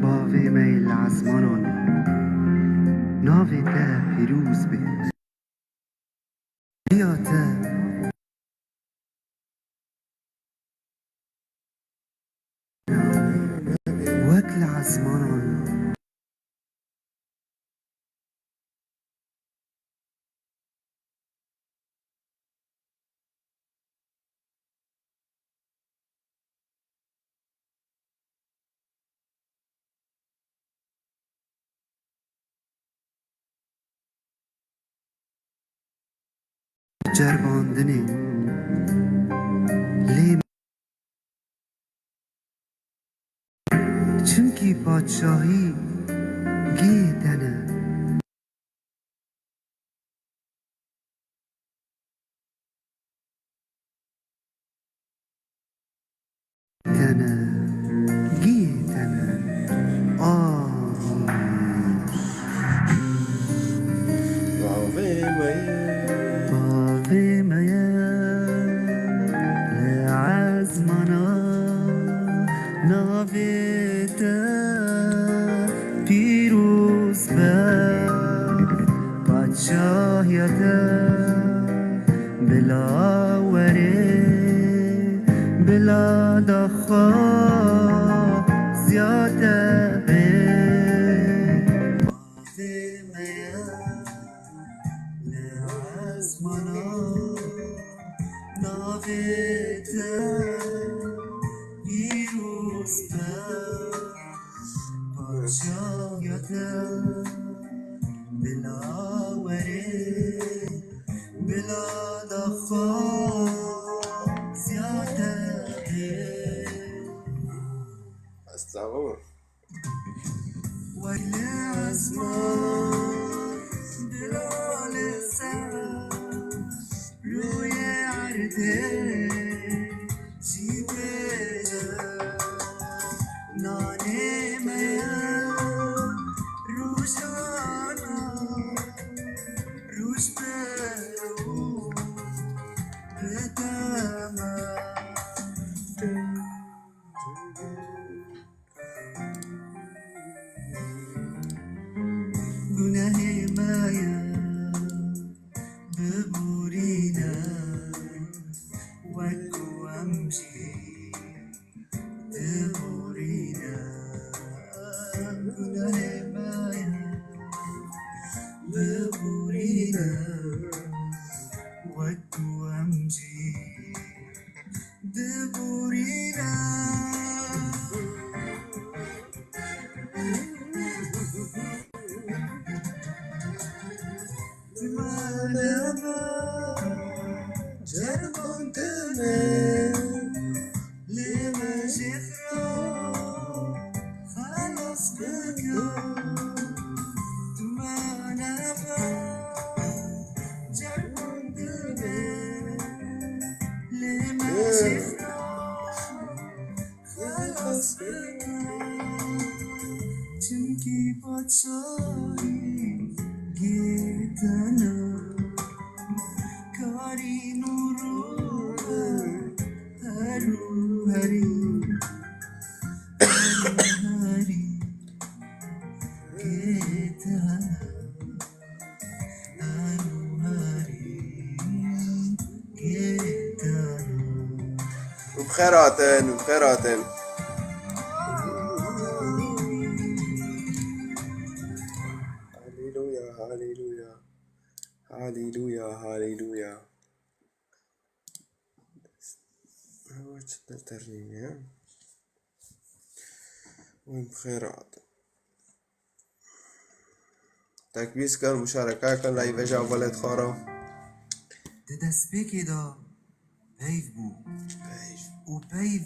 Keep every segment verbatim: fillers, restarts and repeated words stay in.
Bavê me yê li ezmanan, navê te pîroz be. Riya te wek li ezmanan. Ceribandinê lê çimkî padşahî gê te ne. Tene, gî tene. Amîn. Bavê me ye. Bavê me ye. Li ezmana navê te pîroz be. Padşahiya te bila were, bila daxwaziya te be. Bavê me ye li ezmana, navê te pîroz be. Padşahiya te bila were, bila daxwaziya te be. Estağfurullah. Wek li ezman bila li ser rûyê erdê jî bêje. Nanê me ye rojana, roj bi roj bide me. Gunehê me ye biborîne, wek ku em jî diborîne. Gunehê me ye biborîne, wek ku em jî diborîne. Dima nebe ceribandine, lê me jê xira xelas bike. Dima nebe ceribandine, lê me jê xira xelas bike, çimkî padşahî gê te ne. Karî nûr û her û herî, her û herî gê te ne. Û bi xêr hatin, û bi xêr hatin. Haleluya, haleluya. Haleluya, haleluya. Ewa çi ternîne ya? Wê bi xêr hatin. Tekbîr kin, muşareke kin, leyvê ji hevalê dixwara. Di destpêkê de peyv bû. Peyv. Û peyv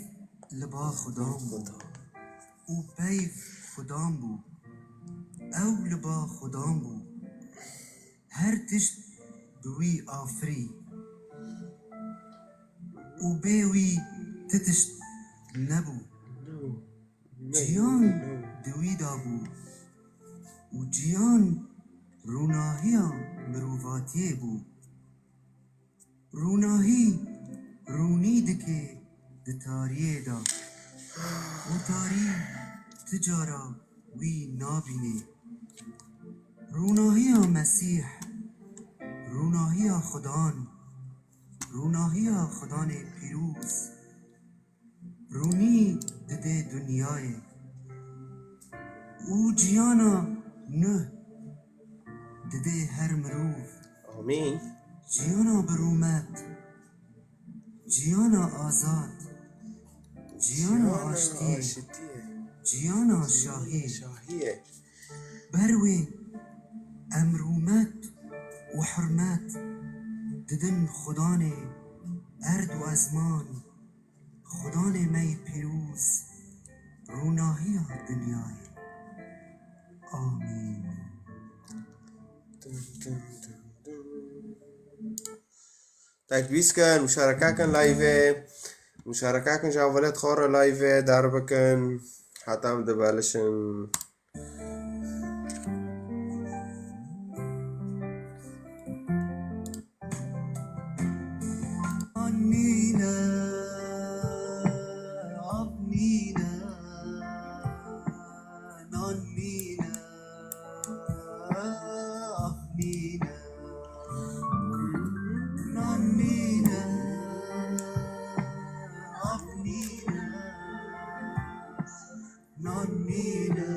li ba Xudan bû. Û peyv Xudan bû. Ew li ba Xudan bû. Her tişt bi wî afirî. Û bê wî ti tişt nebû. Jiyan di wî de bû. Û jiyan rûnahiya mirovatiyê bû. Rûnahî rûnî dike di tariyê de. Û tarî ti cara wî nabînê. Rûnahiya Mesîh, rûnahiya Xudan, rûnahiya Xudanê pîroz, rûnî didê dinyayê û ciyana nuh didê her mirov. Amîn. Ciyana bi rûmet, ciyana azad, ciyana aştiyê, ciyana şahiyê. Şahiyê. Ber wê em rûmet û hurmet didin Xudanê erd û ezman, Xudanê me yê pîroz, rûnahiya dinyayê. Amîn. Tekbîs kin, muşareke kin live. Muşareke kin ji hevalêt xwe re live derbikin. Heta em dibelişin. Nine, ah nine, nan nine, ah nine, nan nine, ah nine. Nan nîne,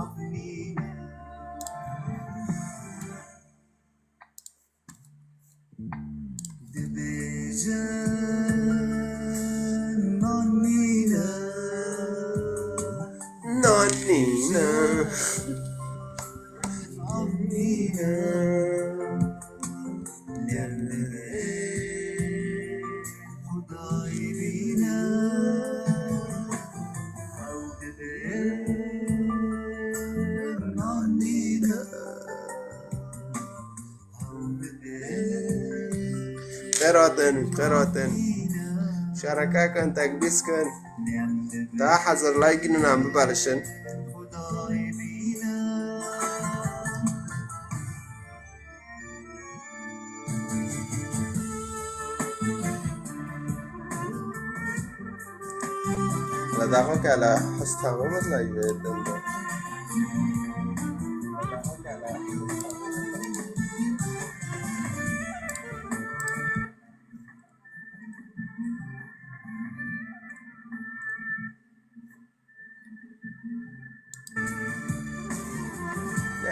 av nîne. Dibêjin nan nîne. Nan nîne. Av nîne. Lem dibê. Xêr hatin, xêr hatin. Şereke kin, tekbîs kin. Ta hezir like gînin em bibelişin. Ladaxo kele his tamam ez la yê din de.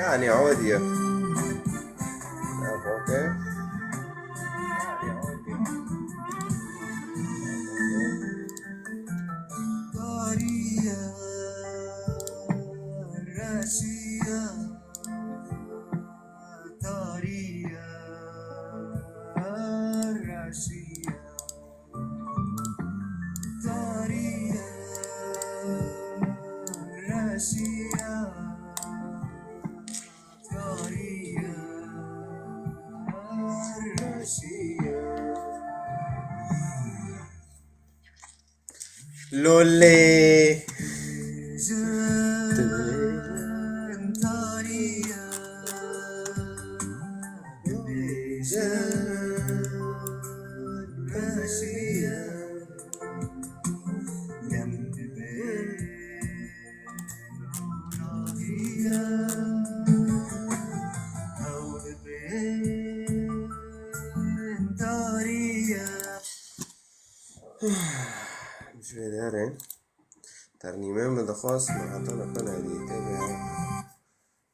Yani عادية. اوكي. Lolê. Ji vê derê ternîmeyê min dixwest, min heta li xwe nedî. Tê vê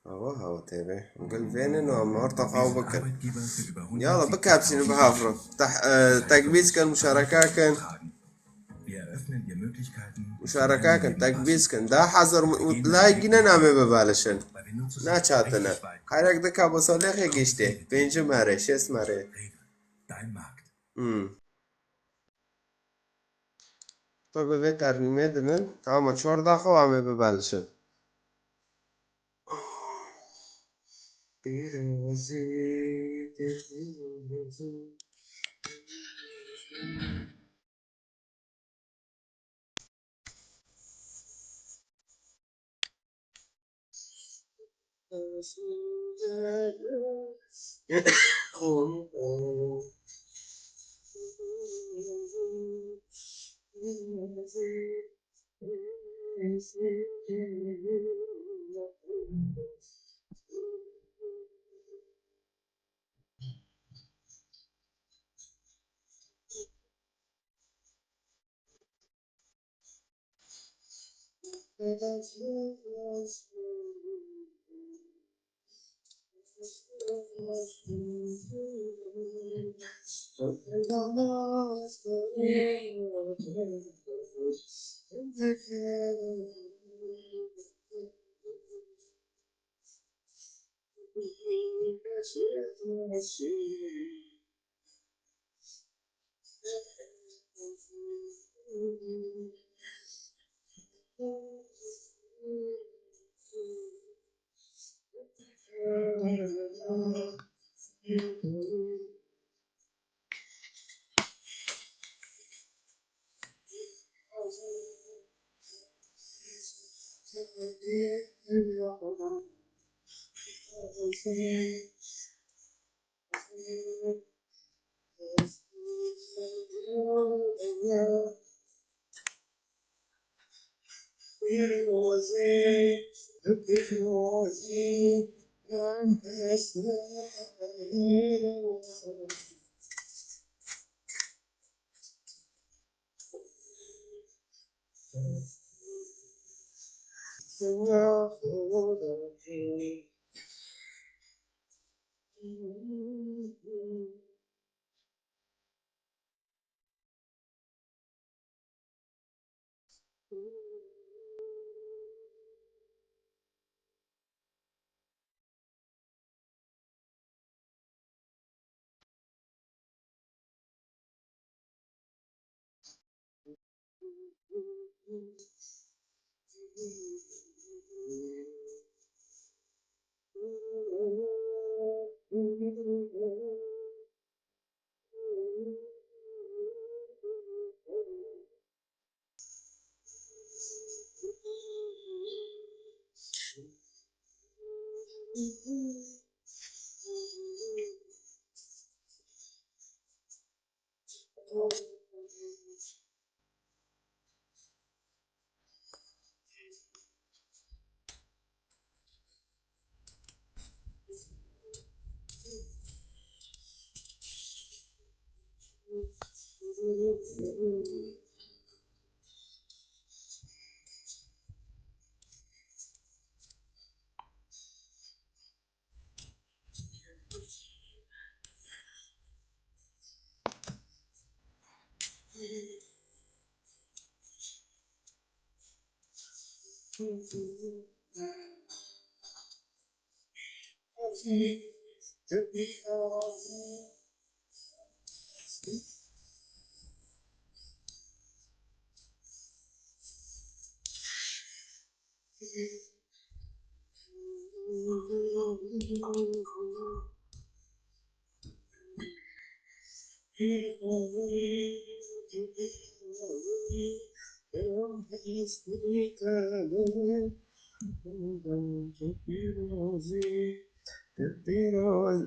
hewa, hewa tê vê. Gul vênin û em orta xwe bikin. Yala, bikepsînin, bihafrin. Teh-, e, tekbîz kin, muşareke kin. Muşareke kin, tekbîz kin. Da hezir mu-, like gînin em ê bibelişin. Naçatine. Herek dika bo salêxê giştê. Pêncim here, şêst mere. Hmm. Tu bi vê ternîmê dibin, ama çor daxo em ê bibelişin.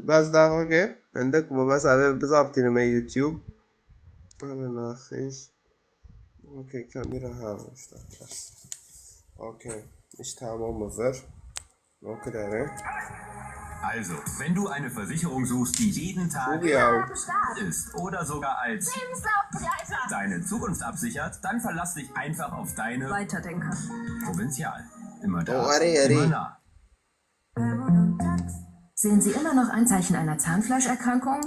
Bes daxwe kir. Hindik bû, bes evê bizaptîne me YouTube. Hebe naxîş. Okey, kamera ha, işte. Okey, iş tamam mı ver? Okay, dere. Also, wenn du eine Versicherung suchst, die jeden Tag Cool, ja. Ist oder sogar als Lebenslauf begleitet. Deine Zukunft absichert, dann verlass dich einfach auf deine Weiterdenker. Provinzial. Immer da, Oh, are, are. Immer nah. Sehen Sie immer noch Anzeichen einer Zahnfleischerkrankung?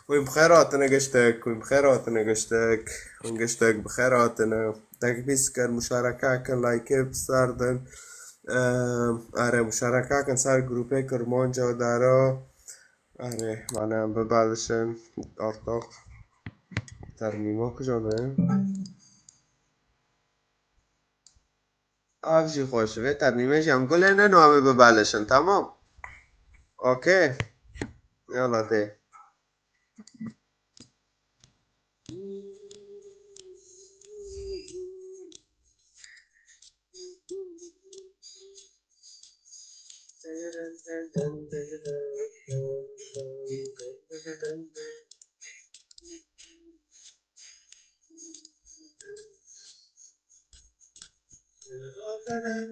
Wî bi xêr hatine giştek, wî bi xêr hatine giştek, hûn giştek bi xêr hatine. Tekbîs kin, muşareke kin, like biserdin. Ehm, are, muşareke kin ser grûpê Kirmanca dara. Are, mane em bibelişin artık. Termîma kuja ne? Ev jî xweş. Vê ternîmê jî em gulê ne, no em ê bibelişin, tamam? Okey. Yala dê. Selam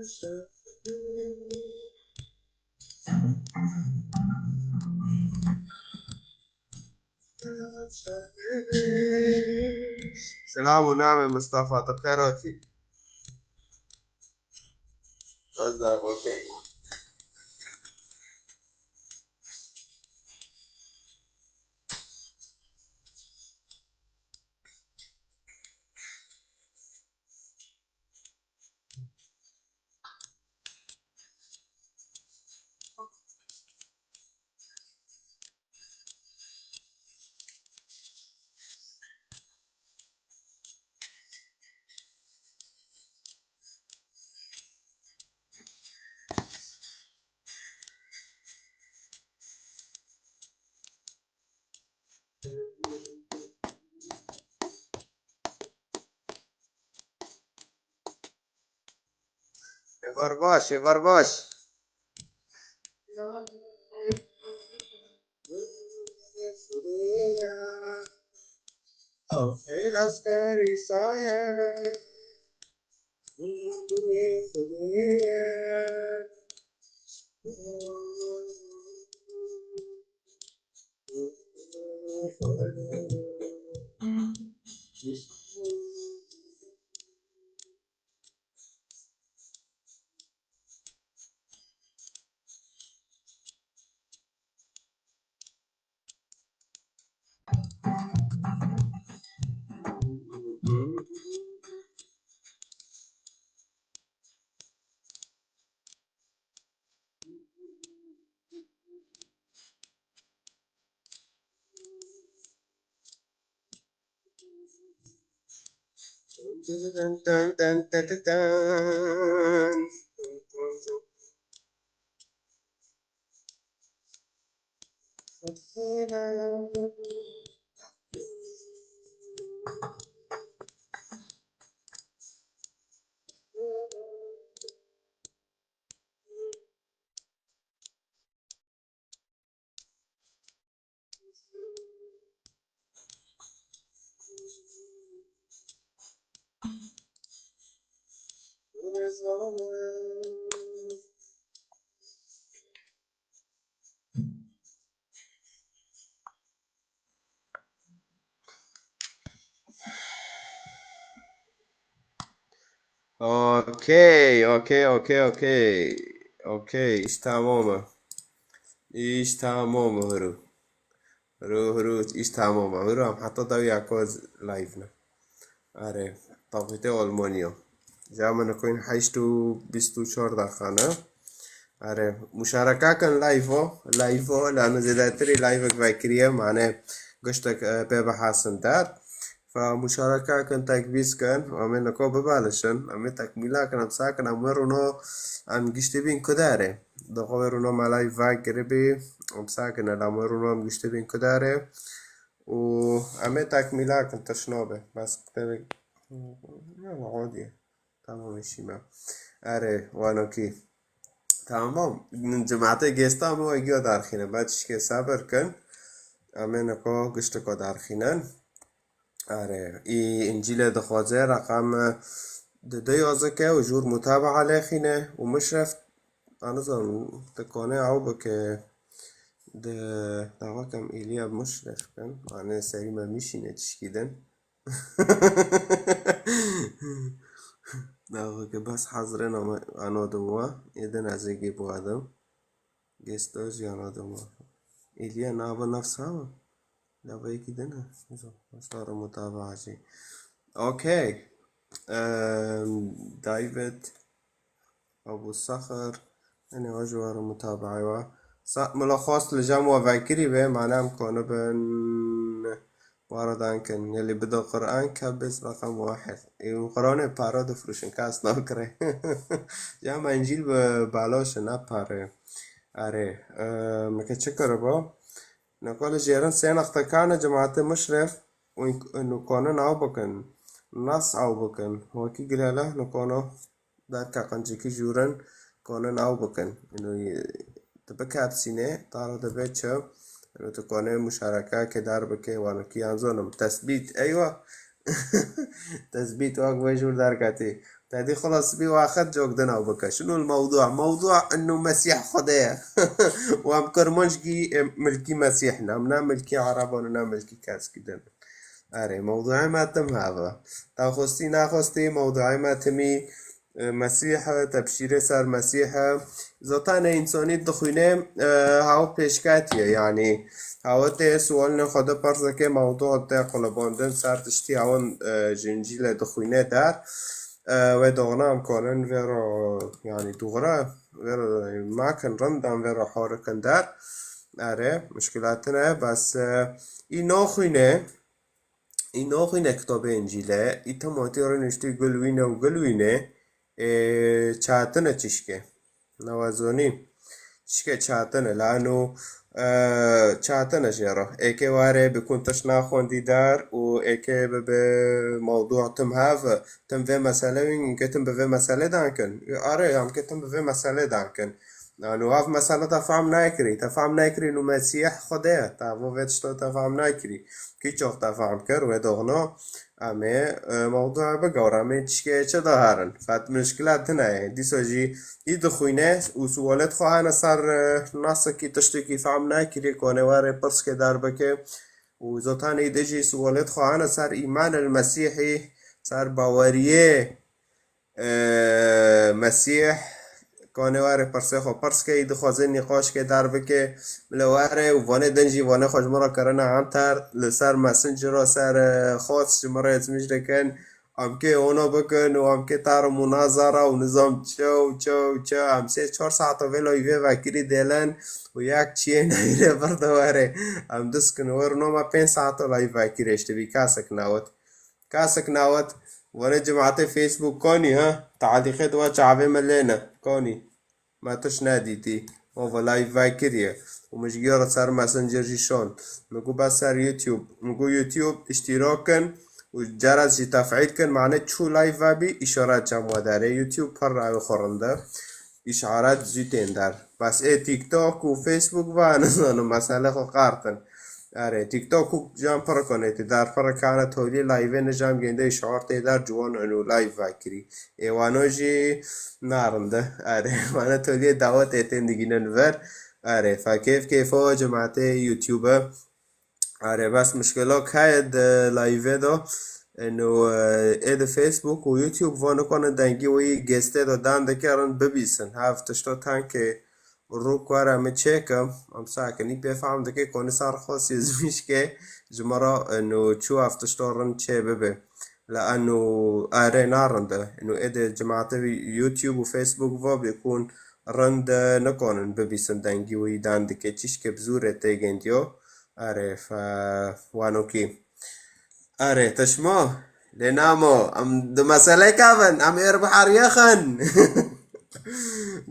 û name Mustafa, tu xêr hatî. Ez de okey. Êvar baş, êvar baş. Okey, okey, okey, okey. Okey, îş tamam e. Îş tamam e, huru. Huru, huru, îş tamam e. Huru, em heta dawiya ku ez live ne. Erê, tavîtê Almanya. Ja min koyun heşt û bîst û çar deqane. Erê, muşareka kin live o, live o, lano zêdetirî live vekiriye, mane giştek, e, pê bihasin der. Fa muşareka kin, tekbîz kin, em ê niko bibalişin, em ê tekmîla kin, em sakin, em wê rûno, em giştî bîn ku derê. Di xwe wê rûno me live vekiribî, em sakin, em wê rûno em giştî bîn ku derê. û em ê tekmîla kin, tişt nabe. Bes kitêbek, ya, hodiye. Tamam, işî me. Erê, wanokî. Tamam. Cemaetê gêsta me wê giya derxîne. Ba tişkê sebir kin. Em ê niko giştiko derxînin. Erê, î Încîlê dixwaze reqem di du yazike û jûr mutabaa lêxîne û Muşref, ez nizanim, tu kone ew bike di dawakem Îlya Muşref kin. Mane serî me mişîne tişkî din. Dawake bes hazire nama ano duma. Êdin ez ê gê biwadim. Gêsta jiyana duma. Îlya nava nefsa wa. Nava yekî din e. Zo, mastar mutaba jî. Okey. Em, David Abu Saxir. Ene wa ji wara mutabaê wa. Sa-, mila xwest li cem wa vekirî be, mane em konibin. Waradan kin. Yelî bide Qur'an ke biz rakam wahid. Ê, û Qur'anê para difroşin, kes nakire. Ya me Încîl bi belaş e, ne pare. Erê, e, me ke çi kiribo? Niko li jêrin sê nextekan e, cemaetê Muşref, û nikonin ew bikin. Nas ew bikin. Wekî gilele nikono derke qincikî jûrin, konin ew bikin. Ino, tu bikepsînê, tara dibe çi? Ino, tu konê muşareke ke der bike, wanokî yan zonim. Tesbît, eywa. Tesbît wek vê jûr derketî. Te dî xelas bî, waxet cok din ew bike. Şunu l-mewdu. Mewdu inu Mesîh Xwedê ye. Û em Kirmanc gî, e, milkî Mesîh ne. Em ne milkî Ereban û ne milkî kesk din. Erê, mewduê me tim heve. Te xwestî nexwestî, mewduê me timî, e, Mesîh e, te pişîrê ser Mesîh e. Zaten însanî dixwîne, e, haw pêşketiye, yanî haw tê sualên xwe de pers dike, mewdu tê qulibandin ser tiştî hawin, e, ji Încîlê dixwîne der. E, wê doxna em kanin vê ro, yanî dûxra, vê ro makin rind em vê ro horikin der. Erê, muşkilat tine, bes, e, î naxwîne, î naxwîne kitabê Încîlê, î tematî re nuştî gul wîne û gul wîne, ê, çatine çişke. Nawazonî. Çişke çatine, lano, e, çatine jê re. Êkê ware bikun tişt naxwendî der û êkê bibe mewdu tim hev, tim vê mesele wîn, ke tim bi vê mesele dankin. Are, em ke tim bi vê mesele dankin. Yanî, ev mesela te fehm nakirî. Te fehm nakirî, nu Mesîh Xwedê ye. Te bo vê tişta te fehm nakirî. Kî çok te fehm kir, wê doxno. Em ê, e, mewduê bigewre, em ê tişkê çi diherin. Fet muşkila tune ye. Dîsa jî î dixwîne û sualet xwe hene ser, e, nasekî tiştekî fehm nakirî, konê were pirskê derbike. Û zotanê de jî sualet xwe hene ser îman el Mesîhî, ser baweriyê Ee, Mesîh, kanê were pirsê xwe pirs ke, î dixwaze nîqaşkê derbike, bile were û vanê din jî vanê xwe ji min re kirine entar, li ser Messenger û ser, e, xas ji min re ezmîş dikin, em kê ono bikin û em kê tarim û nazara û nizam çi û çi û çi, em sê çar saeta vê layvê vekirî dêlen û yek çiyê neyre birde were. Em diskin wer noma pênc saeta layv vekirê, ji te bî kesek newit. Kasek nawet, vane cemaatê Facebook konî ha? Talîqê diwa çavê me lêne. Konî. Me tiş nedîtî. Ova live vekiriye. Û min ji giyara ser Messenger jî şon. Min got bes ser YouTube. Min got YouTube iştîrak kin û ceres jî tefîl kin. Mane çû live vebî, îşaret çem we derê. YouTube pir rewê xwe rinde. Îşaret zû tên der. Bes ê TikTok û Facebook va nizanim, mesele xwe qartin. Erê, TikTok û can pir konê tê der, pir kane tolî live ne jam gende îşaret tê der, ciwan eno live vekirî. Ê wano jî narinde. Erê, wana tolî dawetê tên digînin ver. Erê, fa kêf kêfo cemaatê YouTube. Are, bes muşkilok heye di live de. Eno, e, ê di Facebook û YouTube va nikarin dengî wî gestê de dan dikirin bibîsin. Hev tişto tankê rû kara min çêkim. Em sakinî pê fehm dike konî ser xwe sêzmîşkê ji me re, eno, çû hev tişto rin çê bibe. La eno are narinde. Eno ê di cemaatê YouTube û Facebook va bêkun rind nikarin bibîsin dengî wî dan dike çişke bi zû re tê gendiyo. Erê, fe-, wanokî. Erê, te şima? Lê namo, em di meselê kevin, em êr bi heriyê xin.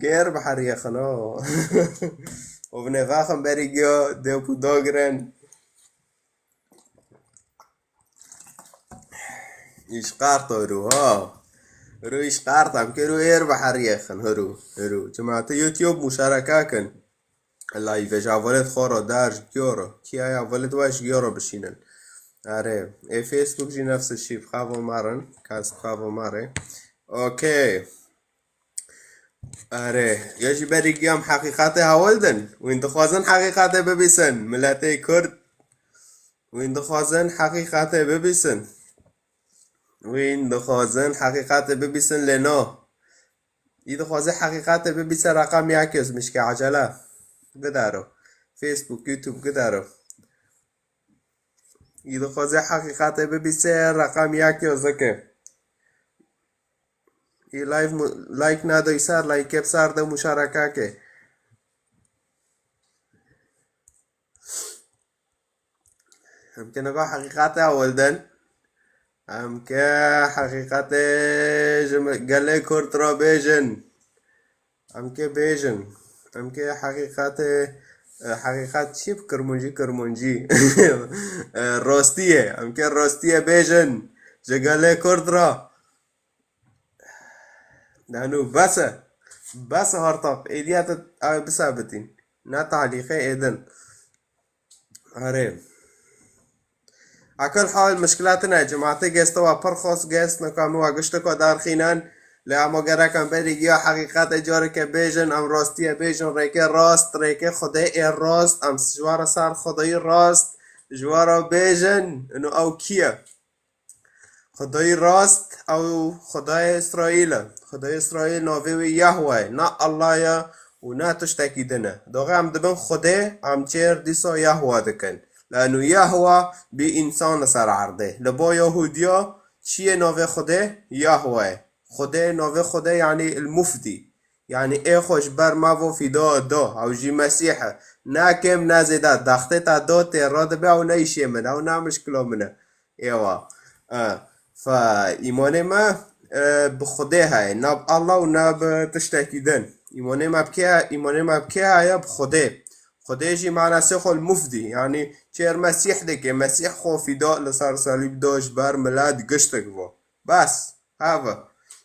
Gêr bi heriyê xin, o. O bi nêvaxin berî giyo, dê ku dogirin. Îşqart o rû, ha. Rû îşqart, em kê rû êr bi heriyê xin, hurû, hurû. Cemaatê YouTube muşareka kin. Live ji avelêt xwe re dar ji giyo re. Kî ya avelêt we ji giyo re bişînin. Erê. Ê Facebook jî nefs şî bi xavo marin. Kas bi xavo mare. Okey. Erê. Ya jî berî giyam heqîqetê hewil din. Wîn dixwazin heqîqetê bibîsin. Miletê Kurd. Wîn dixwazin heqîqetê bibîsin. Wîn dixwazin heqîqetê bibîsin lê no. Î dixwaze heqîqetê bibîse reqem yek yozmişke ecele. Gidaro. Facebook, YouTube gidaro. Î dixwaze heqîqetê bibîse reqem yek yozike. Î live mu-, like nado îsar, like ê bisar de muşareka ke. Em ke niha heqîqetê ewil din. Em ke heqîqetê ji gelê Kurd re bêjin. Em ke bêjin. Em ke heqîqetê, e, heqîqet çi bi Kirmancî, Kirmancî? E, rastiyê. Em ke rastiyê bêjin. Ji gelê Kurd re. Nanu, bes e. Bes e hartap. Êdiya te ew bisabitîn. Ne talîqê êdin. Erê. Akil hal muşkila tine. Cemaatê geste wa pir xos gest. Neka min wa gişteka darxînan. Lê ema gerek em berî giya heqîqetê careke bêjin, em rastiyê bêjin, rêkê rast, rêkê Xwedê ê rast, em ji we re ser Xwedayî rast, ji we re bêjin, ino ew kî ye? Xwedayî rast, ew Xwedayê Îsraîl e. Xwedayê Îsraîl navê wî Yahwe ye, ne Allah ye û ne tiştekî din e. Doxê em dibin Xwedê, em çêr dîsa Yahwe dikin. Lano Yahwe bî însan li ser erdê. Li ba Yahudiya çi ye navê Xwedê? Yahwe ye. Xwedê, navê Xwedê yanî El-Mufdî. Yanî ê xwe ji ber me vo fîda da. Ew jî Mesîh e. Ne kêm ne zêde. Dextê te da tê re dibe, ew ne îşê min, ew ne mişkila min e. Êwa. E, Fe îmanê me, e, bi Xwedê heye, ne bi Allah û ne bi tiştekî din. Îmanê me bi kê, îmanê me bi kê heye? Bi Xwedê. Xwedê jî manasê xwe El-Mufdî, yanî çêr Mesîh dike. Mesîh xwe fîda li ser salîb da ji ber milet giştik vo. Bes, heve.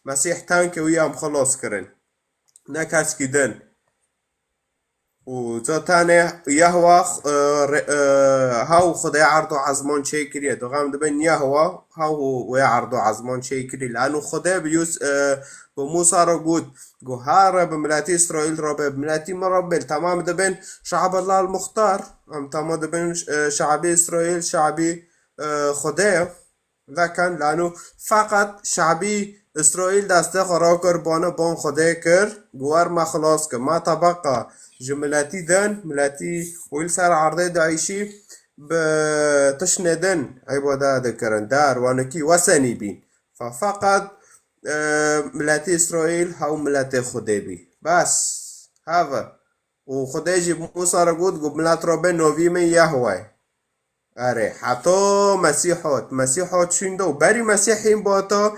Mesîh tenke wî em xilas kirin. Ne keskî din. Û zaten Yahwe, e, re-, e, hew Xwedê erd û ezman çêkiriye. Doxê em dibin Yahwe hew wê erd û ezman çêkirî. Lano Xwedê bi Yûs-, e, bi Mûsa re got, got, here bi miletî Îsraîl re bê, bi miletî min re bê. Temam dibin şe'bullah el-muxtar. Em temam dibin, e, şe'bî Îsraîl, şe'bî, e, Xwedê ye. Vekan lano feqet şabî Îsraîl destê xwe rakir, bana ban Xwedê kir, got, wer me xilas kir. Me tebeqa ji miletî din, miletî wî li ser erdê dieyşî, bi tiştê din îbade dikirin. Dar, wanekî wesenî bîn. Fe feqet, e, miletî Îsraîl hew miletê Xwedê bî. Bes, heve. Û Xwedê jî Mûsa re got, got, milet re bê, navî min Yahwe ye. Erê, heta Mesîh hat. Mesîh hat şûnde û berî Mesîh hîn bata,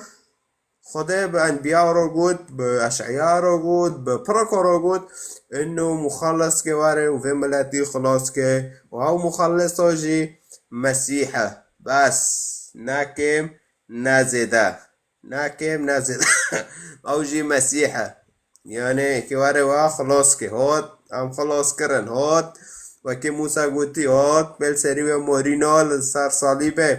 Xwedê bi enbiya re got, bi eşeya re got, bi pireka re got, ino muxelleske were û vê miletî xilas ke û ew muxellesa jî Mesîh e. Bes, ne kêm, ne zêde. Ne kêm, ne zêde. Ew jî Mesîh e. Yanî, ki were wa xilas ke. Hot, em xilas kirin. Hot, wekî Mûsa gotî, hot, bê li serî wê morîna li ser salîbê.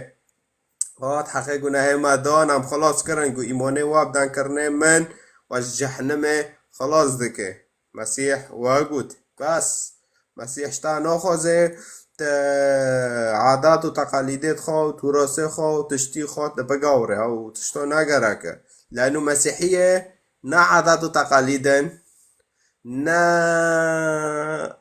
Hot, heqê gunehê me dan, em xilas kirin. Got, îmanê wa bi dankirinê min, we ji cehnimê xilas dike. Mesîh we got, bes. Mesîh ji te naxwaze, te adat û teqalîdêt xwe û turasê xwe û tiştî xwe te bigawre, ew tişto nagereke. Lano Mesîhiyê ne adat û teqalîd in, ne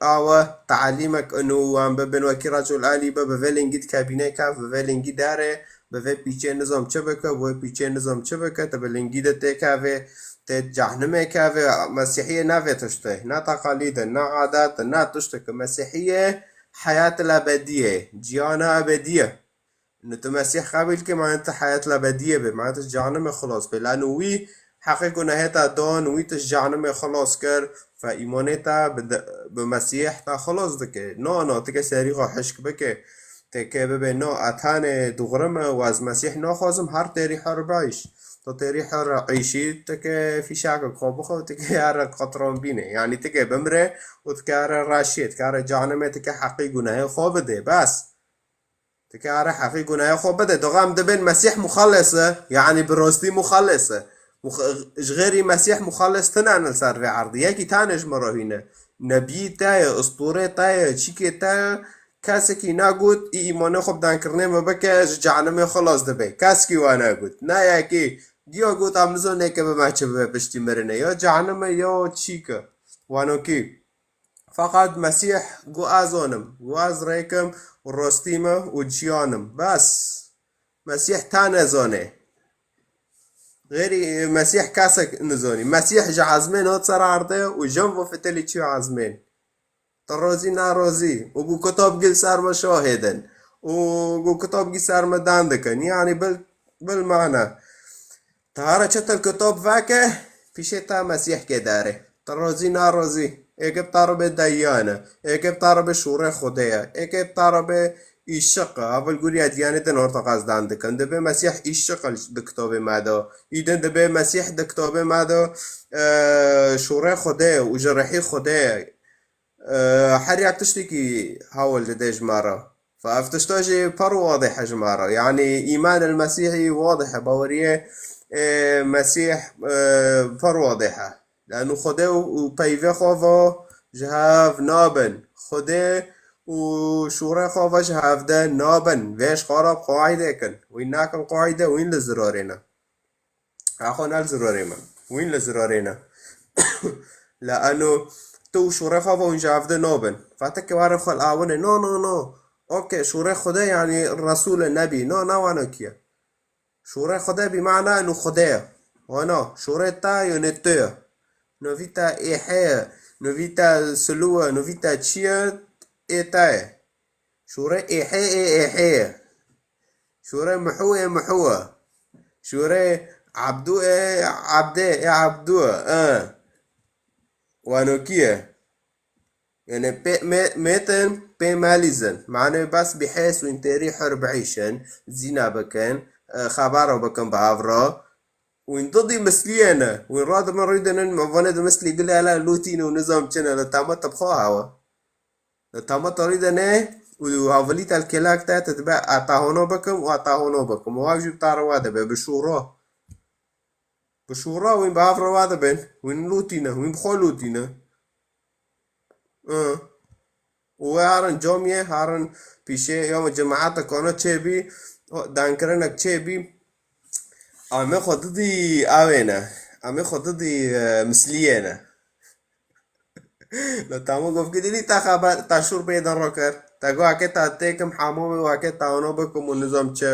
awe talîmek in û em bibin wekî Recûl Alî be, bi vê lingî dikebîne kef, bi vê lingî dere, bi vê pîçê nizam çi bike, bi wê pîçê nizam çi bike, te bi lingî de têkeve, tê cehnimê keve. Mesîhiyê ne vê tiştê, ne teqalîd e, ne adet e, ne tişteke. Mesîhiyê heyat ebedî ye, ciyana ebedî ye. Ino tu Mesîh qebîl ke, mane tu heyat ebedî ye be, mane tu ji cehnimê xilas be. Lano wî heqê gunehê te dan, wî tu ji cehnimê xilas kir, fe îmanê te bi de-, bi Mesîh te xilas dike. Na, na, tu ke serî xwe hişk bike, Teke bibe, no, ez tenê dûxrim e û ez Mesîh naxwazim, her têrî hur beyş. Tu têrî hur eyşî, teke fîşakek xwe bixwe, teke here qetran bîne. Yanî teke bimre û teke here reşiyê, teke here cehnimê, teke heqî gunehê xwe bide. Bes. Teke here heqî gunehê xwe bide. Doxê em dibên Mesîh muxellis e, yanî bi rastî muxellis e. Mux-, ji xêrî Mesîh muxellis tune ne li ser vê erdê. Yekî tenê ji min re hîne. Nebî te ye, istûrê te ye, çîkê te ye, Kesekî negot, î îmanê xwe bi dankirinê me bike, ji cehnimê xilas dibe. Keskî we negot. Ne yekî giya got, em nizanê ke bi me çi bibe piştî mirinê. Ya cehnime ya çîke. Wanokî. Feqet Mesîh got, ez anim. Got, ez rêkim û rastî me û ciyanim. Bes. Mesîh te nezanê. Xêrî Mesîh kesek nizanî. Mesîh ji ezmên hat ser erdê û jin vo fitilî çi ezmên. Tu razî, ne razî. Û ku kitab gî li ser me şahid in. Û ku kitab gî ser me dan dikin. Yanî bil, bil mane. Te here çetel kitab veke, pîşê te Mesîh ke dere. Tu razî, ne razî. Êke bi te re bê deyan e. Êke bi te re bê şûrê Xwedê ye. Êke bi te re bê îşiq e. Ev li goriya diyanê din orta qez dan dikin. Dibê Mesîh îşiq e di kitabê me de. Îdin dibê Mesîh di kitabê me de, e, şûrê Xwedê ye û ji rihî Xwedê ye. E, her yek tiştekî hewl dide ji me re. Fe ev tişta jî pir wadih e ji me re. Yanî îman el Mesîhî wadih e, baweriyê, ê Mesîh, e, pir wadih e. Lano Xwedê û, û peyvê xwe ve ji hev nabin. Xwedê û şûrê xwe ve ji hev de nabin. Vê ji xwe re qaîde kin. Wîn nakin qaîde, wîn li zirarê ne. Axwe ne li zirarê me. Wîn li zirarê ne. Lano tu û şûrê xwe ve wîn ji hev de nabin. Fatike warin xwe li awine. No, no, no. Okey, şûrê Xwedê, yanî Resûl e, nebî. No, ne wano kiye. Şûrê Xwedê bi mana eno Xwedê ye. Wana, şûrê te yone tu ye. Novî te êhê ye. Novî te silû ye. Novî te çi ye? Ê te ye. Şûrê êhê ê êhê ye. Şûrê mihû ê mihû ye. Şûrê ebdû ê ebdê ê ebdû ye. E. Wano kiye. Yani pê, me, mêtin pê melîzin. Mane bes bi hês û înterî hur biîşin, zîna bikin, e, xebaro bikin bi hev re. Wîn didî misliyê ne. Wîn radibin rîdinin, me vanê di mislî gile hele lûtîne û nizam çi ne. Li tama te bi xwe hewa. Li tama te rîdine û havilî te li kêlek te, te dibe, a te hono bikim û a te hono bikim. Û ev jî bi te re wa dibe, bi şûro. Bi şûra wîn bi hev re wa dibin. Wîn lûtîne, wîn bi xwe lûtîne. Ih. Û wê herin camiyê, herin pîşê ya me cemaetek ana çêbî, o, dankirinek çêbî. Amê xwe didî awê ne. Amê xwe didî, e, misliyê ne. Lo tamo govkê dînî ta xeber, ta şûr pê de rakir. Ta go ake ta têkim hemû wê wake ta ono bikim û nizam çi.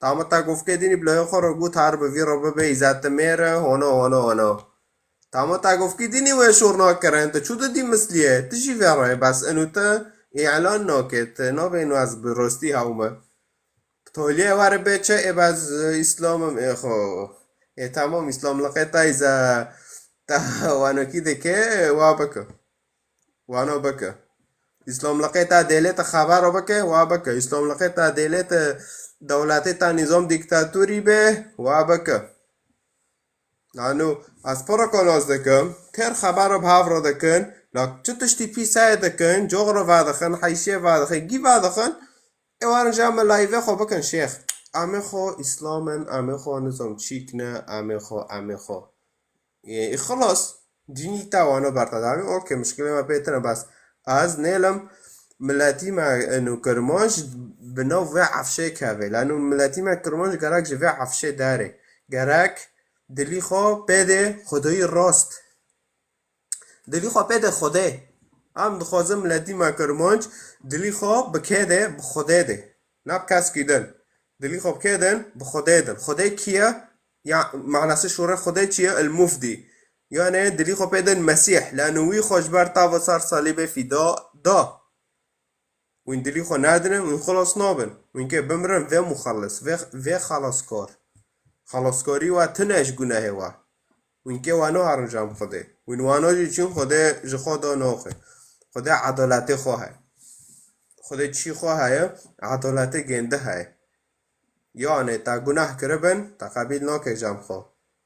Tamo ta govkê dînî bi lehê xwe re got her bi vî re bibe îzet mêr e, hono, hono, hono. Tamo ta govkê dînî wê şûr nakirin. Tu çû didî misliyê? Tu jî vê re bes inu te îlan nake. Tu nabê inu ez bi rostî hewme. Toliyê were bê çi, ê bes, e, Îslam im, ê xo. Ê tamam, Îslamliqê te îze te wanokî dike, wa bike. Wano bike. Îslamliqê te dêlê te xebero bike, wa bike. Îslamliqê te dêlê te dewletê te nîzam dîktatorî be, wa bike. Anu, ez pir konoz dikim, têr xebero bi hev re dikin, la çi tiştî pîsayê dikin, cox re vedixin, heyşiyê vedixin, gî vedixin, ê warin ji me layvê xwe bikin şêx. Amê xwe Îslam in, amê xwe nizam çîk ne, amê xwe, amê xwe. Ê, xilas, dînî te wano bertedavî, okey, mişkilê me pê tine bes. Ez nêlim miletî me inu Kirmanc bi nav vê efşê keve. Lano miletî me Kirmanc gerek ji vê efşê derê. Gerek dilî xwe pê de Xwedayî rast. Dilî xwe pê de Xwedê. Em dixwazin miletî me Kirmanc dilî xwe bi kê de, bi Xwedê de. Ne bi keskî din. Dilî xwe bi kê din, bi Xwedê din. Xwedê kî ye? Ya, manasê şûrê Xwedê çi ye? El Mufdî. Yani dilî xwe pê din Mesîh. Lano wî xwe ji ber tava ser salîbê fîda da. Wîn dilî xwe nadine, wîn xilas nabin. Wîn kê bimirin vê muxellis, vê, vê xelaskar. Xelaskarî we tune ji gunehê we. Wîn kê we naherin ji em Xwedê. Wîn wano jî çûn Xwedê ji xwe da naxe. Xwedê edaletê xwe heye. Xwedê çî xwe heye, edaletê gêndi heye. Yani te guneh kiribin, te qebîl nake ji em xwe.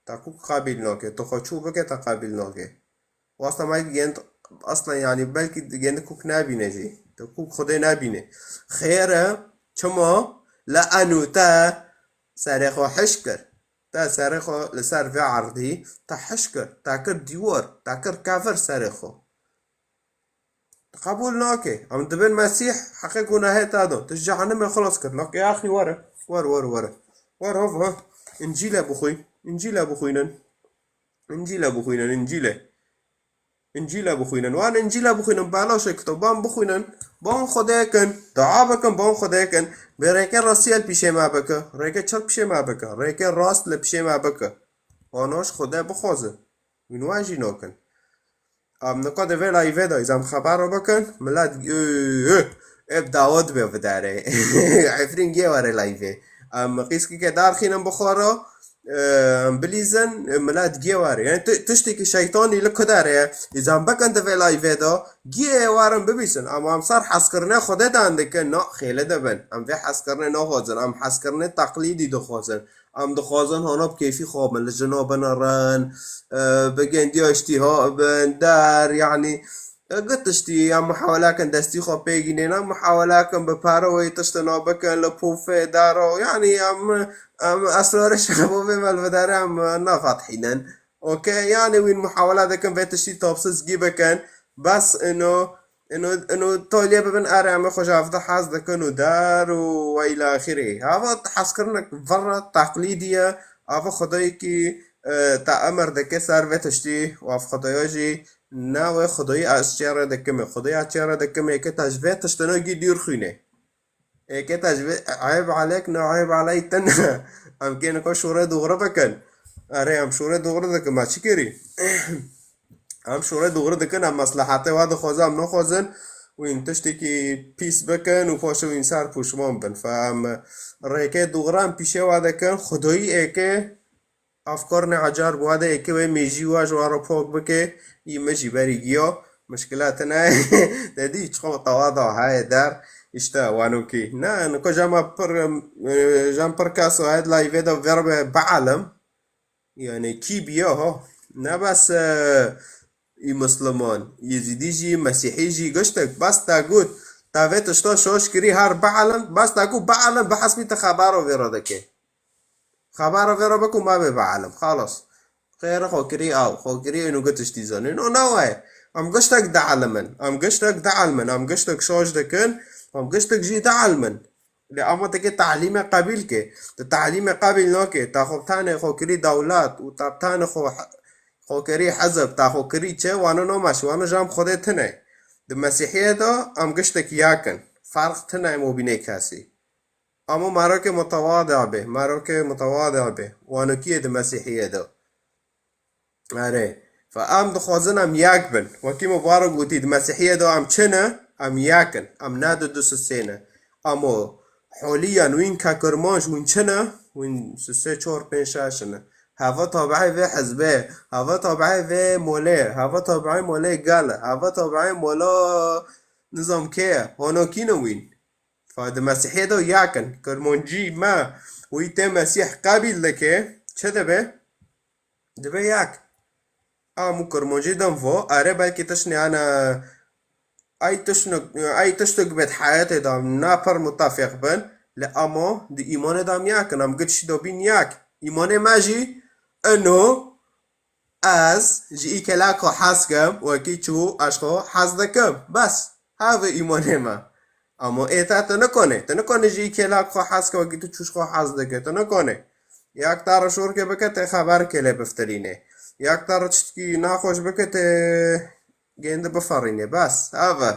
Te kûk qebîl nake. Tu xwe çû bike, te qebîl nake. Wasta me gênd, aslen yani belkî gêndi kûk nebîne jî. Tu kûk Xwedê nebîne. Xêr e, çima? Li enu te serê xwe hiş kir. Te serê xwe li ser vê erdî te hiş kir. Te kir dîwar, te kir kevir serê xwe. Qebûl nake. Em dibin Mesîh heqê gunehê te da. Tu ji cehenimê xilas kir. Nake axî were. Wer, wer, were. Wer hov, ha. Încîle bixwîn. Încîle bixwînin. Încîle bixwînin, Încîle. Încîle bixwînin. Wan Încîle bixwînin. Belaş e, kitoban bixwînin. Ban Xwedê kin. Dua bikin, ban Xwedê kin. Bê rêkê rastiyê li pîşê me bike. Rêkê çi li pîşê me bike? Rêkê rast li pîşê me bike. Wana ji Xwedê bixwazin. Wîn wan jî nakin. Em nika di vê layvê de, ez em xebero bikin, milet, ê, ê, ê, bi dawet be vidarê. Efrîn gê were layvê. Em qîskike darxînin bi xwe re, e, em bilîzin, e, milet gê were. Yani ti-, tiştekî şeytanî li ku dere ye. Ez em bikin di vê layvê de, gê warin bibîsin. Ama em ser hezkirinê Xwedê dan dikin, na, xêli dibin. Em vê hezkirinê naxwazin. Em hezkirinê teqlîdî dixwazin. Em dixwazin hana bi kêfî xwe bin, li jina binirin, e, bi gendiya îştîha bin, der, yanî, Gi tiştî em muhawela kin destî xwe pê gînên, em muhawela kin bi pare wê tiştino bikin, li pûfê daro, yanî em, em esrarê şebabê me li vê derê em nafatihînin. Okey, yanî wîn muhawela dikin vê tiştî topsiz gî bikin. Bes ino, ino, ino toliyê bibin, erê em ê xwe ji hevde hez dikin û der û we îla axirê. Hava hezkirinek virre teqlîdî ye. Hava xwedayekî, e, te emir dike ser vê tiştî û ev xwedaya jî ne wê xwedayî ez çêre dikim e. Xwedayî ez çêre dikim e, êkê te ji vê tiştino gî dûr xwîne. Êkê te ji vê, eyb aleyk ne eyb aleyk te ne. Em kê nika şûrê dûgre bikin. Erê, em şûrê dûgre dikin, me çi kirî? Em şûrê dûgre dikin, em meslehetê we dixwazin, em naxwazin wîn tiştekî pîs bikin û paşê wîn ser pûşman bin. Fe em rêkê dûgre em pîşê we dikin, xwedayî êkê Afkarine ecar bi we de êkê wê mêjî we ji we re pok bike, yî min jî berî giya, mişkila tune ye. Te dî çiqo tewada heye der, îşte wanokî. Ne, nika jema pir, e, jem pir keso heye di layvê de vê re be bialim. Yanî kî biya ha? Ne bes, e, î Misliman, Yezîdî jî, Mesîhî jî, giştek, bes te got, te vê tişta şaş kirî her bialim, bes te got bialim, bihesbî te xebera vê re dike. Xebera vê re bik û me bê bialim. Xalas. Xêr xwe kirî ew. Xwe kirî ên û gi tiştî zanîn. O ne we ye. Em giştek dielimin. Em giştek dielimin. Em giştek şaş dikin. Em giştek jî dielimin. Lê ama te kê tehlîmê qebîl ke. Tu tehlîmê qebîl nake. Te xwe tenê xwe kirî dewlet û te tenê xwe he-, xwe kirî hizb, te xwe kirî çi? Wano nameş, wano jam Xwedê tune. Di Mesîhiyê de em giştek yek in. Ferq tune ê mobînê kesî. Ama merokê mutewadi be, merokê mutewadi be. Wanokiyê di Mesîhiyê de. Erê. Fe em dixwazin em yek bin. Wekî Mubarek gotî, di Mesîhiyê de em çi ne? Em yek in. Em ne du du sisê ne. Ama holiyan wîn ke Kirmanc wîn çi ne? Wîn sisê çar pênc şeş ne. Heve tabiê vê hizbê, heve tabiê vê molê, heve tabiê molê gel, heve tabiê mola nizam kê ye? Wanokî ne wîn. Fa di Mesîhê de yek in. Kirmancî me wî tê Mesîh qebîl dike, çi dibe? Dibe yek. Am û Kirmancî dem vo, erê belkî tişt ne ana, ay tişt ne, ay tiştek bêt heyetê de em ne pir mutefîq bin, lê ama di îmanê de em yek in, em gitişî de bîn yek. Îmanê me jî ino, Ez ji î kêlek xwe hez kim, wekî çû ez xwe hez dikim. Bes, hev e îmanê me. Ama ê te tu nikonê. Tu nikonê ji î kêlek xwe hez ke wekî tu çû ji xwe hez dike. Tu nikonê. Yek te re şorkê bike, tê xeberkê lê biftirînê. Yek te re tiştkî naxweş bike, tê gêndi biferînê. Bes, hev e.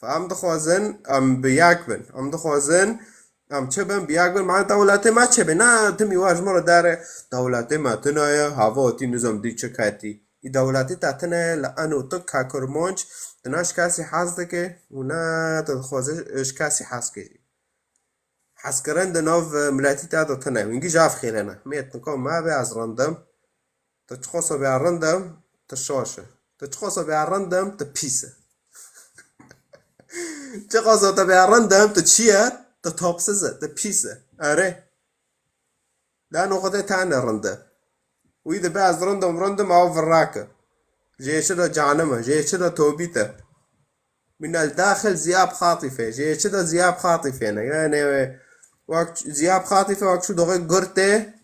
Fe em dixwazin em bi yek bin. Em dixwazin em çi bin, bi yek bin. Mane dewletê me çi be? Na, timî wa ji min re dere, dewletê me tune ye, hava tî nizam dî çi ketî. Î dewletê te tune ye, li eno tu ke Kirmanc, tu ne ji kesî hez dike û ne tu dixwaze ji kesî hez ke jî. Hezkirin di nav, e, miletî te de tune. Wîngî ji ev xêrê ne. Mêt nika me be ez rindim. Tu çiqoso be rindim, tu şaş e. Tu çiqoso be rindim, tu pîs e. Çiqoso tu be rindim, tu çi ye? Tu topsiz e, tu pîs e. Erê. Lano Xwedê tane rind e. Wî dibe ez rindim, rindim, ew virrake. Jê çi de canim e, jê çi de tobît e. Min el daxil ziyab xatîfe, jê çi de ziyab xatîfe ne. Yani, wek ziyab xatîfe, wek şu doxê gurtê,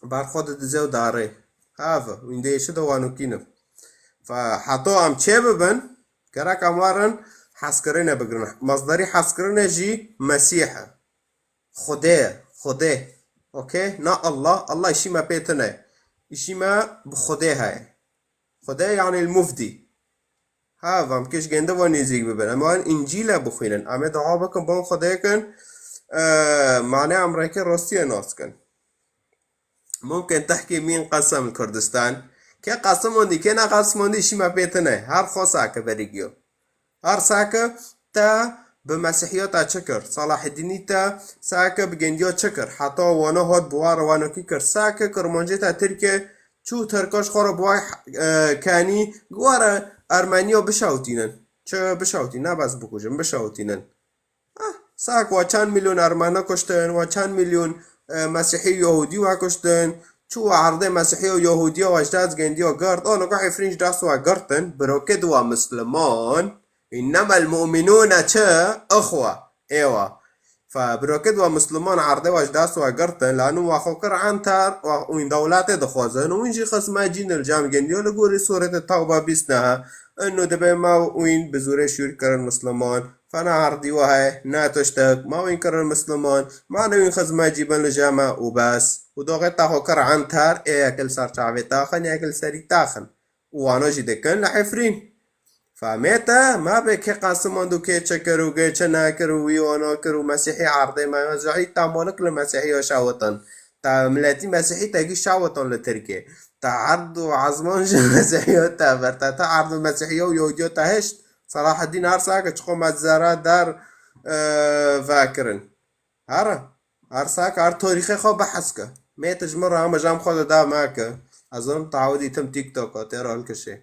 ber xwe didizê û darê. Have, wîndeyê çi de wanokî ne. Fe heta em çê bibin, gerek em werin hezkirinê bigirin. Mezderî hezkirinê jî Mesîh e. Xwedê ye, Xwedê. Okey? Na Allah, Allah îşî me pê tune ye. Îşî me bi Xwedê heye. Xwedê yani el-Mufdî. Ha, em kê ji gêndi ve nêzîk bibin. Em wan Încîle bixwînin. Em ê dua bikin, ban Xwedê kin, e, mane em rêkê rostiyê nas kin. Mumkin tehkî mîn qesem li Kurdistan. Kê qesimandî, kê ne qesimandî, îşî me pê tune. Her xwe sake berî giyo. Her sake te bi Mesîhiya te çi kir? Salaheddînî te sake bi gendiya çi kir? Heta wana hat bi wa re wanokî kir. Sake Kirmancê te Tirkiye çû Tirka ji xwe re bi wa, e, kenî, bi wa re Ermeniya bişewtînin. Çi bişewtînin? Ne bes bikujin, bişewtînin. Ah, sak wa çend milyon Ermeni kuştin, wa çend milyon, e, Mesîhî Yahudî wa kuştin, Çû erdê Mesîhiya û Yahûdiya we ji dest gendiya girt, ana ku Efrîn ji dest we girtin, birokê di we Misliman, innemel mu'minûne çi? Ixwe, êwa. Fe birokê di we Misliman erdê we ji dest we girtin, la nû we xwe kir entar, we wîn dewletê dixwazin, wîn jî xizmecî ne li cem gendiya li gorî sûretê Tewbe bîst nehe, inu dibê me wîn bi zûrê şûr kirin Misliman, fe ne erdî we heye, ne tiştek, me wîn kirin Misliman, me ne wîn xizmecî bin li cem me û bes. Û doxê te xwe kir entar, ê yek li ser çavê te xin, yek li serî te xin. Û wano jî dikin li Efrîn. Femê te, me bê kê qesiman dû kê çi kir û kê çi nekir û wî wano kir û Mesîhî erdê me, Mesîhî te malik li Mesîhiya şewitin. Te miletî Mesîhî te gî şewitin li Tirkiyê. Te erd û ezman ji Mesîhiya te vir. Te, te erd û Mesîhiya û Yahûdiya te hişt. Selahedîn her sake çiqo me zere der, e, vekirin. Here, her sake, her tarîxê xwe behs ke. Mê tu ji min re, em ji em xwe de da me ke. Ez zanim te ew dîtim TikTok-a, tê re hilkişê.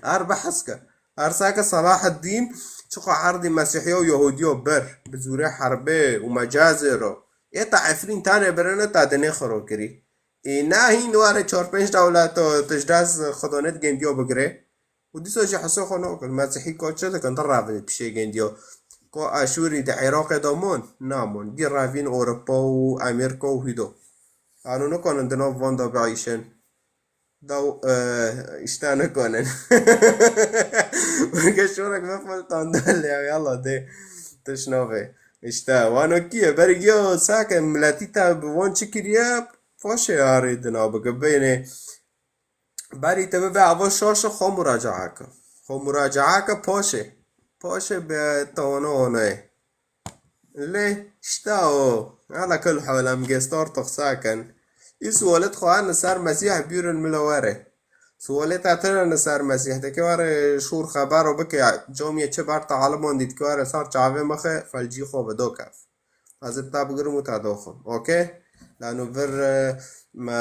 Her behs ke. Her sake Selaheddîn çiqo erdî Mesîhiya û Yahûdiya bir, bi zûrê herbê û mecazê re. Ê te Efrîn tenê birine te dinê xiro kirî. Ê ne hîn were çar pênc dewleto tu ji dest Xwedonê di gendiya bigirê. Û dîsa jî hesê xwe nakir. Mesîhî ka çi dikin? Direvin pişê gendiya. Ka Eşûrî di Iraqê de mon? Namon. Dî revîn Ewropa û Amerîka û hîdo. Anu nikanin di nav van de biîşin. Daw, e, işte nikanin. Weke şorek me xwe tandel ya, yalla dê. Tiş navê. İşte, wano kiye? Berî giya sake miletî te bi van çi kiriye? Faşê arê dina bike. Bênê. Berî te bibe ava şaşe xwe muracae ke. Xwe muracae ke paşê. Paşê be te ona ona ye. Lê işte o. Ala kul hal em gestor toxsa ken. Î sualet xwe ne ser Mesîh bîrin mila were. Sualet te ne ser Mesîh de ke were şûr xebero bike, camiyê çi ber te aliman dît ke were sar çavê mexe felcî xwe bi do kev. Ez ê te bigirim û te doxim. Okey? Lano vir, e, me,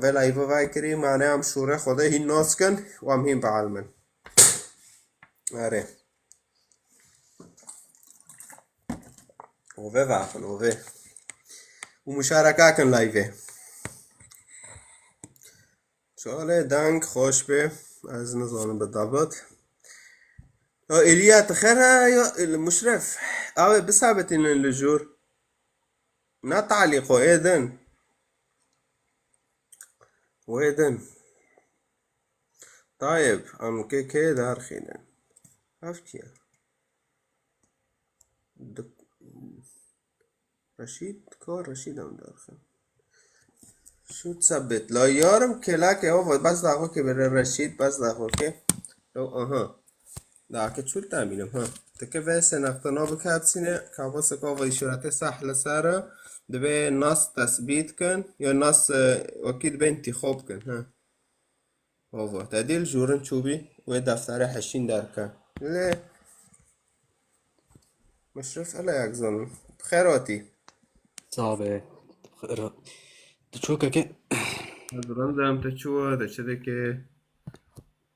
vê live vay kirî, me ne em şûrê xwe de hîn nas kin û em hîn bielmin. Erê. Ove vaxin, ove. Û muşareka kin live. Şalê deng xweş be. Ez nizanim bi dabat. Ya Êliya, tu xêr e ya Muşref? Ew ê bisabitînin li jûr. Ne talîqo êdin. Wêdin. Tayeb, em kê kê derxînin. Ev kî ye? Dik-, Reşîd, ka Reşîd em derxin. Şût sebit. La yarım kelak e, o bas daxo ke bere Reşîd, bas daxo ke. Lo, aha. Da ke çul tamîlim, ha. Te ke ve senaqtana bike hepsine, ka bas ka ve işarete sah le sara, dibe nas tesbit kin, ya nas, e, wekî dibe intixab kin, ha. Ava, te dî li jûrin çûbî, wê deftere heşîn derke. Lê Muşrif hele yak zanim. Bi xêr hatî. Sağ be. Xêr hat. Tu çû keke? Ez rind im, tu çû, tu çi dikê?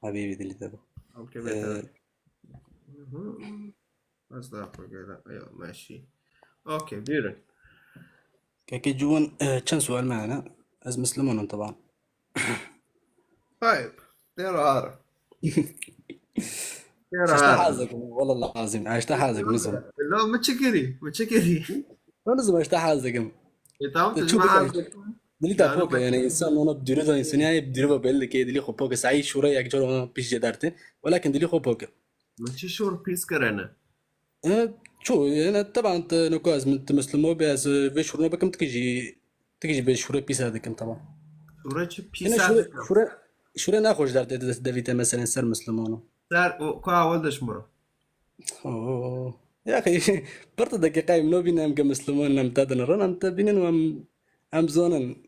Habîbî dilî te bi. Ew ke Ee, bêtir. Hı hı. Ez daha xwe gele. Eyo, meşî. Okey, buyurun. Keke ciwan, e, çend sual me hene. Ez Misliman im taban. Tayeb, tê re har. Tê re Heşta har. Hez dikim, wala lazim. Heşta hez dikim, nizim. La mi çi kirî? Mi çi kirî? Nizim, heşta hez dikim. E, tamam, Te tu çû çima bike hez heşta. Dikim? Dilî te Yani pok e, yani insan ona dürü de insan yani dürü ve belli ki dilî xwe pok e. Sahi şûre yek car ona pîş cederte. Welakin dilî xwe pok e. Min çi şûr pîs kirine? E, çû, yani, taban, tu, niko ez, tu Mislimo be, ez, e, vê şûruna bikim, tu jî, tu jî bê şûrê pîsa dikim, taban. Şûrê çi pîsa dikim? Şûrê, şûrê naxweş derdê de-, devîte, meselen, ser Mislimono. Ser, o, ku awel de şmuro. Oo. Ya, xey, pir tu deqîqe em nobîn, em ke Mislimonin, em te dinirin, em te bînin û em, em zonin.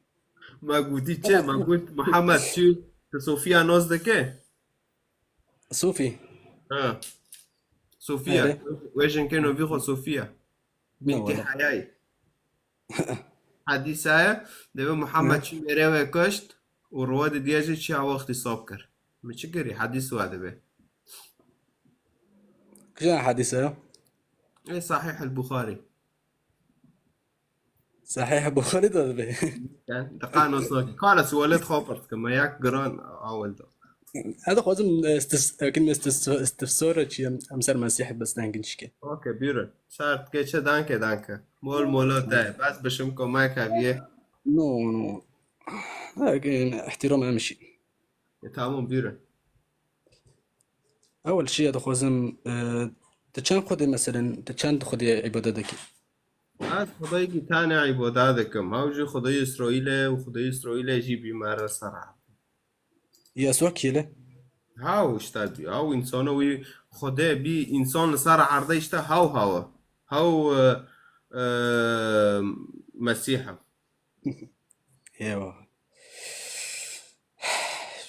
Ma gotî çi? Ma got Mihemed çi? Tu Sofiya nas dike? Sofî. Ha. Sofiya. Erê. Wê jinkê novî xwe Sofiya. Ne Bîntî wele. Heyayê. Hedîse ye, dibê Muhammed Ne? Çi mêrê wê kuşt û riwa didiye jî çi ya wextî sab kir. Min çi kirî? Hedîs wa dibê. Kija hedîse ye? Ê Sahih el Buxarî. Sahih Buxarî de dibe. Diqan wisa ki. Kala sualê xwe pirs kim, me yak giran awil da. Ez dixwazim, e, istis-, e, kim istis-, istifsora çi em, em ser Mesîh bes dengin çike. Okey, buyurun. Şart geçe, danke, danke. Mol molo te. Bas bişim ko me kaviye. No, no. Lakin ihtiram em şi. E, tamam, buyurun. Ewel şiya dixwazim, e, tu çend xwedê, meselen, tu çend xwedê îbadet dikî? Ez Xwedayekî tane îbadet dikim. Hew jî Xwedayê Îsraîlê û Xwedayê Îsraîlê jî bî me re ser erdê. Yesûa kî ye? Hew işte bî, hew însana wî Xwedê bî însan li ser erdê işte hew hew e. Hew, e, e, Mesîh e. Ewa.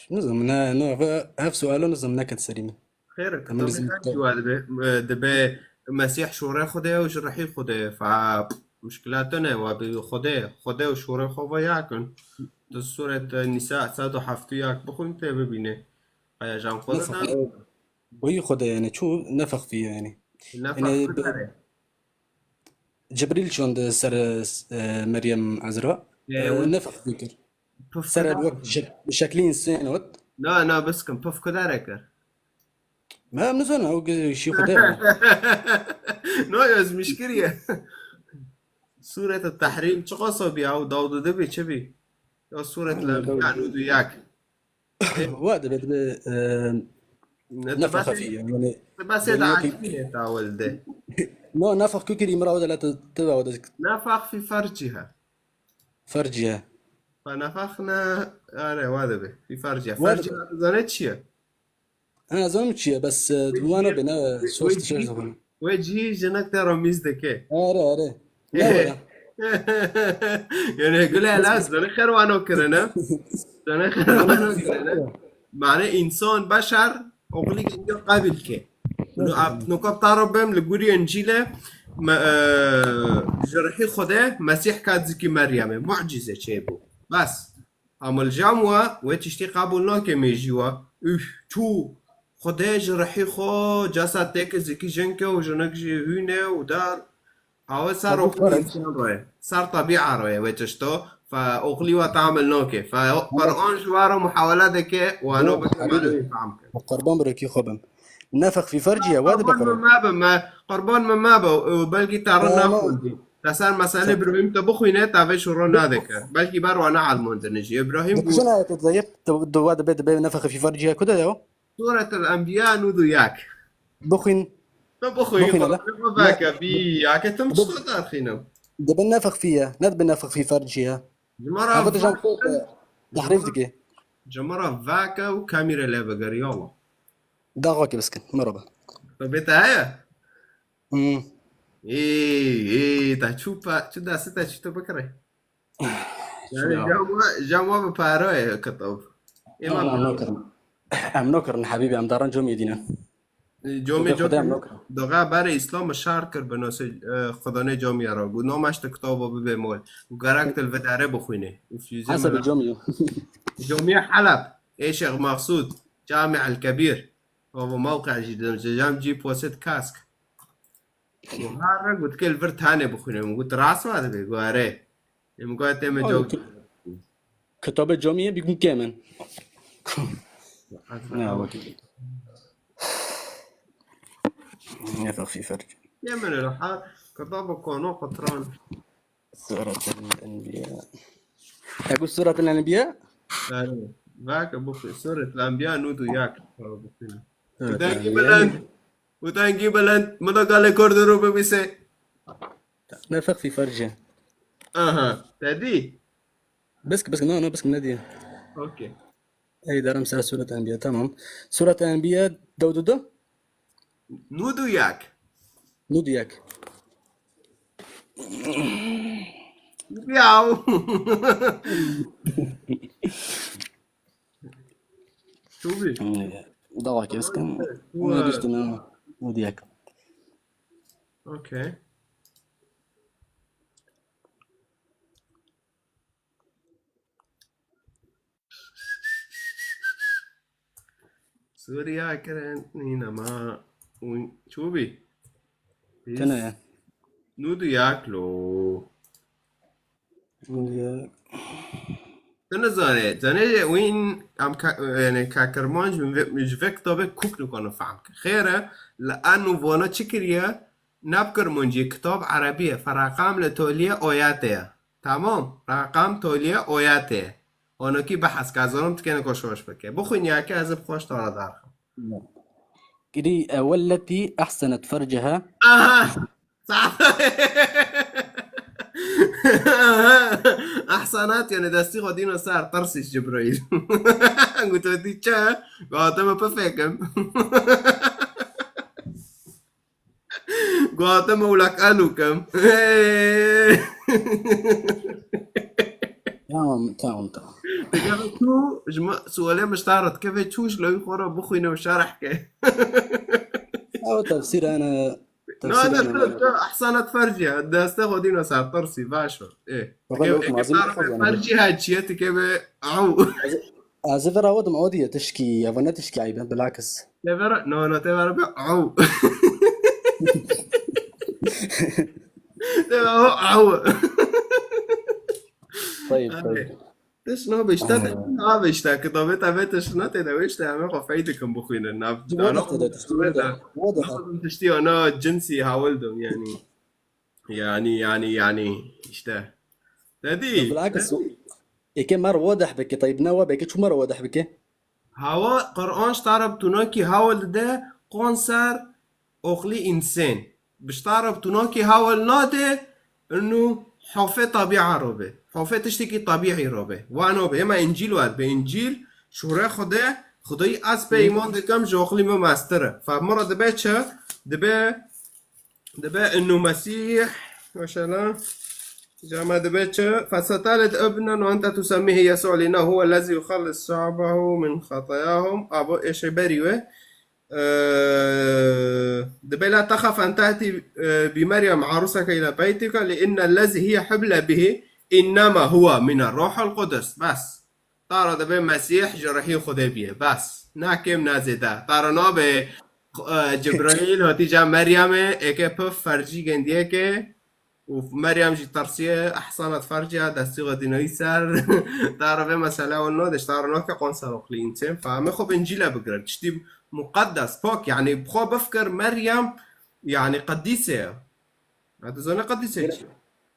Nizam, ne, ne, ev, ev sualo nizam neket serî min. Xêr e, Em kitabê nizam her kitab. Cî wa dibe, e, dibe Mesîh şûrê Xwedê ye û ji rihî Xwedê ye. Fa, muşkila tune wa bi Xwedê ye. Xwedê û şûrê xwe ve yak in. Tu sûret, e, Nîsa sed û heft û yek bixwîn tê bibînê. Qaya jan xwe Nefex, didan. Wî Xwedê yani çû nefex fî yani. Nefex Yani bi- fî dere. Cibrîl çûn di ser, e, Meryem Ezra, Ê, e, wî nefex fî kir. Puf Ser kir. Wek şek-, şeklî însên wet. Na, na, biskim, puf kudare kir. Me em nizane, ew gi-, şî Xwedê ye. No, ez mişkiriye. Sûret Tehrîm çiqas bî, ew dawdide bî, çi bî? Ya Sûret Hı, Lenbiya, dawdide. Nûd û yek. Wa dibe, dibe, e, Ne, nefex te fî, yani, te basê yani de yok ki- Akî hê tawil de. No, nefex ku kirî mira o de la te, te ve o de. Nefex fî fercî he. Fercî he. Fa nefexne, are, wa dibe. Fî fercî he. Wa Fercî dibe. He, zane çi ye? Ha, zanim çi ye, bes, e, wana bê, ne, soş tişeş dixwin. Wê cî jinek te ramiz dike. Are, are. Ne were? Yani gule la, zane xer wano kirine. Zane xer wano kirine. Mane insan, beşer, oxlî gidiyor qabil ke. No, ap-, no kap taro bem li gurî Încîle, me, e, ji rihî Xwedê Mesîh kat zikî Meryemê. Mucize çê bû. Bes. Ama li cam we, wê tiştî qebûl nake mêjî we. Üf, çû. Xwedê ji rihî xwe, cesed têke zikî jinke û jinik jî hûne û dar. Awe ser Tabii, oxlî evet. Însan re ye. Ser tebîa re ye wê tişto. Fe oxlî we tamil nake. Fe Quran ji we re muhawele dike, wano Yok, bike, habibi. Mane wî fam ke. Qurban birekî xwe bim. Nefex fî fercî ye, wa dibe Qurban qurban. Me mebe, me, qurban me mebe, û belkî te re Tamam. Naxwendî. Te ser meselê Tamam. Îbrahîm te bixwîne, te vê şûro nadike. Belkî ber wan neelmandine jî. Îbrahîm Dikişin ayet dayıp, du-, dua dibe, dibe nefex fî fercî ye, ku de ye o? Sûretul Enbiya nûd û yek. Bixwîn. Tu bixwîn, Bixwîn, Qur'anê hele. Xwe veke, bî, ya ke tim Bi- çi derxînim. Dibe nefex fî ye, ne dibe nefex fî fercî ye. Ji me re Hava dijan veke, xwe, e, tehrîf dike. Ji me re veke û kamîre lê bigir, yala. Daxa ke biskin, merhaba. Tabii te heye? Hmm. Ê, ê, te çû pa-, çû destê te çû te bikirê? Yani Şuna. Cam wa, cam wa bi para ye kitab. Ê, Ama ma em nakirin. Em nakirin, hebîbî, em daran comiyê dînin. Comê, Xwedê, Xwedê em comê, nakirin. Doğa berê Îslam şar kir bi nasê, e, Xwedanê camiye re. Got, "Namaşte kitaba bibe mol." Got, "Gerek til vedare bixwîne." Û fîzê Hesabê mela. Comiyê. Camiye Heleb. Ê Şêx Maqsûd. Cami El Kebîr. Baba mewqe jî didim. Cam cî poset kask. Û her re got, "Kel vir tane bixwîne." Min got, "Rast va dibe?" Got, "Erê." Em got, "Teme Oy, cam." ki-, kitabê camiyê bî kem in. Ne, bak. Ne fexî ferk. Yemin el ha, kitaba kono qutran. Surat el-Enbiya. Egu Surat el-Enbiya? Yani, bak bu Surat el-Enbiya nûd û yek. Surat Dengî el-Enbiya. Belend. Bu dengî belend. Min da galê kor de ro bibîse. Nefex fî ferce. Aha, te dî? Bisk, bisk, no, no, bisk ne diye. Okey. Ey derim ser Surat Enbiya, tamam. Surat Enbiya dewd û du? Nûd û yek. Nûd û yek. Yaw. Çû bî? Dawa ke biskin. Wa- Ne düştü ne? Nûd û yek. Okey. Sûriya kirin nîne ma û çû bî? Tene ye. Nûd û yek lo. Tu nizane, zanê wîn em ka, yani ka Kirmanc min vê, ji vê kitabê kûk nikane fehm ke. Xêr e, li eno vana çi kiriye? Ne bi Kirmancî, kitab Erebî ye. Fe reqam li tolîye oyatê ye. Tamam, reqam tolîye oyatê ye. Onokî behs ke, ez zanim tikêne ku şoş bike. Bixwîn ya ke ez bi xweş tara darxim. Girî, e, welleti ehsenet ferceha. Aha! Sa-, Aha! Ehsenat, yani destî xwe dîna ser, tirsî Cibrayîl. Gote dî çi? Gote me pifêkim. Gote me wlak elu kim. Tamam, tamam, tamam. Dikeve tu, ji me, sualê min ji te re dikeve tu, ji lewî xwe re bixwîne û şerh ke. Ew tefsîr hene, Na, tefsîr na, hene. Tu, tu ehsenat ferciha, destê xwe dîna ser, tirsî, baş o. Ê. Baba, dikeve, yok, dikeve malzeme ferciha çi ye, dikeve ew. Ez, ez ê vera wedim, o diye tişkî, ya ne tişkî eyb e, bilakis. Te vera, no, no, te vera be, ew. Te vera be, ew. Tayyip, Abi, tayyip. Tişt nabe işte, Aha. Nabe işte, kitabê te vê tişt nate de, işte, em xwe fey dikin bixwînin. Nav, Ji dana, wada te de tiştî, wada, wada. Naxwazim tiştî ana cinsî hawil dim, yani. Yani, yani, yani, işte. Te dî, Bilakis, te dî. Eke mer wadih bike, tayyip ne wa bike, çu mer wadih bike? Hawa, Qur'an ji te re bi tunakî hawil dide, qon ser oxlî însên. Bi ji te re bi tunakî hawil nade, inu hofê tabîa ro be. Hofê tiştekî tabîî ro be. Wa no be. Ema Încîl wa dibe. Încîl şûre Xwedê, Xwedayî ez pê îman dikim ji oxlî min mestir e. Fe min re dibe çi? Dibe, dibe inu Mesîh, mesela, Cama dibe çi? فستلد ابنا وأنت تسميه يسوع لأنه هو الذي يخلص شعبه من خطاياهم. Abo êşe berî we. Ee, dibe لا تخف أن تأتي, e, بمريم عروسك إلى بيتك لأن الذي هي حبلى به إنما هو من الروح القدس. Bes. Tara dibe Mesîh ji rihî Xwedê biye. Bes. Na kêm na zêde. Tara nabe, e, Cibraîl hatî ca Meryemê, êke pif fercî gendiyeke. Û Meryem jî tersiye, ehsanat ferciya, destî xwe dînayî ser. Tara vê mesela wan nade, ji tara nake qon ser oxlî însen. Fe em ê xwe bi Încîle bigirin. Tiştî muqeddes, pak, yani bi xwe bifikir Meryem, yani qedîse ye. Ya tu zane qedîse çi?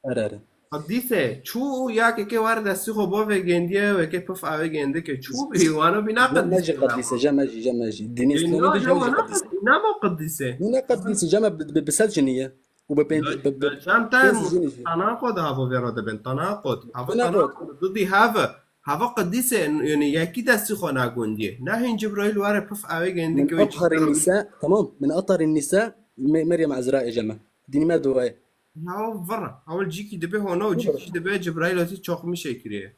Are, are. Qedîse, çû ya keke were destî xwe bavê gendiye, weke pif avê gendike. Çû bî, wana bî na Ne, ne jî qedîse. Qedîse, cem me jî, cem me jî. Dînê Îslamî jî ne jî qedîse. Ne ma qedîse? Ne ma qedîse? Ne qedîse, cem me bi, bi, bi sed jinî ye. û bi pênc, bi, bi, Tanaqod, pênc jinî jî. Tanaqod havo vê re dibin, tanaqod. Havo Tanaqod. Tanaqod, didî have. Havo qedîse, yani yekî destî xwe nagundiyê. Nahên Cibraîl were pif avê gendike Min wê atarî çiqdira nîse, tamam, min atarî nîse, Me-, Meryem Ezra êce me. Dînî me dua ye. Ya vir, hawil cîkî dibe hona û cîkî jî dibe Cibraîl hatî çokmî şey kiriye.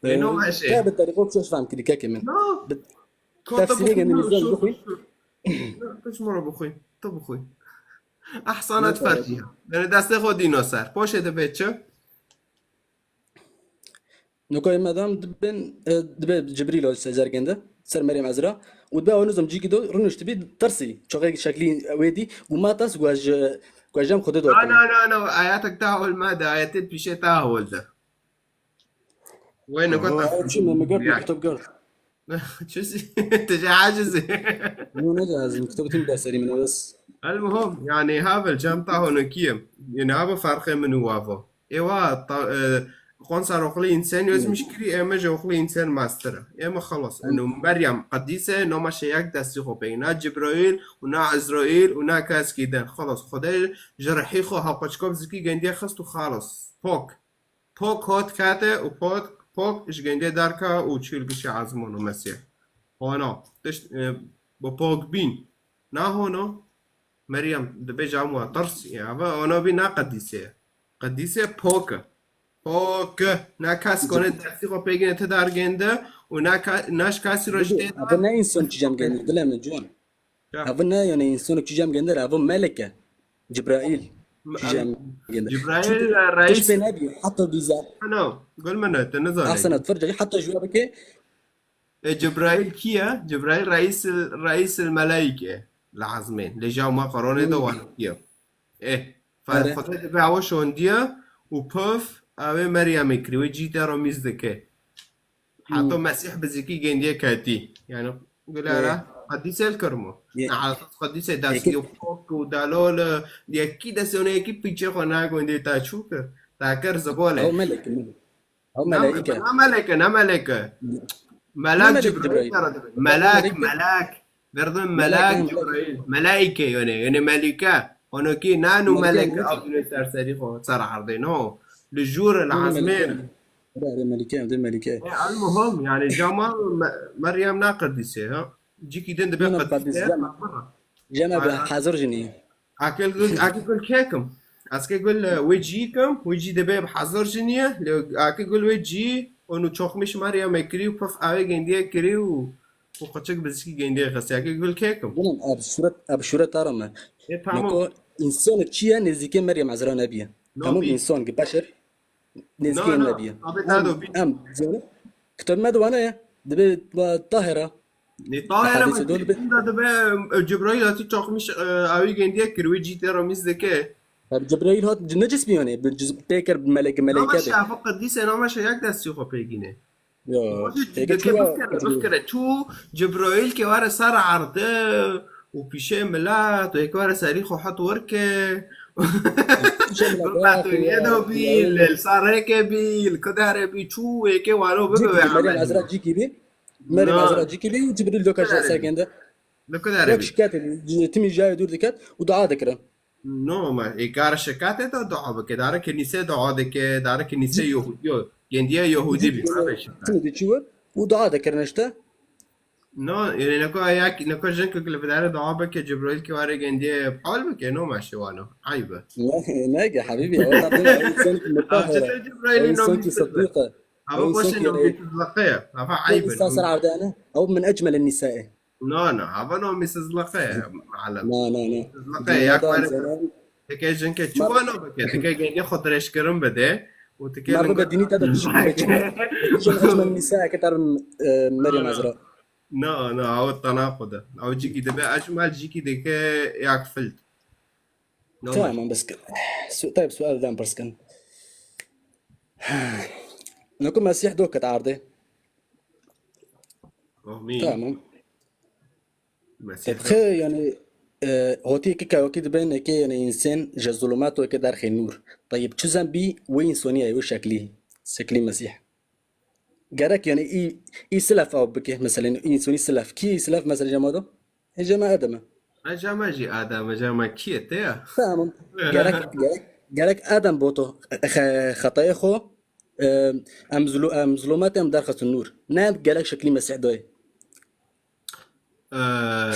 Ê, no, Ee, meşe. Ya bi telefon çok fam kiri keke min. No. Bi-, Ko tu tefsîrê bixwîn, geldi, no, nizam şu, bixwîn. Şu. No, tu ji min re bixwîn. Tu bixwîn. Ehsanat Ne ferdiya. Yani destê xwe dîno ser. Poşê dibe çi? Nokayê me dam dibin, e, dibe Cibrîl o ser gende, ser Meryem Ezra. Û dibe ew nizam cîkî do, rûniştibî tirsî. Çoxê şeklî wê dî. Û ma tas guaj, guajem Xwedê do. Na, na, na, na. Ayatek te hawil me de, ayetê pîşê te hawil de. Wê niko Aa, te çi me, me gert, Ya. me kitap gert. Çi si-, tu jî acizî. Yo, ne cazim, kitap tim derseri min, bes. Elmuhim, yani, havel, cem ta hono kiyim. Yani, hava farqê min û wavo. Êwa, ta-, e, qonser oxlê însen yozmiş kiri, ême ji oxlê însen mastir. Ême xelas. Eno Meryem qedîse, noma şeyek destî xo pey. Na Cibraîl, û na Ezraîl, û na keskî den. Xelas. Xwedê ji rihî xo haqoçkop zikî gendiye xist û xalas. Pok. Pok hot kate û pok, pok ji gendê derka û çû li gişê ezmon û Mesîh. Hona, tişt, e, bi pok bîn. Na hona, Meryem, dibêje em wa tirs, ya, ve ona bî na qedîse ye. Qedîse pok e. Pok e. Na kes kone destî xwe pêgine ti dar gende û na ka-, na ji kesî re ji tê dar. Abi ne insan çi cem gende, dile min ciwan. Ya. Ev ne, yani, însanok çi cem gender, ev melek e. Cibraîl. Me-, çi cem gender. Cibraîl, Çünkü e, reis. Tişt pê nebî, heta dîza. Ano, gul min e, te nizanî. Ehsenat fercî, heta ji we bike. E, Cibraîl kî ye? Cibraîl reis, reis el melaîke. Lazim e. Lê ja ma Qur'anê de Hı. wan kî ye? E, fa-, Are. Xwedê dibe ew şondiye û pif Ew ê Meryemê kirî, wê cî te re mîz dike. Heta Mesîh bi zikî gendiye ketî. Yani, gulera, qedîsê li kirmo. Ne, esas qedîsê destî pok û delal, yekî destê hone yekî pîçê xwe nagundê ta çû kir. Ta kir zibole. Ew melek, melek. Ew Ne, meleke. Ne meleke, ne meleke. Ne Melek melek Cibrail. Cibrail. Melek, Melek. Melek. Verdim Melek, melek, ha, melek. Cibrail. Melaike yani, yani melike. Onu ki nanu Melike, melek melike. Abdülü serseri ho, sar ardeno. Li jûr, li Nanu azmên. Melike. Re, re, melike, de melike. E, al muhim, yani cama Me-, Meryem ne qedîsê, ha? Ciki din de be Nanu qedîsê, qedîsê, cama. Jema be Aynen. Hazır jini. Akil gul, akil gul kekim. Aske gul, e, wê cî kim, wê cî de be hazır jiniye. Le, akil gul wê cî, onu çokmiş Meryem ekri, puf ave gendiye kiri u, u qıçık bizki gendiye xesi. Akil gul kekim. Bunun ab şuret, ab şuret arama. E, tamam. Nako insan çiye nêzîkê Meryem Ezra nebiye. No Tamam bi. insan ki beşer. Nêzîkê No, no. Nebiye. Abi, Em, nado bi. em, zane. Kitab me de wane ye. Dibe ba Tahira. Ne Tahira Hadîsê mi? Dol be. Dibe, e, Cebrail hatî çakmış, e, awî gendiye kir, wê cî te ramiz dike. Abi Cebrail hat, ne cismi yani. Bir cis-, pêker meleke, Ama meleke be. Şafak Qedîse nama şey yak destî xwe pêgîne. Ya, Ama şu peki dike çuwa bifkere, Cebrail? Bifkere. Çû Cebrail ke were ser erde. û pîşê milet, û êkê were serî xwe hat werke. Pîşê milet, Milet û ya, yê do bî, ya, ya. Li sareke bî, li kidere bî, çû êkê walo bibe Cîkî wê bî, Meryem amelî. Ezra cîkî bî. Meryem Na. Ezra cîkî bî û Cibrîl doka Li kidere bî. serkende. Li kidere Wek bî. Şikayet edî, timî jayê dûr diket û dua dikirin. No, ma êkar şikayet da dua bike. Dare kenîse dua dike, dare kenîse Cî- Yehûdî yo. Gendiye Yehûdî bî. Cîkî Abe şikayet. Timî diçî wir û dua dikirin işte. No, yani neko ayak, neko jin ku li vidare dua bike, Cebrail ki ware gendiye pal bike, no ma şewano. Aybe. Ne, ne ki habibi, o tabii o insan ki Av mutahhara. Cebrail O insan ki nomîsizlik. Sıddıqa. Ama O insan boşe ki nomîsizliğe. Ama o aybe. insan ser ardane. O min ecmel nisa'e. No, no, ama nomîsizliğe. Alem. No, no, no. Sizliğe, Dünyada yak ware. Zaten Tike jin ke çuwa no bike, tike gendiye xwe dirêjkirin bide. Û tike Merhaba lingo- dinî te de tişkî bike. Şun ecmel nisa'e ke tar, e, Meryem No, no. Ezra. Na, na, ew tenaqud e. Ew cîkî dibe ecmel, cîkî dike yak filt. No, Tamam, bes kir. Su-, tayyib, sual dan pirs kin. Nako Mesîh do ket ardê. Amîn. Tamam. Mesîh. Tabxê yani, e, hotî ki kawakî dibe neke yani insan ji zulûmat weke derxê nûr. Tayyib, çi zen bî wê insonî ye, wê şeklî, şeklî Mesîh. Gerek yani î, î silef ew bike, mesela î însonî silef. Kî î silef mesela jema do? Ê jema Adem e. Ecama jî Adem, ecama kî ye te ya? Tamam. Gerek, gerek, gerek Adem boto xe-, xetayê xo, e, em zulu-, em zulûmat em derxistin nûr. Ne gerek şeklî Mesîh doyê. Ee,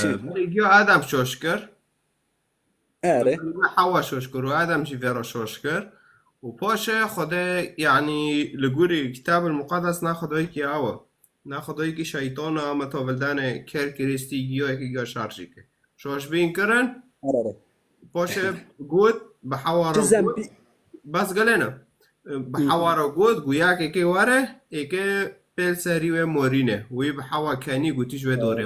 Kî? Merigiyo Adem şoş kir. Ere. Hewa şoş kir û Adem jî vêro şoş kir. Û paşê Xwedê, yanî li gorî Kitabul Muqeddes na Xwedayekî awe. Na Xwedayekî şeytana ama tavildanê ker kirê stî giyo yekî giyo şarjî ke. Şoş bîn kirin. Ere, ere. Paşê got, bi hewa Çi re got. zempî- Bas gelê ne. Bi Hı. hewa re got, guyakê ke were, êke pêl serî wê morîne. Wî bi hewa kenî gotî ji wê dorê.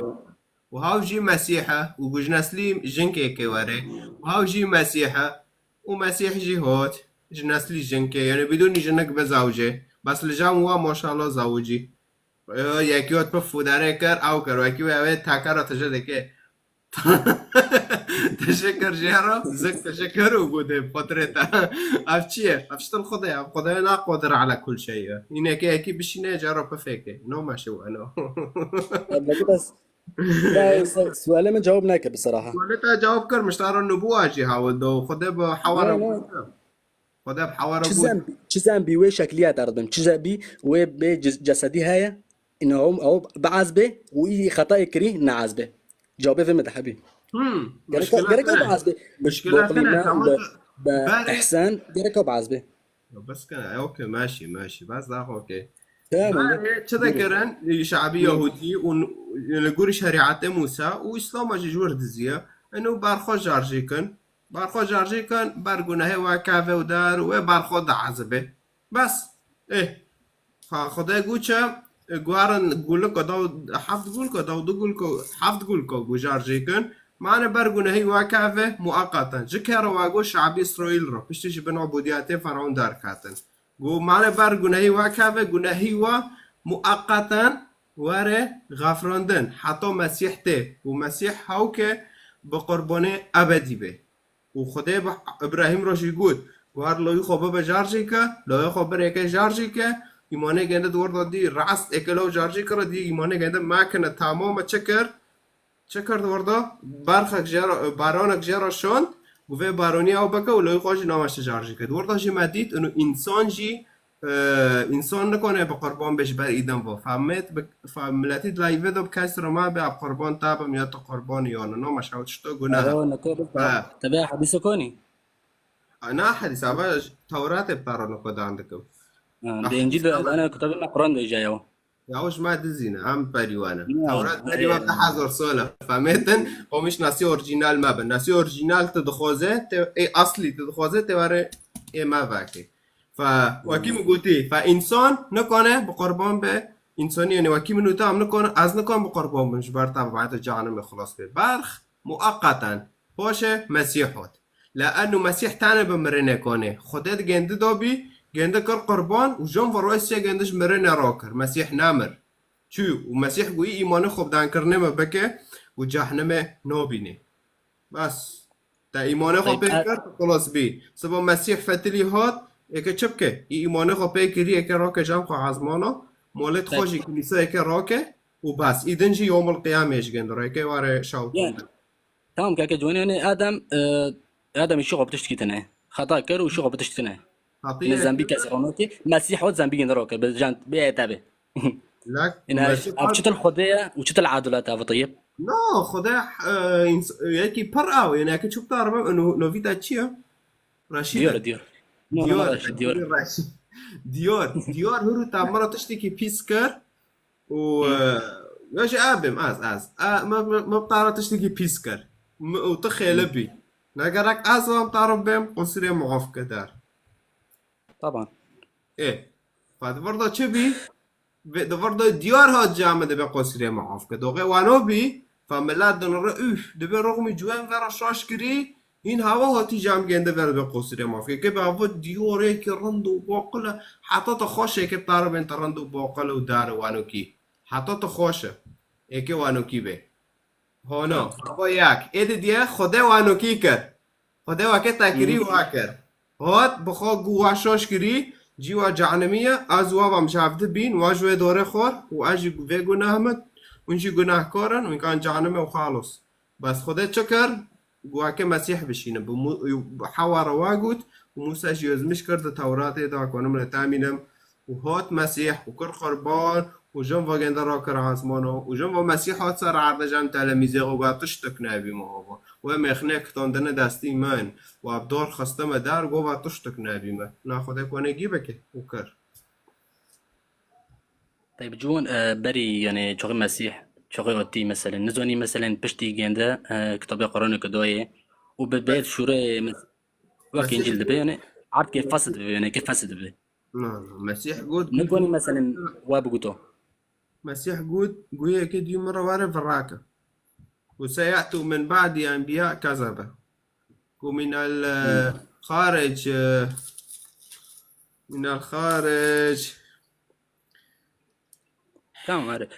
Û haw jî Mesîh e û ji neslî jinkê ke were. Û haw jî Mesîh e û Mesîh jî hot ji neslî jinkê. Yani bidûnî jinik be zawcê. Bes li cam wa maşallah zawicî. Yo, yekî hot bi fûderê kir, ew kir. Wekî wê ew ê tekera tije dike. Teşekkür jê re, zik teşekkür û gode potreta. Ev çi ye? Ev ştil Xwedê, ev Xwedê na qadir ala kul şey ye. Îneke yekî bişîne, cara pifêke. No meşe weno. Belki bes. Ya, se-, sualê min cevap neke bi seraha. Sualê te cevap kir, miştara nubuwa jî hawil do. Xwedê bi hewara No, no. Xwedê bi hewara Çi got. zen, çi zen bî wê şekliya te dibim. Çi zen bî wê bê ce-, cesedî heye. Ino ew, ew bi ezbê û î xetayê kirî ne ezbê. Cevabê vê min de hebî. Hmm, Gerek, muşkila gerek ew tine. bi ezbê. Bi Muşkila boqlî tine, me, tamam. bi, bi Ber- ihsan, gerek ew bi ezbê. Ya bes kene, ew ke meşî, meşî. Bes daha okey. Tamam. Berê çi dikirin, şabî Yahudî û li gorî şerîetê Mûsa û Îslama jî ji wir diziye. Eno berxwe şarjê kin. Berxwe şarjê kin, ber gunehê we keve û der û wê berxwe diezibê. Bes. Ê. Ha, Xwedê got çi, e, guherin gulika daw, heft gulika daw, du gulika, heft gulika gu şarjê kin. Mane ber gunehê we keve mueqeten. Ji kere we got şabî Îsraîl re, piştî ji bin ubudiyetê Feraûn derketin. Got, mane ber gunehî we keve, gunehî we mueqeten were xefrandin. Heta Mesîh tê. Û Mesîh hewke bi qurbanê ebedî be. Û Xwedê bi Îbrahîm re jî got, got, her loyî xwe bibe jar jî ke, loyê xwe bir êke jar jî ke, îmanê gende di wir de dî rast êke lo jar jî kire, dî îmanê gende makine tamam e, çi kir? Çi kir di wir de? Berxek jê re, baronek jê re şand, got, vê baronî ew bike û loyî xwe jî nameşte jar jî ke. Di wir de jî me dît, û însan jî, e, însan nikane bi qurban be ji ber îdin ve. Femet, bi, fe, miletî di layîvê de bi kes re me be, ev qurban te bim ya tu qurban ya ne. Name şew tişto gunah. Ero, neke bi Ha. Te be hadîse konî? Na hadîs, ava Tewratê bi te re niko dan dikim. Ha, Ah, de Încîl de, ama ana kitabê me Quran de jî ye. Ya, o ji me dizîne, em perîwane. Ya, Tewrat e, perîwa e. Te hezar sal e. Femetin, o miş nasî orîjînal me be. Nasî orîjînal tu dixwaze, te, ê aslî tu dixwaze, te were ê me veke. Fe, wekî min gotî, fe însan nikane bi qurban be, însanî, yani wekî min û te em nikane, ez nikan bi qurban bim, ji ber te bi te canimê xilas be. Berx, mueqeten. Paşê Mesîh hat. Le'ennu Mesîh tene bi mirinê konê. Xwedê di gêndi de bî, gêndi kir qurban û jon ve royê sê gêndi ji mirinê rakir. Mesîh nemir. Çû û Mesîh got, î îmanê xwe bi dankirinê me bike û cehnimê nabînê. Bes. Te îmanê xwe Tayyip, pê e- kir, tu xilas bî. Siba Mesîh fetilî hat, êke çi bike? Î îmanê xwe pê kirî, êke rake cem xwe ezmana, molê xwe Tayyip. Jî kilîsa êke rake û bes. Î din jî yomul qiyamê ji gêndi re, êke were şewtin. Ya. Tamam keke ciwanî, yani Adem, e, Adem îşi xwe bi tiştkî tine. Xeta kir û îşi xwe bi tiştkî tine. Xetî Yine yek zembî kes ronokî, Mesîh hot zembî gêndi roke, bi can, bi etabe. Lak, Yine Mesîh ev hat- çitil Xwedê ye û çitil edalet e, Tayyip. No, Xwedê, e, ins-, yekî pir ew, yani yekî çûk dar be, no, novîta çi ye? Reşîd e. Diyor, diyor. No, no, Diyor, Reşîd, diyor. Reşîd. Diyor, diyor, huru tamara tiştekî pîs kir. û, Hı. e, ya jî ez bêm, ez, ez. E, me, me, me bi te re tiştekî pîs kir. Me, û tu xêli Hı. Bî. Ne gerek ez wam te re bêm, qusirê muaf ke der. Taban. Ê, fa di vir de çi bî? Vê di vir de diyar hat ca min dibe qusirê muaf ke. Doxê wano bî, fa milet dinire, üf, dibe roxmî ciwen vera şaş kirî, Hîn hava hatî cem gêndi ver be qosirê mafkê. Ke be hava diyorê ki rind û baqil e. Heta te xweş e ke taribên te rind û baqil û dar wanokî. Heta te xweş e. Ê ke wanokî be. Hona, hava yak. Ê di diye Xwedê wanokî kir. Xwedê weke te kirî Hmm. wa kir. Hat, bi xwe gu wa şaş kirî, cî wa cehnimî ye, ez wa vam ji hevdi bîn, wa ji wê dorê xwar û ez jî vê gunah min, hûn jî gunahkar in, hûn kan cehnimê û xalos. Bes Xwedê çi kir? Weke Mesîh bişîne. Bi Mû-, bi Hewa re wa got û Mûsa jî êzmîş kir di Tewratê de, ku min li te mînim. Û hat Mesîh û kir qurban û jin ve gêndi rakir ezmano û jin ve Mesîh hat ser erdê cem telemîzê xwe got, tiştek nebî me hava. Wê mêxnê kitandine destî min û ev dar xiste me der, got, va tiştek nebî me. Na Xwedê konê gî bike û kir. Teyb, ciwan, e, berî, yani, çaxê Mesîh, çaxê hatî, meselen, nizanî, meselen, piştî gêndi, e, kitabê Quranê ke dayê û bi bêt şûrê, mes-, wek Mesîh Încîl dibe, yani, erd ke fesid dibe, yani, ke fesid dibe. Na, na, Mesîh got, Nikonî, meselen, we biguto. Mesîh got, guyê ke dî min re were virake. Û seye'tu min ba'di enbiya kezebe. Ku minel, e, Hmm. Xaric, e, minel xaric. Tamam, hadi.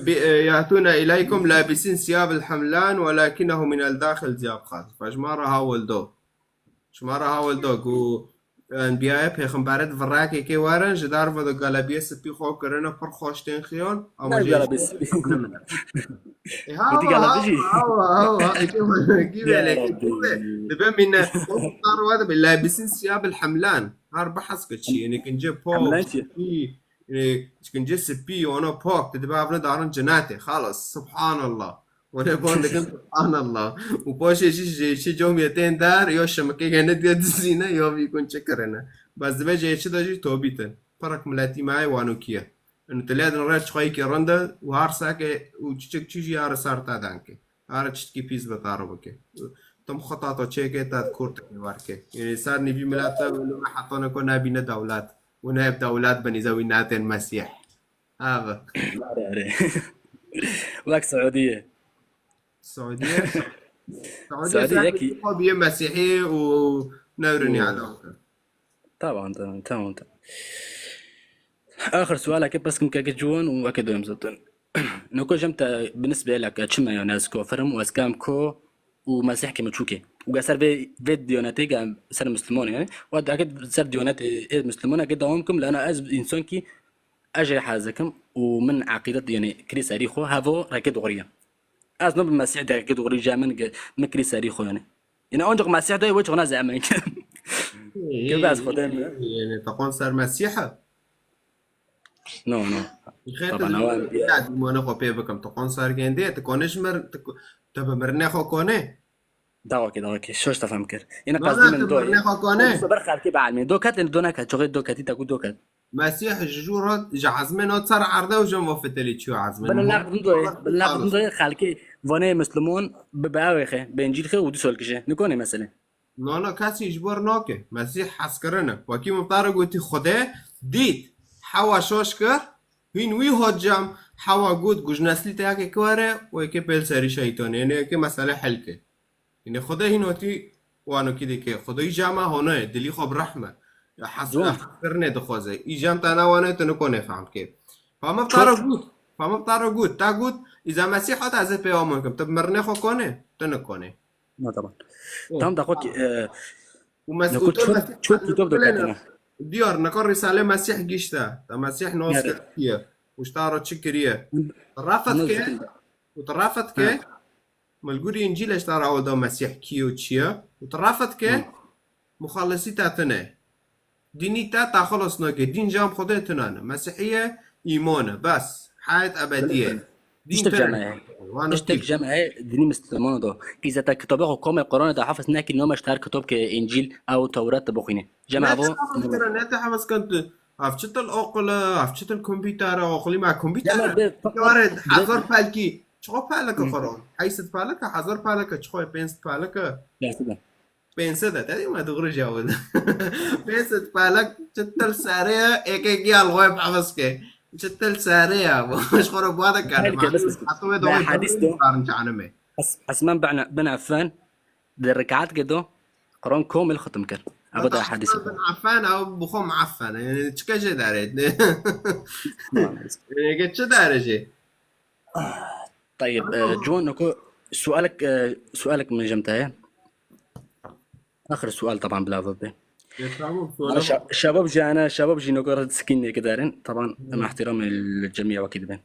Bi, e, yatûne ileykum labisin siyab el-hemlan, welakinnehu minel daxil ziyab xas. Fa ji me re hawil do. Ji me re hawil do ku enbiyayê pêxemberê di virakekê werin, ji derve de gelebiyê spî xwe kirine, pir xweş tên xiyan, ama Ne jê gelebiyê spî? E, hawa, Wîdî gelebî jî? Hawa, hawa, hawa, eke wekî Ya belekî Rabbî. Dibe mîne, o dar wa dibe, labisin siyab el-hemlan. Her behs ke çi, yani kincê pok, Hemlan çi? Spî, yani kincê spî, ona pok, te dibe evne darin cenetê, xalas, subhanallah. Were ban dikin, subhanallah. Û paşê jî jê çi comiyetên der, ya şimikê gene diye dizîne, ya vî kun çi kirine. Bes dibe jê çi de jî tobîtin. Pirek miletî me ye, wanokî ye. Û tu lê din re çixweyî ke rind e û her seke û çiçek çi jî ya re ser te denke. Her çitkî pîs bi te re bike. Tim xeta to çêke te kurteke werke. Yani ser nîvî milet te wilo me heta neko nebîne dewlet. Û ne hep dewlet binîze wî netên Mesîh. Ava. Are, are. Wek Suudiye. Suudiye? Suudiye Suudiye sanki ki- xwe bîye Mesîhî û newrînî Hmm. alaka. Tamam, tamam, tamam, tamam. Axir sualeke pes kim keke ciwan û weke doyem zaten. Noko jem te binisbê leke çime ya ez kafir im û ez kem ko û Mesîh ke min çûke. Û ge ser vê, vê diyanetê ge ser Müslüman yani. Wa deke ser diyanetê ê Müslüman eke dewam kim, lana ez însan kî ez jê hez dikim û min eqîdet yani kirî serî xwe hevo reke doğru ye. Ez no bi Mesîh de reke doğru je min ge min kirî serî xwe yani. Yani ancak Mesîh de wê çiqna zemen kim. Ke bes Xwedê min. Yani teqon ser Mesîh e? No, no. Xêr, tu Taban, dî-, awan ya dîmona xwe pê bikim. Tu qon sergendê, tu konê ji mir-, tu ko-, tu bi mirinê xwe konê? Dawakê, dawakê. Şoş te fem kir. Yine Na, qezdî na, min tu do. Mirinê xwe konê? Ber xelkê be elmê. Do ket, do neket. Çoxê do ketî, te ku do ket. Mesîh ji jû re, ji ezmên hat ser erde û jin va fitilî çû ezmên. Bin laqdin doyê. Bin laqdin doyê xelkê vanê Müslüman bi, bi ew ê xê, bi Încîl xê û du sol kişê. Nikonê mesele. Na, na, kesî ji bo nake. Mesîh hezkirin e. Wekî min te re gotî Xwedê dît. Hewa şoş kir. Hîn wî hat cem. Hewa got, ku ji neslî te yekê ki were, û yekê pêl serî şeytanê. Yanî yekê mesele hel ke. Yanî Xwedê hîn hatî wanokî dike. Xwedê î cem e hona ye. Dilî xwe bi rehm e. Ya hez-, Zor. Hezkirinê dixwaze. Î cem te ne wana ye, tu nikonê fehm ke. Fama te re got. Fama te re got. Te got, îza Mesîh hat ez ê pê wan kim. Tu bi mirinê xwe konê. Tu nikonê. Na, tamam. Tamam, da xwe ki, e, Û mes-, Nako û tu çor, mes-, çor kîtob do bilene, ketine. Diyar, naka Rîsalê Mesîh gişte. Te Mesîh nas kir kî ye. Û ji te re çi kiriye? Rafet ke, û te rafet ke, milgurî Încîl e ji te re ew da Mesîh kî ye û çi ye. Û te rafet ke, muxallisî te tune. Dînî te te xilas nake. Dîn cem Xwedê tune ne. Mesîhiye îman e. Bes. Heyet ebedî ye. Dîn tiştek cem heye. Tiştek cem heye, dînî Müslüman do. Îza te kitabe xwe komê Quranê de hafiz nekî, nome ji te her kitobke Încîl ew Tewret de bixwîne. Cem evo. Ne te hafiz kir, ne te hafiz kir tu. Ev çitil aqil e, ev çitil kompîter e, aqilî me kompîter e. Ware hezar pelkî. Çiqo pelek e Quran? Heyset pelek e, hezar pelek e, çiqo pênc sed pelek e? Pênc sed e. Pênc sed e, te dî me dixurî jawin. Pênc sed pelek çitil serê ye, êkê giya li xwe bihevez ke. Çitil serê ye, ji xwe re bade kerdin. Heta wê dawê hadîs do. Karin canime. As-, Asman bin, bin Affan, di rekaat ke do, Quran komil xitm kir. Eva da hadîs. Bin Affan, ew bi xwe muaffen e. Yani çike jê dare. Yani çi dare jê? Tayyib, e, John, noko sualek, e, sualek min jim te ye. Axir sual taban bila bibe. Ya, tamam, sual. Şe-, şebab jî ana, şebab jî noko red skin ne kidarin. Taban, em ihtiram li cemiye wekî dibin.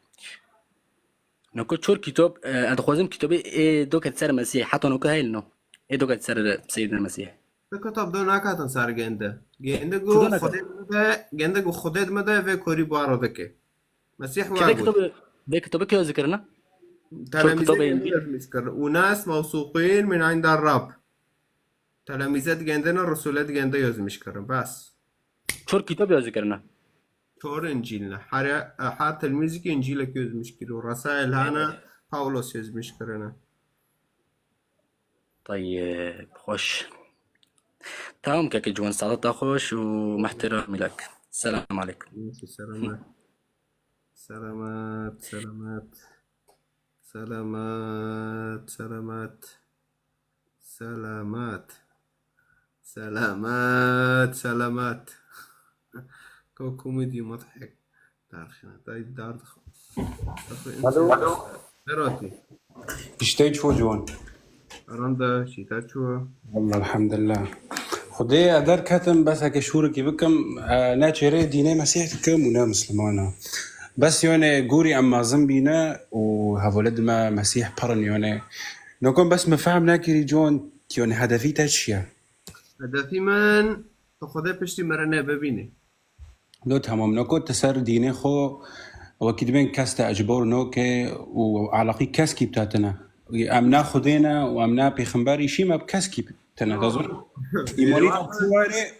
Noko çor kitob, e, ez dixwazim kitobê ê doket ser Mesîh. Heta noko heyl no. Ê doket ser Seyyidina Mesîh. Te kitab do nakatin ser gende. Gende go Xwedê dime de, gende go Xwedê dime de vê korî baro dike. Mesîh wa got. Vê kitobê, vê kitobê kê zikirina? Telemîzê yazmiş kir. Unas mewsuqîn min inda Rab. Telemîze digende ne, Resûle digende yazmiş kirin. Bes. Çor kitab yazî kirine. Çor Încîl ne. Her, her telmîzî ki Încîlek yazmiş kiro. Resail hane, Pawlos yazmiş kirine. Tayyib, xweş. Tamam keke ciwan, saxta xweş û mehtiram milek. Selam aleykum. Selamet. Selamet, selamet. Selamet, selamet. Selamet. Selamet, selamet. Ko komedî, mudhek. Darxine, tay dar dixwe. Alo. Herotî. Piştey ço ciwan. Aranda, şîta ço. Wallah, elhamdulillah. Xwedê ez derketim, bes heke şûrekî bikim, e, ne çêrê dînê Mesîh dikim û ne Mislimana. Bes yone gorî em mezin bîne û hevalê dime Mesîh pirin yone. Nokom bes min fehm nekirî con, yone hedefî te çi ye? Hedefî min, tu Xwedê piştî mirinê bibînî. Do tamam, noko tu ser dînê xwe wekî dibên kes te ecbor noke û eleqî keskî bi te tine. Em ne Xwedê ne û em ne pêxember, îşî me bi keskî tine. Te zor. Îmanî te bi çi were,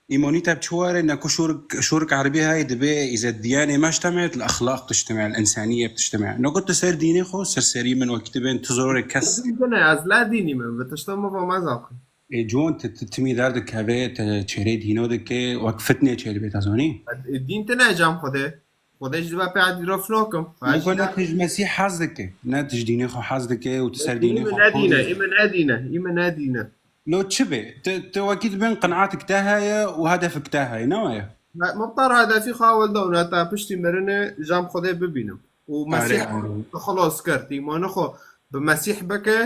îmanî te bi çi were, ne ku şûr, şûr erbî heye dibê îzet diyanê me ji te me, li exlaq tişt me, li însaniyê tişt me. Noko tu ser dînê xwe, ser serî min wekî dibên tu zorê kes. Dîn tine, ez la dînî min, bi tişta min va me zaxin. Ê, John, tu, tu timî derdikeve, tu çêrê dîno dike, wek fitnê çêdibe, te zanî? E, dîn tine cem Xwedê. Xwedê ji dibe pê edîrof nokim. Niko ne tu ji Mesîh hez dike, ne tu ji dînê xwe hez dike û tu ser dînê xwe ne dîne, î min ne dîne, î min ne dîne. Lo çi be? Tu, tu wekî dibên qenatik te heye û hedefik te heye, ne waya? Mebtar hedefî xwe ewil da û heta piştî mirinê jam Xwedê bibînim. Û Mesîh te xilas kir, îmanê xwe bi Mesîh bike,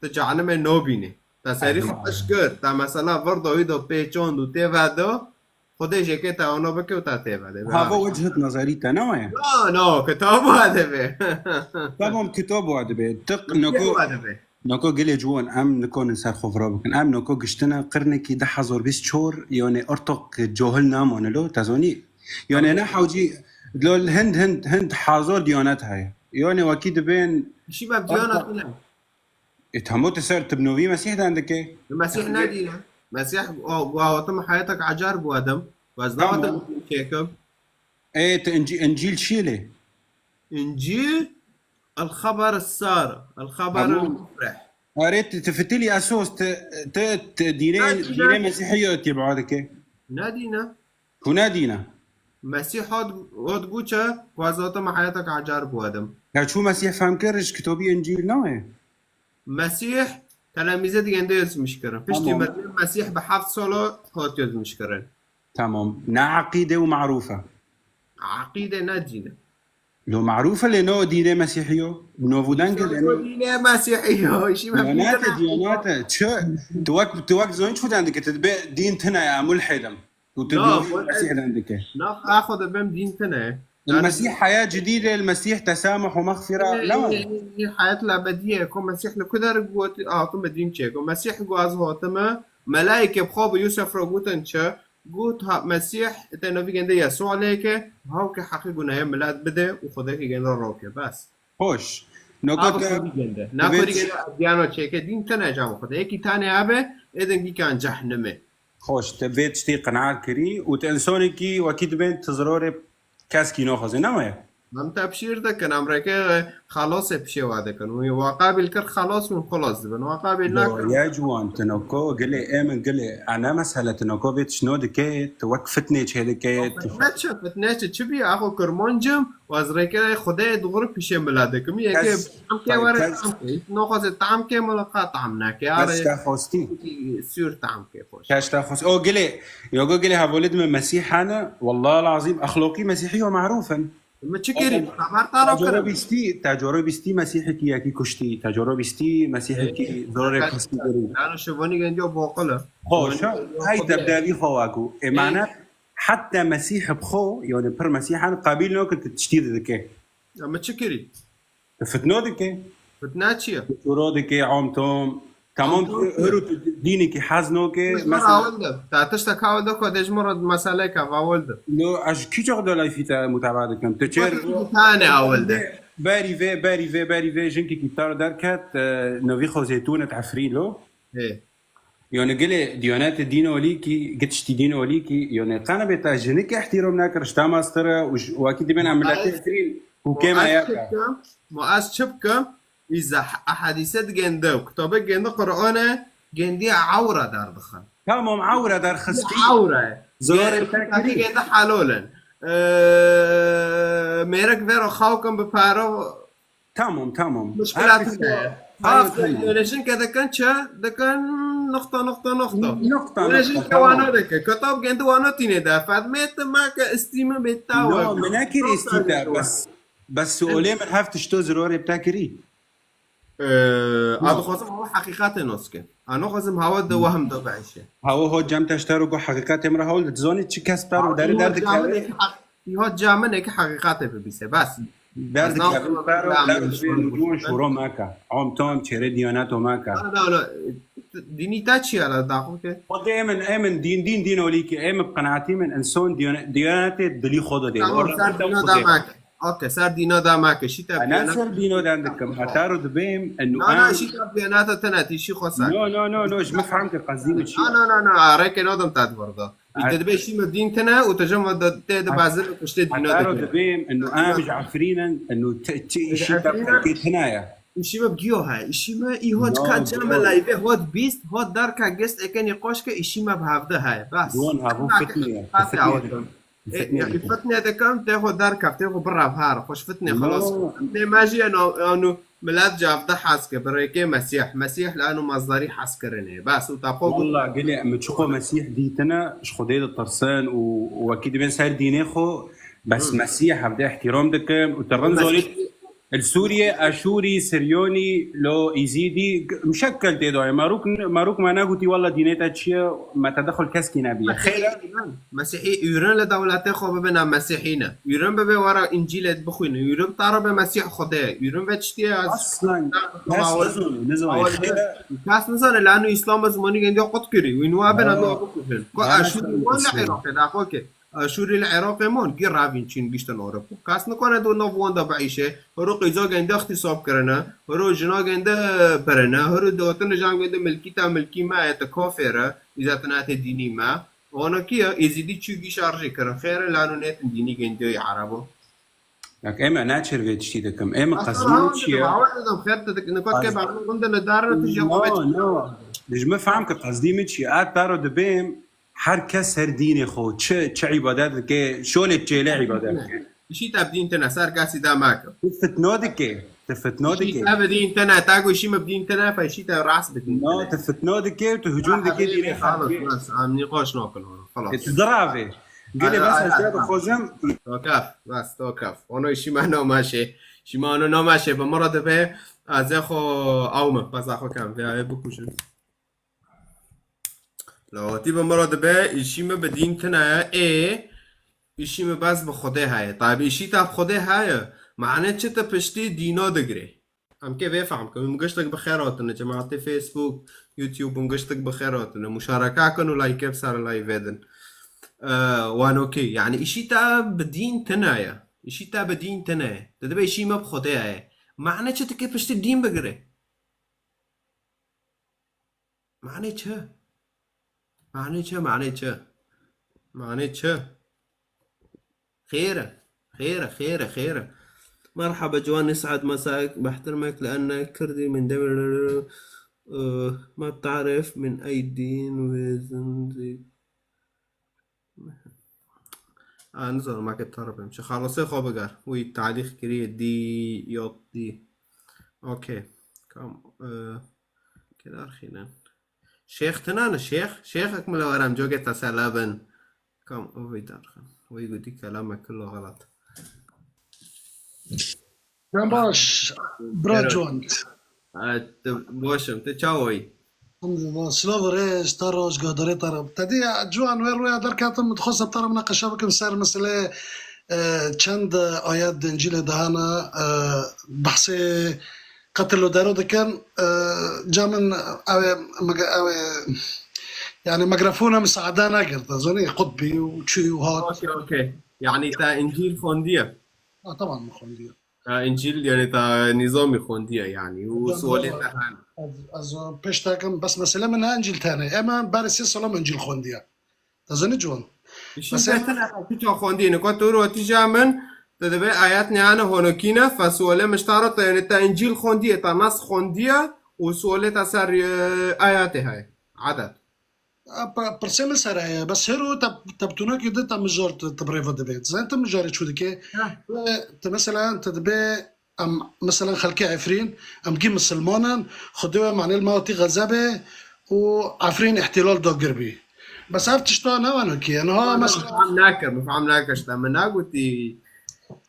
tu cehenimê nabînî. Te serî xwe eş kir, te mesela vir dawî da pêçand û tê veda, Xwedê jêkê te ana bike û te tê vedê. Hava wecihit nazarî te ne ye? Na, na, kitabo hedefê. Tamam, kitabo hedefê. Tiq, noko. Kitabo hedefê. Noko gelê ciwan, em nikarin ser xwe vira bikin. Em noko giştine qirnekî du hezar bîst û çar, yanî irtok cahil namane lo, te zanî? Yanî ne hewcî, lo hind, hind, hind hezar diyanet heye. Yanî wekî dibên Şî me diyanet bile. E, hemû tu ser tu bi novî Mesîh den dike. Mesîh nedîne. Mesîh, o, o, hatim heyetek ecar bû adam. Wez Tamam. Nawatim çêkim. E, tu Încî-, Încîl çi lê? İncil, el-haber sar, el-haber Tamam. mufreh. Erê, tu, tu fitilî esos, tu, tu, tu dîrê, Nedîne. Dîrê Mesîhî yo tîba dike. Nedîne. Ku nedîne. Mesîh hat, hat bû çi? Wez nawatim heyetek ecar bû adam. Ya çû Mesîh fehm kir, ji kitabî Încîl nayê? Mesîh telemîzê digende yazmiş kirin. Piştî Tamam. Mesîh bi heft sala hat yazmiş kirin. Tamam. Ne eqîde û marûf e. Eqîde ne dîn e. Lo marûf e lê no dînê Mesîhî yo. Novû dengê lê no. Dînê Mesîhî yo. Şî me Diyanete, diyanete. Çi? Tu wek, tu wek zon çû dendike, tu dibe dîn tine ya, mulhid im. Û tu Ya, diyorsun bu- Mesîh dendike. Naf axo de bem dîn tine. El Mesîh haya cidîd, el Mesîh tesamuh û mexfira. Ê, La. Ê, ê, ê, hayat la bediye, ko Mesîh li ku der got, a, ku me dîn çê, ko Mesîh got ez hatime, melaike bi xwe bi Yusuf re gotin çi? Got ha Mesîh, te nevî gende Yesû aleyke, haw ke heqî gunahê milet bide û Xwedê ke gende roke, bes. Hoş. Noko Abi te Xwedî gende. Na Xwedî gende diyano çêke, dîn tine cam Xwedê. Eki tane abe, ê dengî kan cehnime. Xoş, te vê tiştî qenaet kirî û tu insanekî wekî dibên tu zirorê keskî naxwazê, ne waya? Em tebşîr dikin, em rêkê xelasê pişê we dikin. Wî wa qabil kir xelas hûn xilas dibin. Wa qabil Yo, nakirin. Ya ciwan, tu noko gilê ê min gilê, e ne mesele tu noko vê tişt no dike, tu wek fitnê çê dike, tu Fitne çi, fitne çi, çi bî? Axo Kirmancim, û ez rêkê Xwedê dixwir pişê mila dikim. Yekê Kes, tam kê were kes, tam kê. Naxwazê tam kê, mila qa tam neke. Kes Are te xwestî. Sür tam kê xweş. Kes te xwestî. O gilê, yogo gilê hevolê dime Mesîh hene. Wallah lazim, exloqî Mesîhî yo marûf in. Mi çi kirî? Xeber te Tecoro kirin. Bîstî, tecoro bîstî Mesîhekî yekî kuştî. Tecoro bîstî Mesîhekî zirorê kustî kirî. Dano şivanî gendiyo boqil e. Xo, Şivanî şo, gendiyo ay boqil e. Te devî xo waku. Emanet. Heta Mesîh bi xwe, yanî pir Mesîhan qebîl nake tu tiştî didike. Ya me çi kirî? Tu fitno dike. Fitne çi ye? Tu çoro dike, am tom. Tamam, Am tom tu çi ye? Her tu dînekî hez noke, Tişt mesela awil de. Ta tiştek awil de ku dê ji min re meseleke awil de. No, ez kî çok da lafî te mutaba dikim. Tu çer Tane awil de. Berî vê, berî vê, berî vê, jinkekî tar derket, e, nevî xwe zêtûn et efrî lo. Ê. Yanî gilê diyanetê dîn olîkî, gitiştî dîn olîkî, yanî qene bê te jinik îhtîram nekir, ji te mestir e û ji, wekî dibên em milletê Ez- kirîn û kêm Muaz eyaka. Çipkim, Muaz çipkim, îza ehadîse digende û kitabê gende Qur'an e, gendiye ewra derdixin. Tamam, ewra derxistî. Ewra e. Zararê Ye- te kirî. Gende helal in. Ee, mêrek vero xawkin bi paro Tamam, tamam. Muşkilat Her ne? Her Bak, tamam. Öyle jinke dikin çi? Dikin nokta, nokta, nokta. Nokta, Öyle nokta, jinke tamam. Wano dike. Kitab gendi wano tîne de. Fedmê te ma ke istîme bê tawa. No, min nekir istî te. Bes, bes sualê min heft tişto zirorê te kirî. Ee, No. Abi xwazim hava heqîqatê nos ke. Ano xwazim hava de wehm de beşe. Hawa ho cem te ji te ro got heqîqetê min re hewil de. Dizanî çi kes te ro derê derdikeve? Îha caminekî heqîqetê bibîse, bes. Derdikeve, Ez te ro, naxwazim te ro, te ro dibê nûcûn şûro meke. Am tam çêrê diyaneto meke. Na, na, na. Dînî te çi ye la daxo ke? Xwedê ê min, ê min dîn, dîn, dîn olî ke, ê min bi qenaetî min insan diyane-, diyanetê dilî xwe de dê. Tamam, Ora ser dîna da meke. Okey, ser dîna da meke. Şî te Ha, ne diyanet- ser dîno den dikim. Heta ro dibêm, eno Na, na, em şî te diyaneta te ne, tî şî xwe ser. No, no, no, no, ji min fehm kir, qezdî min çi? Na, na, na, na, rêkê nadim te di vir de. Î te dibê şî me dîn tine û te jin ve de tê de bazir û piştê dîna Heta ro dikine. Dibêm, eno em ji Efrîn in, eno te, ti Ji îşî te Efrîn in? Perkê tine ye. Îşî me giyo he. Îşî me î hot No, ka cem bro. Live hot bîst, hot derka gest eke nîqaş ke îşî me bi hevde he. Bas. Don havo Hema ke fitne ye. Hati Fitne ye. Awdim. Fitnê dikim. Fitnê dikim, tê xwe derkev, tê xwe birev her. Xweş fitnê xelas. Fitnê me jî eno, eno millet ji evde hez ke, bi rêkê Mesîh. Mesîh li eno mezdarî hez kirinê. Bes û te xwe got. Walla gilê, min çiqo Mesîh dîtine, ji Xwedê ditirsin û, û wekî dibên ser dînê xwe, bes Mesîh evde îhtîram dikim û te rind zanî. Li Sûriyê, Eşûrî, Siryonî, lo Îzîdî, muşekkel tê dayê. Merûk, merûk me negotî, walla dînê te çi ye, me tedexul keskî nebiye. Xêr e? Mesîhî ûrin li dewletê xwe bibin, em Mesîhî ne. Ûrin bibe were Încîlê bixwînin. Ûrin taro be Mesîh Xwedê ye. Ûrin ve tiştî ye, ez Aslan, kes nizane, nizane. Xêr e? Kes nizane, lano Îslam zimanî gendiya qut kirî. Wî nû abin, em nû bikujin. Ku Eşûrî wan li Iraqê, daxo ke. Eşûrî li Iraqê man, gî ravîn çîn giştin Ewropa. Kes nikare di nav wan de biîşe. Hiro qîza gende îxtîsab kirine. Hiro jina gende birine. Hiro dotine jan gende milkî te milkî me ye, te kafir e. Îza te nate dînî me. Wana kî ye? Êzîdî çû gî şarjê kirin. Xêr e, lano netin dînî gendiyoyê Erebo. Yak, ê me neçir vê tiştî dikim. Ê me qezî min çi ye? Bawer didim, xêr te dik-, nikat ke bawer min de li dar re tu jê xwe vê tiştî. No, no. Ji min fehm ke qezî min çi ye. A te ro dibêm, her kes her dînê xwe, çi, çi îbadet dike, şolê çêlê îbadet dike. Îşî te bi dîn tine, ser kesî de meke. Tu fitna dike, tu fitna dike. Îşî te bi dîn tine, ta ku îşî min bi dîn tine, fe îşî te rast bi dîn tine. No, tu fitna dike, tu hücum dike dînê xelkê. Bes, em nîqaş nakin ona, xelas. E, tu diravê. Gelê bes ez dixwazim. Tokef, bes, tokef. Ono îşî me namaşê. Şî me ono namaşê, bi min re dibe, ez ê xwe ew min, bes xwe kem, vê ayê bikujin. Lawatî bi min re dibe, îşî min bi dîn tine ye, ê, îşî min bes bi Xwedê heye. Tabî îşî te bi Xwedê heye. Mane çi te piştî dîna digirê? Em kê vê fehm kin. Min giştek bi xêr hatine. Cemaetê Facebook, YouTube, min giştek bi xêr hatine. Muşareke kin û like bi ser live din. Ee, wan okey. Yani îşî te bi dîn tine ye. Îşî te bi dîn tine ye. Te dibe îşî me bi Xwedê heye. Mane çi te kê piştî dîn bigire? Mane çi? Mane çi? Mane çi? Mane çi? Xêr e. Xêr e, xêr e, xêr e. Merhaba Ciwan, يسعد مساك، بحترمك لأنك كردي من دمر، آه، ما بتعرف من أي دين وزنزي. A, nizanim, eke tarif bim. Çi xelasê xwe biger. Wî talîx kiriye dî, yot dî. Okey. Kam, e, kê derxînin? Şêx tine ne, şêx? Şêxek min le werem, cogê tesele bin. Kam, o vî derxin. Wî gotî kelame kullo xelat. Can baş, bira Ciwan. E, tu, boşum, tu çawoyî? Elhamdulillah, silav û rêz, te roj, guhdarê te re. Te dî, Ciwan, wê rûya derketim, dixwazim te re minaqeşe bikim ser meselê, e, çend ayet di Încîlê de hene, e, behsê qetil û dero dikin, e, ca min ew ê, mege-, ew ê, yani mikrofona min saade nekir, te zanî, qut bî û çû û hat. Okey, okey. Yani te Încîl xwendiye? Ha, teban min xwendiye. Ha, Încîl, yani te nîzamî xwendiye yani. Û sualê te hene. Ez, ez pêş te kim, bes mesele min ne Încîl tene. Ema berê sê sala min Încîl xwendiye. Te zanî Ciwan? Îşî mesela te ne, tu ça xwendî, nika tu rotî ja min, te divê ayet nihane honokîne, fe sualê min ji te re te, yani te Încîl xwendiye, te nas xwendiye û sualê te ser, e, ayetê heye. Adet. A, pe-, pirsê min ser heye, bes hero te, te bi tunekî di te mijar te, te bi rê ve dibê. Zaten te mijarê çû dike. Heh. Te, te mesela te dibê Em, mesela xelkê Efrîn, em gî misilman in, Xwedê we manê li me hatî xezebê û Efrîn îhtîlal dagir bî. Bes ev tişta ne wano kî ye. Niha mesela. Min fehm nekir, min fehm nekir, işte min negotî.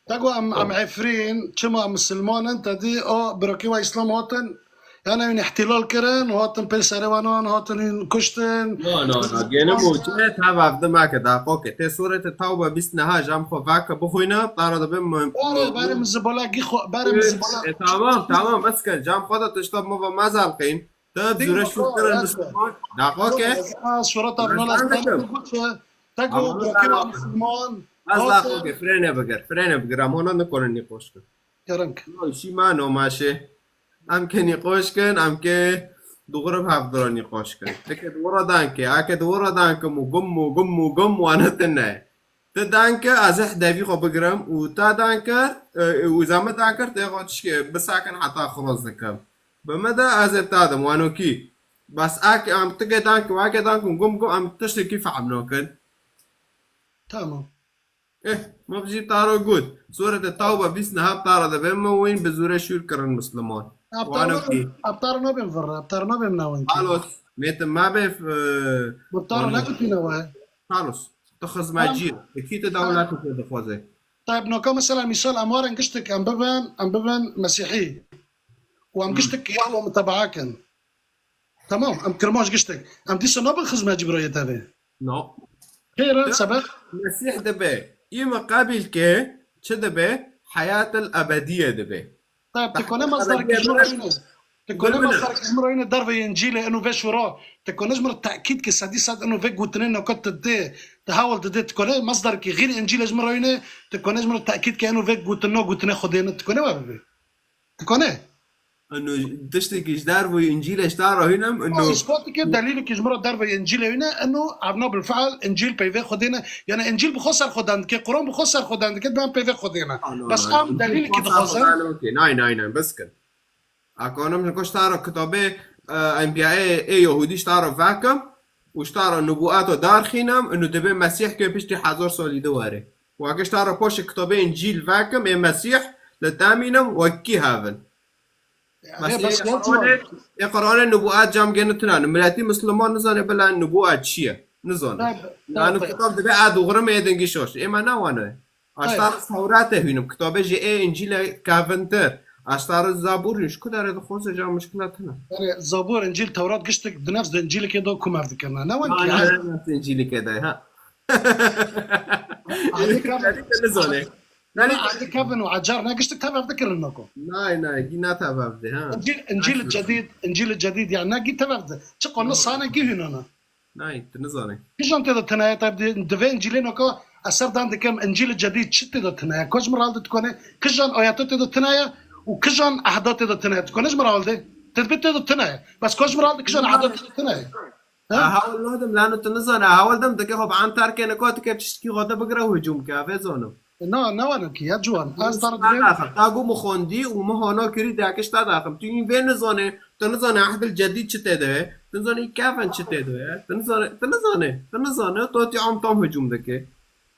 Te got em, em Efrîn, çima em misilman in, te dî, a, birakî we Îslam hatin, yani wîn îhtîlal kirin, hatin pê serê we nan, hatin wîn kuştin. No, no, no, gênim û çi, tev ev dime ke, daxo ke, tê sûrete Tewbe bîst neha jam xwe vake bixwîne, tara dibê min. Barê, barê min zibala gî xwe, barê min zibala. E, tamam, tamam, bes ke, cam xwe de tişta min ve mezal qîn. Te zure şûr kirin misilman. Daxo ke. Ez, a, sureta Ronald Reis te got, te got, bokê wa misilman. Ez daxo ke, frêne bigir, frêne bigir, em hona nikonin nîqoş kin. Kerem ke. Şî ma no maşê. Em ke nîqoş kin, em ke dûxurib hevdira nîqoş kin. Te ke dûxura dan ke, a ke dûxura dan ke mu gum, mu gum, mu gum, wane tine. Ti dan ke ez ê hidevî xwe bigirim û ta dan kir, e, û zame dan kir, tê xwe tişkê bisakin heta xilas dikim. Bi me de ez ê ta dim, wano kî. Bes ake em ti ke dan ke, wake dan ke, gum gum, em tiştekî fehm nakin. Tamam. Eh, ma bijî taro got. Sûrete Tawbe bîst niha tara de bê me wîn bi zûre şûr kirin Misliman. Wan okey. Aptar nabêm vir, aptar nabêm newin ki. Halos, mêtin me bê, e, Bu tara nekutîne we. Halos. Tu xizmecî. Ekî tu dewletê te dixwaze. Tayyip noka mesela misal em warin giştik em bibin, em bibin Mesîhî. Û em giştik Yahwe mutebaa kin. Tamam, em kirmanc giştik. Em dîsa nabin xizmecî birayê te vê. No. Xêr e, sebeb? Mesîh dibe. Î me qebîl ke çi dibe? Heyatil ebedîye dibe. Tayyip, tu kone masdar ki ji min re yine. Tu kone masdar ki ji min re yine derveyê Încîlê eno vê şûra. Tu kone ji min re tekîd ki sedî sed eno vê gotinê noka tu dê. Tu hewil didê. Tu kone masdar ki xîr Încîlê ji min re yine. Tu kone ji min re tekîd ki eno vê gotin no gotinê Xwedê ne. Tu kone we bibê. Tu kone? Eno tiştekî ji derveyê Încîlê ji te re hînim, eno. Îspat dike delîlekî ji min re derveyê Încîlê hîne, eno evna bilfiil Încîl peyvê Xwedê ne. Yani Încîl bi xwe ser Xweden dike, Quran bi xwe ser Xweden dike, ben peyvê Xwedê ne. Bes em delîlekî dixwazin. Nay, nay, nay, bes kin. Ekonim ji koş tara kitabê, e, enbiyayê ê Yahudî ji tara vekim û ji tara nubuato darxînim, inu dibê Mesîh ke piştî hezar salî de were. Weke ji tara poşê kitabê Încîl vekim, ê Mesîh li temînim wekî hevin. Bes ê Qur'anê, ê Qur'anê nubuat cam gene tunane. Miletî Misliman nizane bila nubuat çi ye. Nizane. Yani kitab dibe a dûxrim ê dingî şaş. Ê me newane. Aştar Tewrate hûnim, kitabê jî ê Încîle kevintir. Aştar Zabûr hûn, ji ku derê dixwaze ja mişkila tune. Yani Zabûr, Încîl, Tewrat giştik di nefs de Încîlikê de kum ev dikirine. Ne wen ki. Nefs Încîlikê de, ha. Adê kevin. Nizane. Adê kevin û acar ne giştik tev ev dikirin nako. Nay, nay, gî ne tev ev de, ha. Încîl, Încîl Cedîd, Încîl Cedîd yani ne gî tev ev de. Çi qanûn sane gî hûnana. Nayê, tu nizanî. Kijan tê de tune ye? Tabi di, di vê Încîlê noka ez ser dan dikim, Încîlê Cedîd çi tê de tune ye? Ku ji min re hal de dikone, kijan ayeta tê de tune ye û kijan ehda tê de tune ye? Dikone ji min re hal de? Tê dibê tê de tune ye. Bes ku ji min re hal de kijan ehda tê de tune ye? Ha? Ha, hewil nadim, lano tu nizane. Hewil dim dike xwe bi enterkê niko dike tiştkî xwe de bigire û hicûm ke. Vê zanim. Na, ne walim ki ya ciwan. Ez dar dibêm. Ta ku min xwendî û min hana kirî de kiş te daxim. Tu yîn vê nizane, tu nizane ehdil cedîd çi tê de ye. Tu nizane kevin çi tê de ye. Tu nizane, tu nizane, tu nizane, tu tî am tam hicûm dike.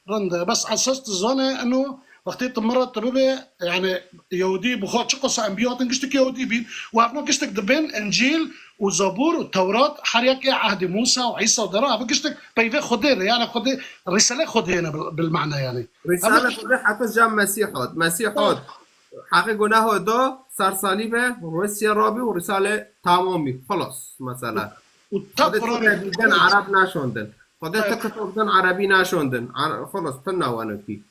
Rind e. Bes esas tu zane eno wextê tu min re tu bibê, yani Yahudî bi xwe çi qasa enbiya hatin giştik Yahudî bîn û hevna giştik dibên Încîl û Zabûr û Tewrat her yek ê ehdê Mûsa û Îsa dera ev giştik peyvê Xwedê ne, yani Xwedê Rîsale Xwedê ne bil, bil mane yani. Rîsale Xwedê heta cem Mesîh hat. Mesîh hat. Heqê guneho do ser salîbe, Rûsya rabî û Rîsale tamam bî. Xelas mesela. Û ta Xwedê Quranê tu derdî den Ereb naşandin. Xwedê tu kitab din Erebî naşandin. Ar-, Xelas tu nawanokî.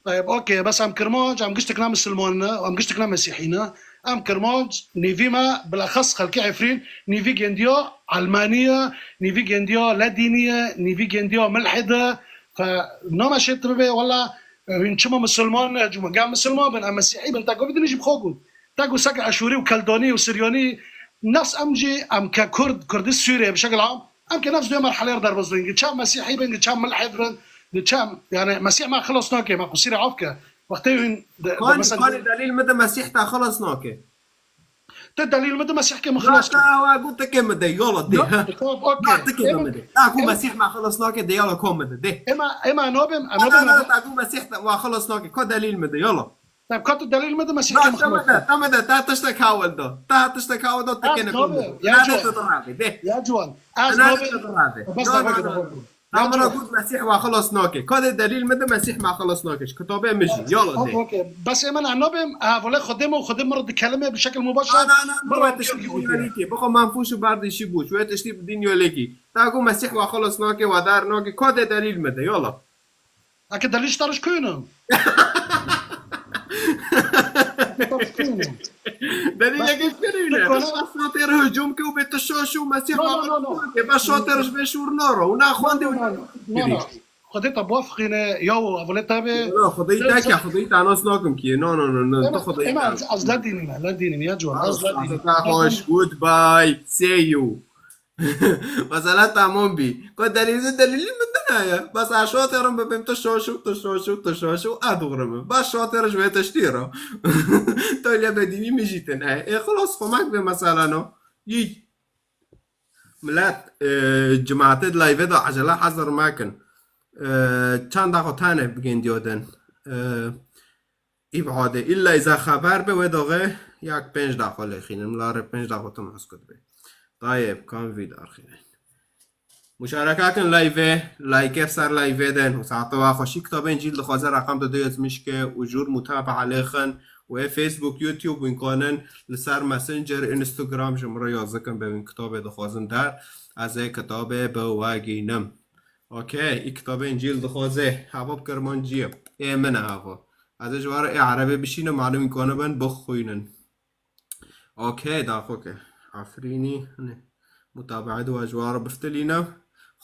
Tayeb, okey, bes em Kirmanc, em giştik ne Misilman ne, em giştik ne Mesîhî ne. Em Kirmanc, nîvî me, bilexes xelkê Efrîn, nîvî gendiya Elmanî ye, nîvî gendiya Ledînî ye, nîvî gendiya Milhid e. Fe, name şê tu bibê, wela, hûn çima Misilman ne, cuma, gel Misilman bin, em Mesîhî bin, te govî dinê jî bi xwe got. Te got seke Eşûrî û Keldonî û Siryanî, nefs em jî, em ke Kurd, Kurdî Sûriyê bi şekil am, Em ki nefs duya merheleyê re derbas bin. Gi çem Mesîhî bin, gi çem milhid bin, gi çem, yani Mesîh me xilas nake, me qusîrê af ke. Wextê hûn de, de Kanî, mesela kanî delîl mi de Mesîh te xilas nake. Te delîl mi de Mesîh ke min xilas ke. Ya te ewa got te ke mi de, yola de, ha. Tamam, okey. Te ke mi de. Ta ku Mesîh me xilas nake de, yola ko mi de, de. Ema, ema nobim, ema nobim. Ta ku Mesîh te wa xilas nake, ko delîl mi de, yola. Te ka tu delîl mi de Mesîh ke xilas. Tamam de, tamam de, te tiştek hawil da. Te tiştek hawil da, te kene kul. Ya ciwan. Ya ciwan. Ez nabe. Bes da bak da. Tamam, got Mesîh wa xilas nake. Ka de delîl mi de Mesîh ma xilas nake. Kitabê mi jî. Yala de. Okey. Bes ê min nabim, ha, vole Xwedê mi, Xwedê mi re di kelime bi şekil mubaşir. Na, na, na, na, tiştî bi dinya lêkî. Bixwe menfûş û berdîşî bû. Wê tiştî bi dinya lêkî. Ta got Mesîh wa xilas nake, wa dar nake. Ka de delîl mi de. Yala. Eke delîl ji te re ji kuyê ne? Delîleke ji kuyê ne? Bes şatê re hicûm ke û bê tu şaş û Mesîh xwe ke, bes şatê re ji vê şûr naro û naxwendê û. Xwedê te biafixîne, yawo, ev wele te bê. Xwedê te ke, Xwedê te nas nakim ki. No, no, no, no, tu Xwedê te. Ez ledînim, ledînim, ya ciwan, ez ledînim. Xweş, goodbye, see you. Mesela tamam bî. Ka delîlî, delîlî min din heye. Bes ez şatê re bibêm tu şaş û, tu şaş û, tu şaş û, ez dûxrim. Bes şatê re ji wê tiştî re. Tolya bedînî min jî din heye. Ê xilas, xwemek bê mesela no. Yî. Milet, e, cemaatê di live de ecele hezir mekin. E, çend daxo tane bigên diyoden. E, îbadê. Îlla îza xeber be wê doxê yak pênc daxo lêxînin. Mila rê pênc daxo tim heskut be. Tayeb, kam vî darxînin. Muşareke kin live, like ser live den. Û saete wa xweşî kitabên cîl dixwaze reqem de duyet mişke û jûr mutabaa lêxin û ê Facebook, YouTube wîn kanin li ser Messenger, Instagram ji min re yazikin be wîn kitabê dixwazin der. Ez ê kitabê bi we gînim. Okey, î kitabên cîl dixwaze. Hava bi kirmancî ye. Ê min e hava. Ez ê ji we re ê erebê bişînim, malum wîn kanibin bixwînin. Okey, daxo ke. Afrînî, hani, mutabaet wa ji wa re biftilîne.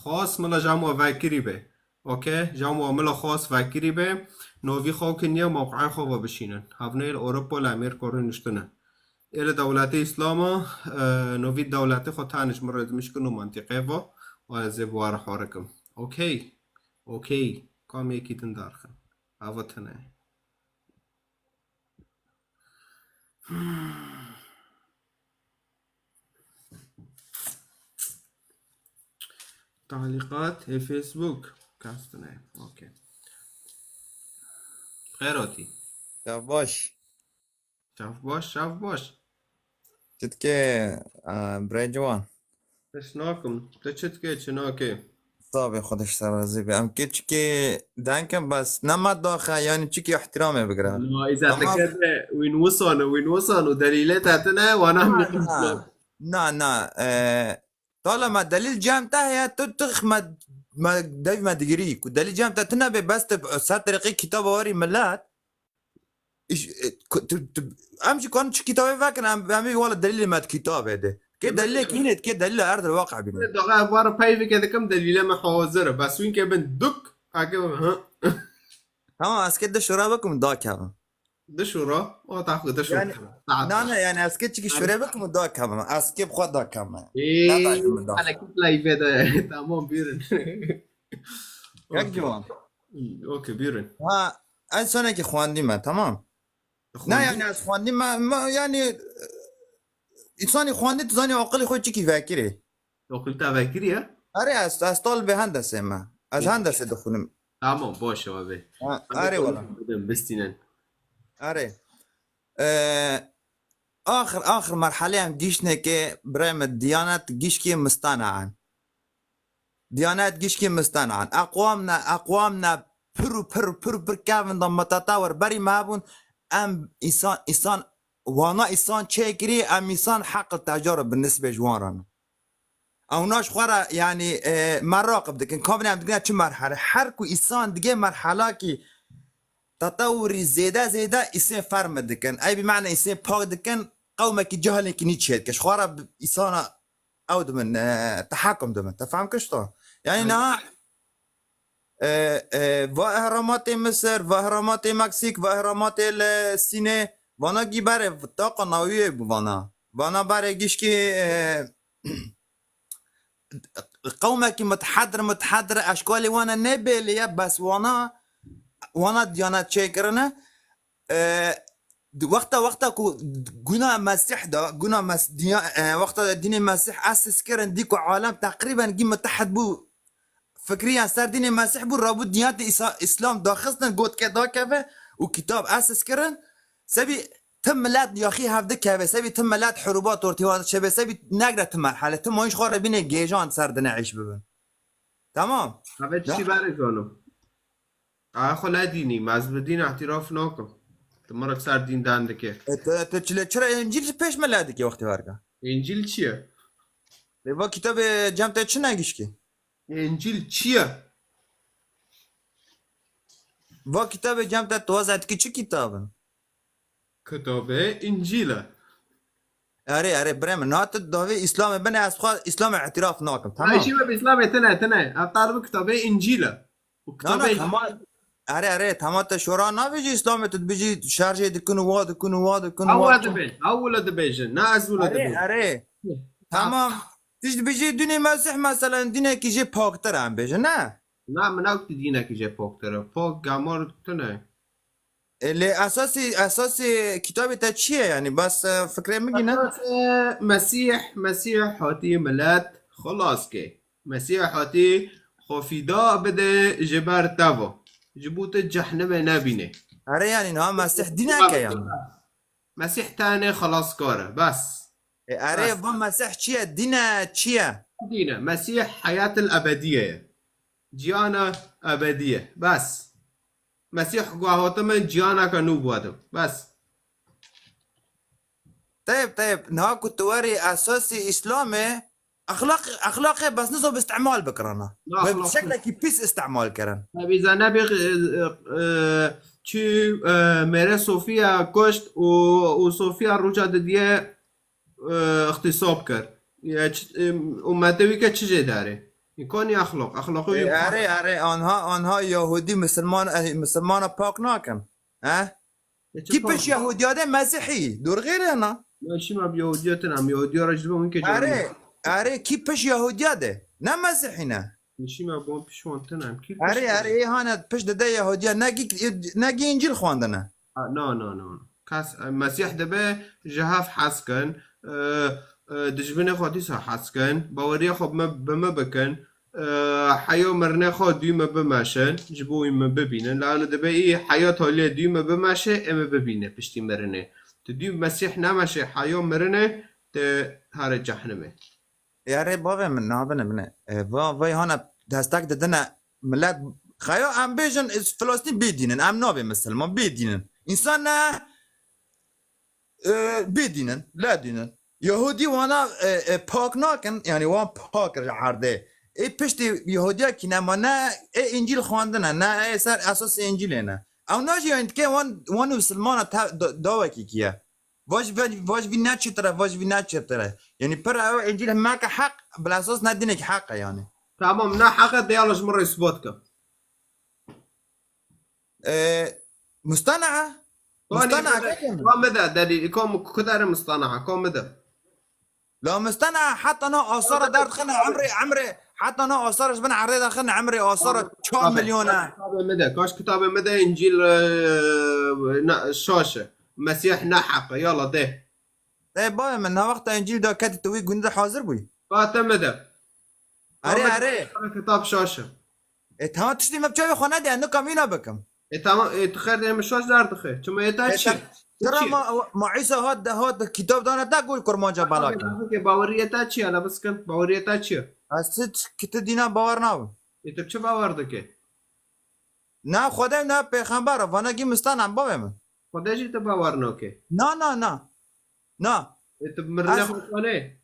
Xas mila jam wa vekirî be. Okey, jam wa mila xas vekirî be. Novî xew ki niye mewqeya xwe ve bişînin. Havnê li Ewropa li Amerîka rûniştine. Ê li dewletê Îslama, e, novî dewletê xwe taniş min re dimişkin û mantîqê ve. Û ez ê bi wa re xwe rikim. Okey. Okey. Kam yekî din darxin. Hava tine. Talîqat ê Facebook. Kastine. Okey. Xêr hatî. Ya baş. Çav baş, çav baş. Çi dike, e, birê ciwan? Tişt nakim. Tu çi dikê, çi nakê? Tabê xwe de ji te razî be. Em kê çikê deng in, bes nema daxe, yanî çikê îhtîramê bigire. Na, îza Ama te kete wîn wisane, wîn wisan û delîlê te tine, wana Na, min na. Na, na. E, tala me delîl cem te heye, tu, tu me, me dev me digirî. Ku delîl cem te tine bê, bes tu ser terîqê kitaba warî milet. Îş-, e, ku-, tu, tu, em jî kanin çi kitabê vekin, em, em ê wala delîlê me di kitabê de. Kê delîlê kî hînê, kê delîlê erd li waqe bîne. Daxa ev wara peyveke dikim, delîlê me hazir e. Bes wîn ke bin duk, hake bin, hı. Tamam, ez kê di şura bikim, dakevim. Di şura? O taxu di şura. Yani, Saat na, var. Ne, yani ez kê çikî şurê bikim û dakevim. Ez kê bi xwe dakevim. Ee, Ne dakevim, dakevim. Hele kit live de. Tamam, buyurun. Yek Okey. ciwan. Hmm, okey, buyurun. Ha, ez sonekî xwendî me, tamam. Ne, Xwendî? Yani ez xwendî me, me, yani, e, însanî xwendî, tu zanî aqilî xwe çikî vekirî. Aqil te vekirî ye? Erê, ez, ez talibê hendesê me. Ez Peki. Hendesê dixwînim. Tamam, baş e, abi. Ha, Abi, erê, tamam, wala. Bidin, bistînin. Erê. E, axir, axir merhelê em gîştnê ke birê me diyanet gişkê mistana an. Diyanet gişkê mistana an. Eqwam ne, eqwam ne pir û pir û pir û pir kevin da metata wer berî me hebûn. Em îsan, îsan, wana îsan çêkirî, em îsan heqil tecara bi nisbê ji wan re ne. Ewna ji xwe re, yanî, e, meraqib dikin. Kabin em dikin çi merhele. Her ku îsan digê merhelakî tetewurî zêde zêde îsên fermi dikin. Ey bi mane îsên pak dikin, qewmekî cahilên kî nî çê dike. Ji xwe re bi îsana ew dibin, e, tehakum dibin. Te fehm kir ji to? Yanî Aynen. niha, e, e, va ehramatê Misir, va ehramatê Meksîk, va ehramatê li Sînê, vana gî berê taqa naviyê bi vana. Vana berê gişkî, e, qewmekî muteheddir, muteheddir eşkalê wana ne bêlê ye, bes wana, wana diyanet çêkirine. E, di wexta, wexta ku guna Mesîh da, guna Mes-, diya-, e, wexta dînê Mesîh esis kirin, dî ku alem teqrîben gî mutehed bû, fikriyan ser dînê Mesîh bû, rabû diyatê Îsa-, Îslam daxistin, got ke dakeve û kitab esis kirin. Sebî ti milet yaxî hev dikeve, sebî ti milet hurubat ortê wan çêbe, sebî negre ti merhele, ti mayîş xwe re bîne gêjan ser dine îş bibin. Tamam. Eve Ya. çi bere zanim? Aa, xwe ne dînî, ez bi dîn îtiraf nakim. Tu min re ser dîn den dike. E, tu, tu çile çira Încîl ji pêş me le dike wextê werka? Încîl çi ye? Lê va kitabê cem te çi negişkî? Încîl çi ye? Va kitabê cem te tu waze dikî çi kitab in? Kitabê Încîl e. Erê, erê, birê min, na tu davê Îslamê bine, ez xwe Îslamê îtiraf nakim, Ay, tamam? Şî be Îslamê tine, tine. Ev tarif kitabê Încîl e. Û Na, na, kitabê tamam. Erê, erê, tamam, te şora navêjî Îslamê, tu dibêjî şerjê dikin û wa dikin û wa dikin û Ew wa wile dikin. dibê, ew wile dibêjin. Na, ez wile Erê, dibêjim. erê. Tamam. Tamam. Tu ji dibêjî dînê Mesîh, mesela, dînekî jê paktir e, em bêjin, ne? Na, min ew tu dînekî jê paktir e. Pak gemar tune. E, lê esasî, esasî kitabê te çi ye? Yanî bas, e, fikrê min gîne? Esas, e, Mesîh, Mesîh hatî milet xilas kê. Mesîh hatî xwe fîda bide ji ber te ve. Ji bo tu cehnimê nebîne. Erê, yanî niha Mesîh dîneke ye. Mesîh tenê xelaskar e. Bes. E, erê, bes. Va Mesîh çi ye? Dîn e, çi ye? Dîn e. Mesîh heyatil ebedîye ye. Ciyana ebedî ye. Bes. Mesîh ku hatime ciyaneke nû bû hatime. Bes. Teyb, teyb. Niha ku tu werî esasî Îslamê, exlaq, exlaqê bes nizo bi îstimal bikirana. Na, bi exlaq şeklekî pîs îstimal kirin. Nebî Zenebî, e, e, e, çi, e, mêre Sofiya kuşt û, û Sofiya rûca didiye, e, îxtîsab kir. Ya çi, e, ummetê wî ke çi jê derê? Konî exlaq, exlaqê wî. E, erê, erê, anha, anha Yahudî misilman, e, misilmana pak nakin. He? Kî piş Yahudîya de Mesîhî? Dûr xêr hena. Ya şîma bi Yahudîya tine, em Yahudîya re ji bo min ke. Erê, erê, kî piş Yahudîya de? Ne Mesîhî ne. Şîma bon piş wan tine, em kî piş. Erê, erê, ê hane piş dide Yahudîya, ne gî, ne gî Încîl xwendine. Ha, no, no, no. Kes, e, Mesîh dibe ji hev hez kin, e, e, dijminê xwe dîsa hez kin, baweriya xwe bi me, bi me bikin, e, heya mirinê xwe dû me bimeşin, ji bo wî me bibînin. Lano dibe î heya taliyê dû me bimeşe, ê me bibîne piştî mirinê. Tu dû Mesîh nemeşe heya mirinê, tu here cehnimê. Erê bavê min, nabine bine. E, va, vay hana destek didine millet. Xeya em bêjin, e, Filistîn bê dîn in, em nabê misilman, bê dîn in. Însan ne, e, bê dîn in, le dîn in. Yahudî wana, e, e, pak nakin, yanî wan pak kir ji erdê. Ê piştî Yahudiya kî ne, ma ne ê Încîl xwendine, ne ê ser esasê Încîlê ne. Ew najî, yanî dike wan, wan misilmana te, da-, dawekî kî ye. Vaj, vaj, vaj vî ne çêtir e, vaj vî ne çêtir e. Yanî pir ew Încîl hemeke heq, bila esas ne dînekî heq e yanî. Tamam, ne heq e, de yala ji min re îsbat ke. E, mustana e. Mustana e, keke min. Ka min de delîl, ka min ku dere mustana e, ka min de. La mustana e, heta na asara derdixine emrê, emrê, heta na asara ji bin erdê dixine emrê asara çar milyon e. Kitabê min de, kaş kitabê min de Încîl, e, ne, şaş e. Mesîh ne heq e, yala de. Ê, bavê min, na wexta Încîl da ketî tu wî gundî de hazir bûyî? Ka te me de. Erê, erê. Kitab şaş e. Ê, tamam, tiştî me bi çavê xwe nedî, ez nikam îna bikim. Ê, tamam, ê, tu xêr de me şaş derdixî. Çima ê te çi? Çira ma, ma Îsa hat de hat kitab dane te ku kurmanca bela ke. Baweriyê te çi ye, hele biskin? Baweriyê te çi ye? Ez ti ki tu dîna bawer nabim. Ê, tu bi çi bawer dikî? Na Xwedê, na pêxember, vana gî mistan em bavê min. Xwedê jî tu bawer nake? Na, na, na. Na. E, tu mirinê xwe zane?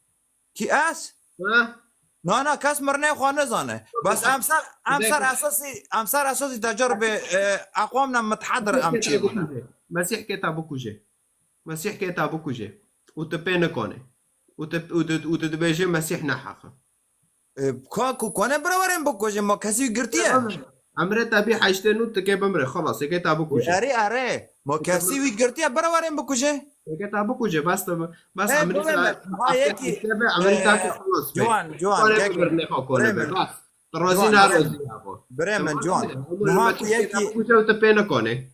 Kî ez? Ha? Na, na, kes mirinê xwe nizane. Bes em ser, em ser esasî, em ser esasî tecaribê, e, eqwamna mitehedir em çêbûne. Mesîh kê te bikuje. Mesîh kê te bikuje. Û tu pê nikane. Û tu, û tu, û tu dibêje Mesîh ne heq e. E, ka ku kone bira werin bikujin, ma kesî wî girtiye? Emrê te bî heştê nû tikê bimre, xelas, yekê te bikuje. Erê, erê. Ma kesî wî girtiye, bira werin bikuje. Yekê te bikuje, bes te, bes emrê te, ha, yekî, heştê be, emrê te ki xelas be. Ciwan, ciwan, kone bimre, ne xo kone be, bes. Tu razî ne razî ya bu. Birê min, ciwan. Niha ku yekî bikuje û tu pê nikone.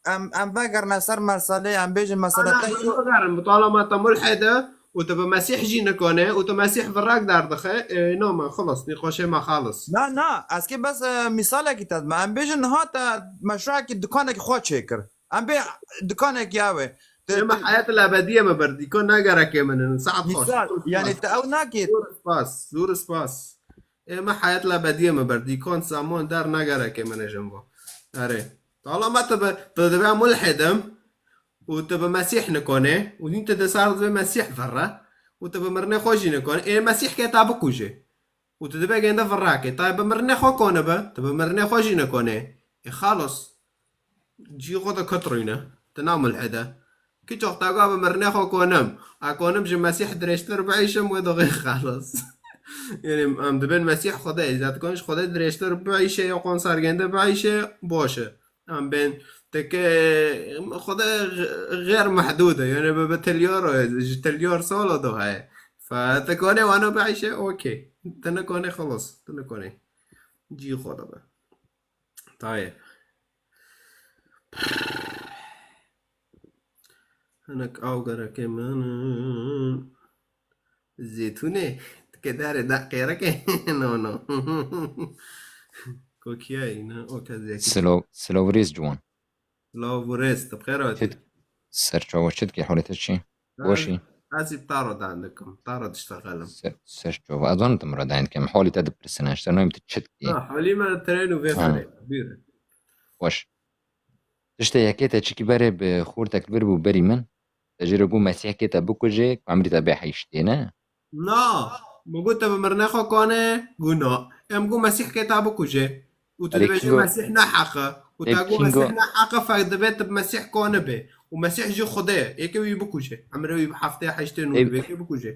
Em, em vegerine ser meselê, em bêjin mesele te îro. Vegerin, bi talama te mulhid e û tu bi Mesîh jî nikane û tu Mesîh virek derdixe, e, no me, xilas, nîqaşê me xalis. Na, na, ez kê bes, e, mîsalekî te dime. Em bêjin niha te meşruekî, dukanekî xwe çêkir. Em bê dukanekî ew ê. Ê me heyet lebediyê me bir dîkan, ne gerekê min in. Saet xweş. Mîsal, yanî te ew nakê. Zor spas, zor spas. Ê me heyet lebediyê me bir dîkan, saman der, ne gerekê min ê jin bo. Erê. Tala me tu bi, tu dibe mulhid im û tu bi Mesîh nikone û hîn tu di ser dibe Mesîh virre û tu bi mirinê xwe jî nikone. Ê Mesîh kê te bikuje. Û tu dibe gênde virrekê. Te bi mirinê xwe kone be, tu bi mirinê xwe jî nikone. Ê xalos. Cî xwe de kut rûyne. Tu na mulhid e. Ki çok te ga bi mirinê xwe konim. A konim ji Mesîh dirêjtir biîşim, wê doxê xelas. Yanî em dibên Mesîh Xwedê, îzet kon ji Xwedê dirêjtir biîşe ya kon sergende biîşe, boş e. Em bên teke Xwedê xêr mehdûd e. Yanî bi, bi tilyar, ji tilyar sala do heye. Fe te konê wano biîşe, okey. Te nekonê xelas. Te nekonê. Cî xwe de be. Tayê. Hinek aw gerekê min in. Zêtûnê, tu Kederê de qêreke. No, no. Kokiyayî ne? O kes yekî. Silo, Silo Vrêz ciwan. Lav û rêz, tu bi xêr hatî. Çit, ser çava çit ki holê te çi? Boşî. Ez ê taro dan dikim. Taro diştexelim. Ser, ser çava. Ez zanim tu mira dan dikim. Holê te dipirsin. Ji te nayim tu çit ki. Ha, halî me tren û vê Ha. xerê. Buyurun. Boş. Tiştê yekê te çikî berê bi xortek vir bû berî min. Te jê re got Mesîh kê te bikujê, ku emrî te bê heyştê ne? Na, min got te bi mirinê xwe kane, got na. Em got Mesîh kê te bikujê. Û tu Erê dibêjî Kingo, Mesîh ne heq e. Û te ê got Kingo, Mesîh ne heq e, fek dibe tu bi Mesîh kane bê. Û Mesîh jî Xwedê ye. Êkê wî bikujê. Emrê wî bi heftê heyştê nû ê, dibe, êkê bikujê.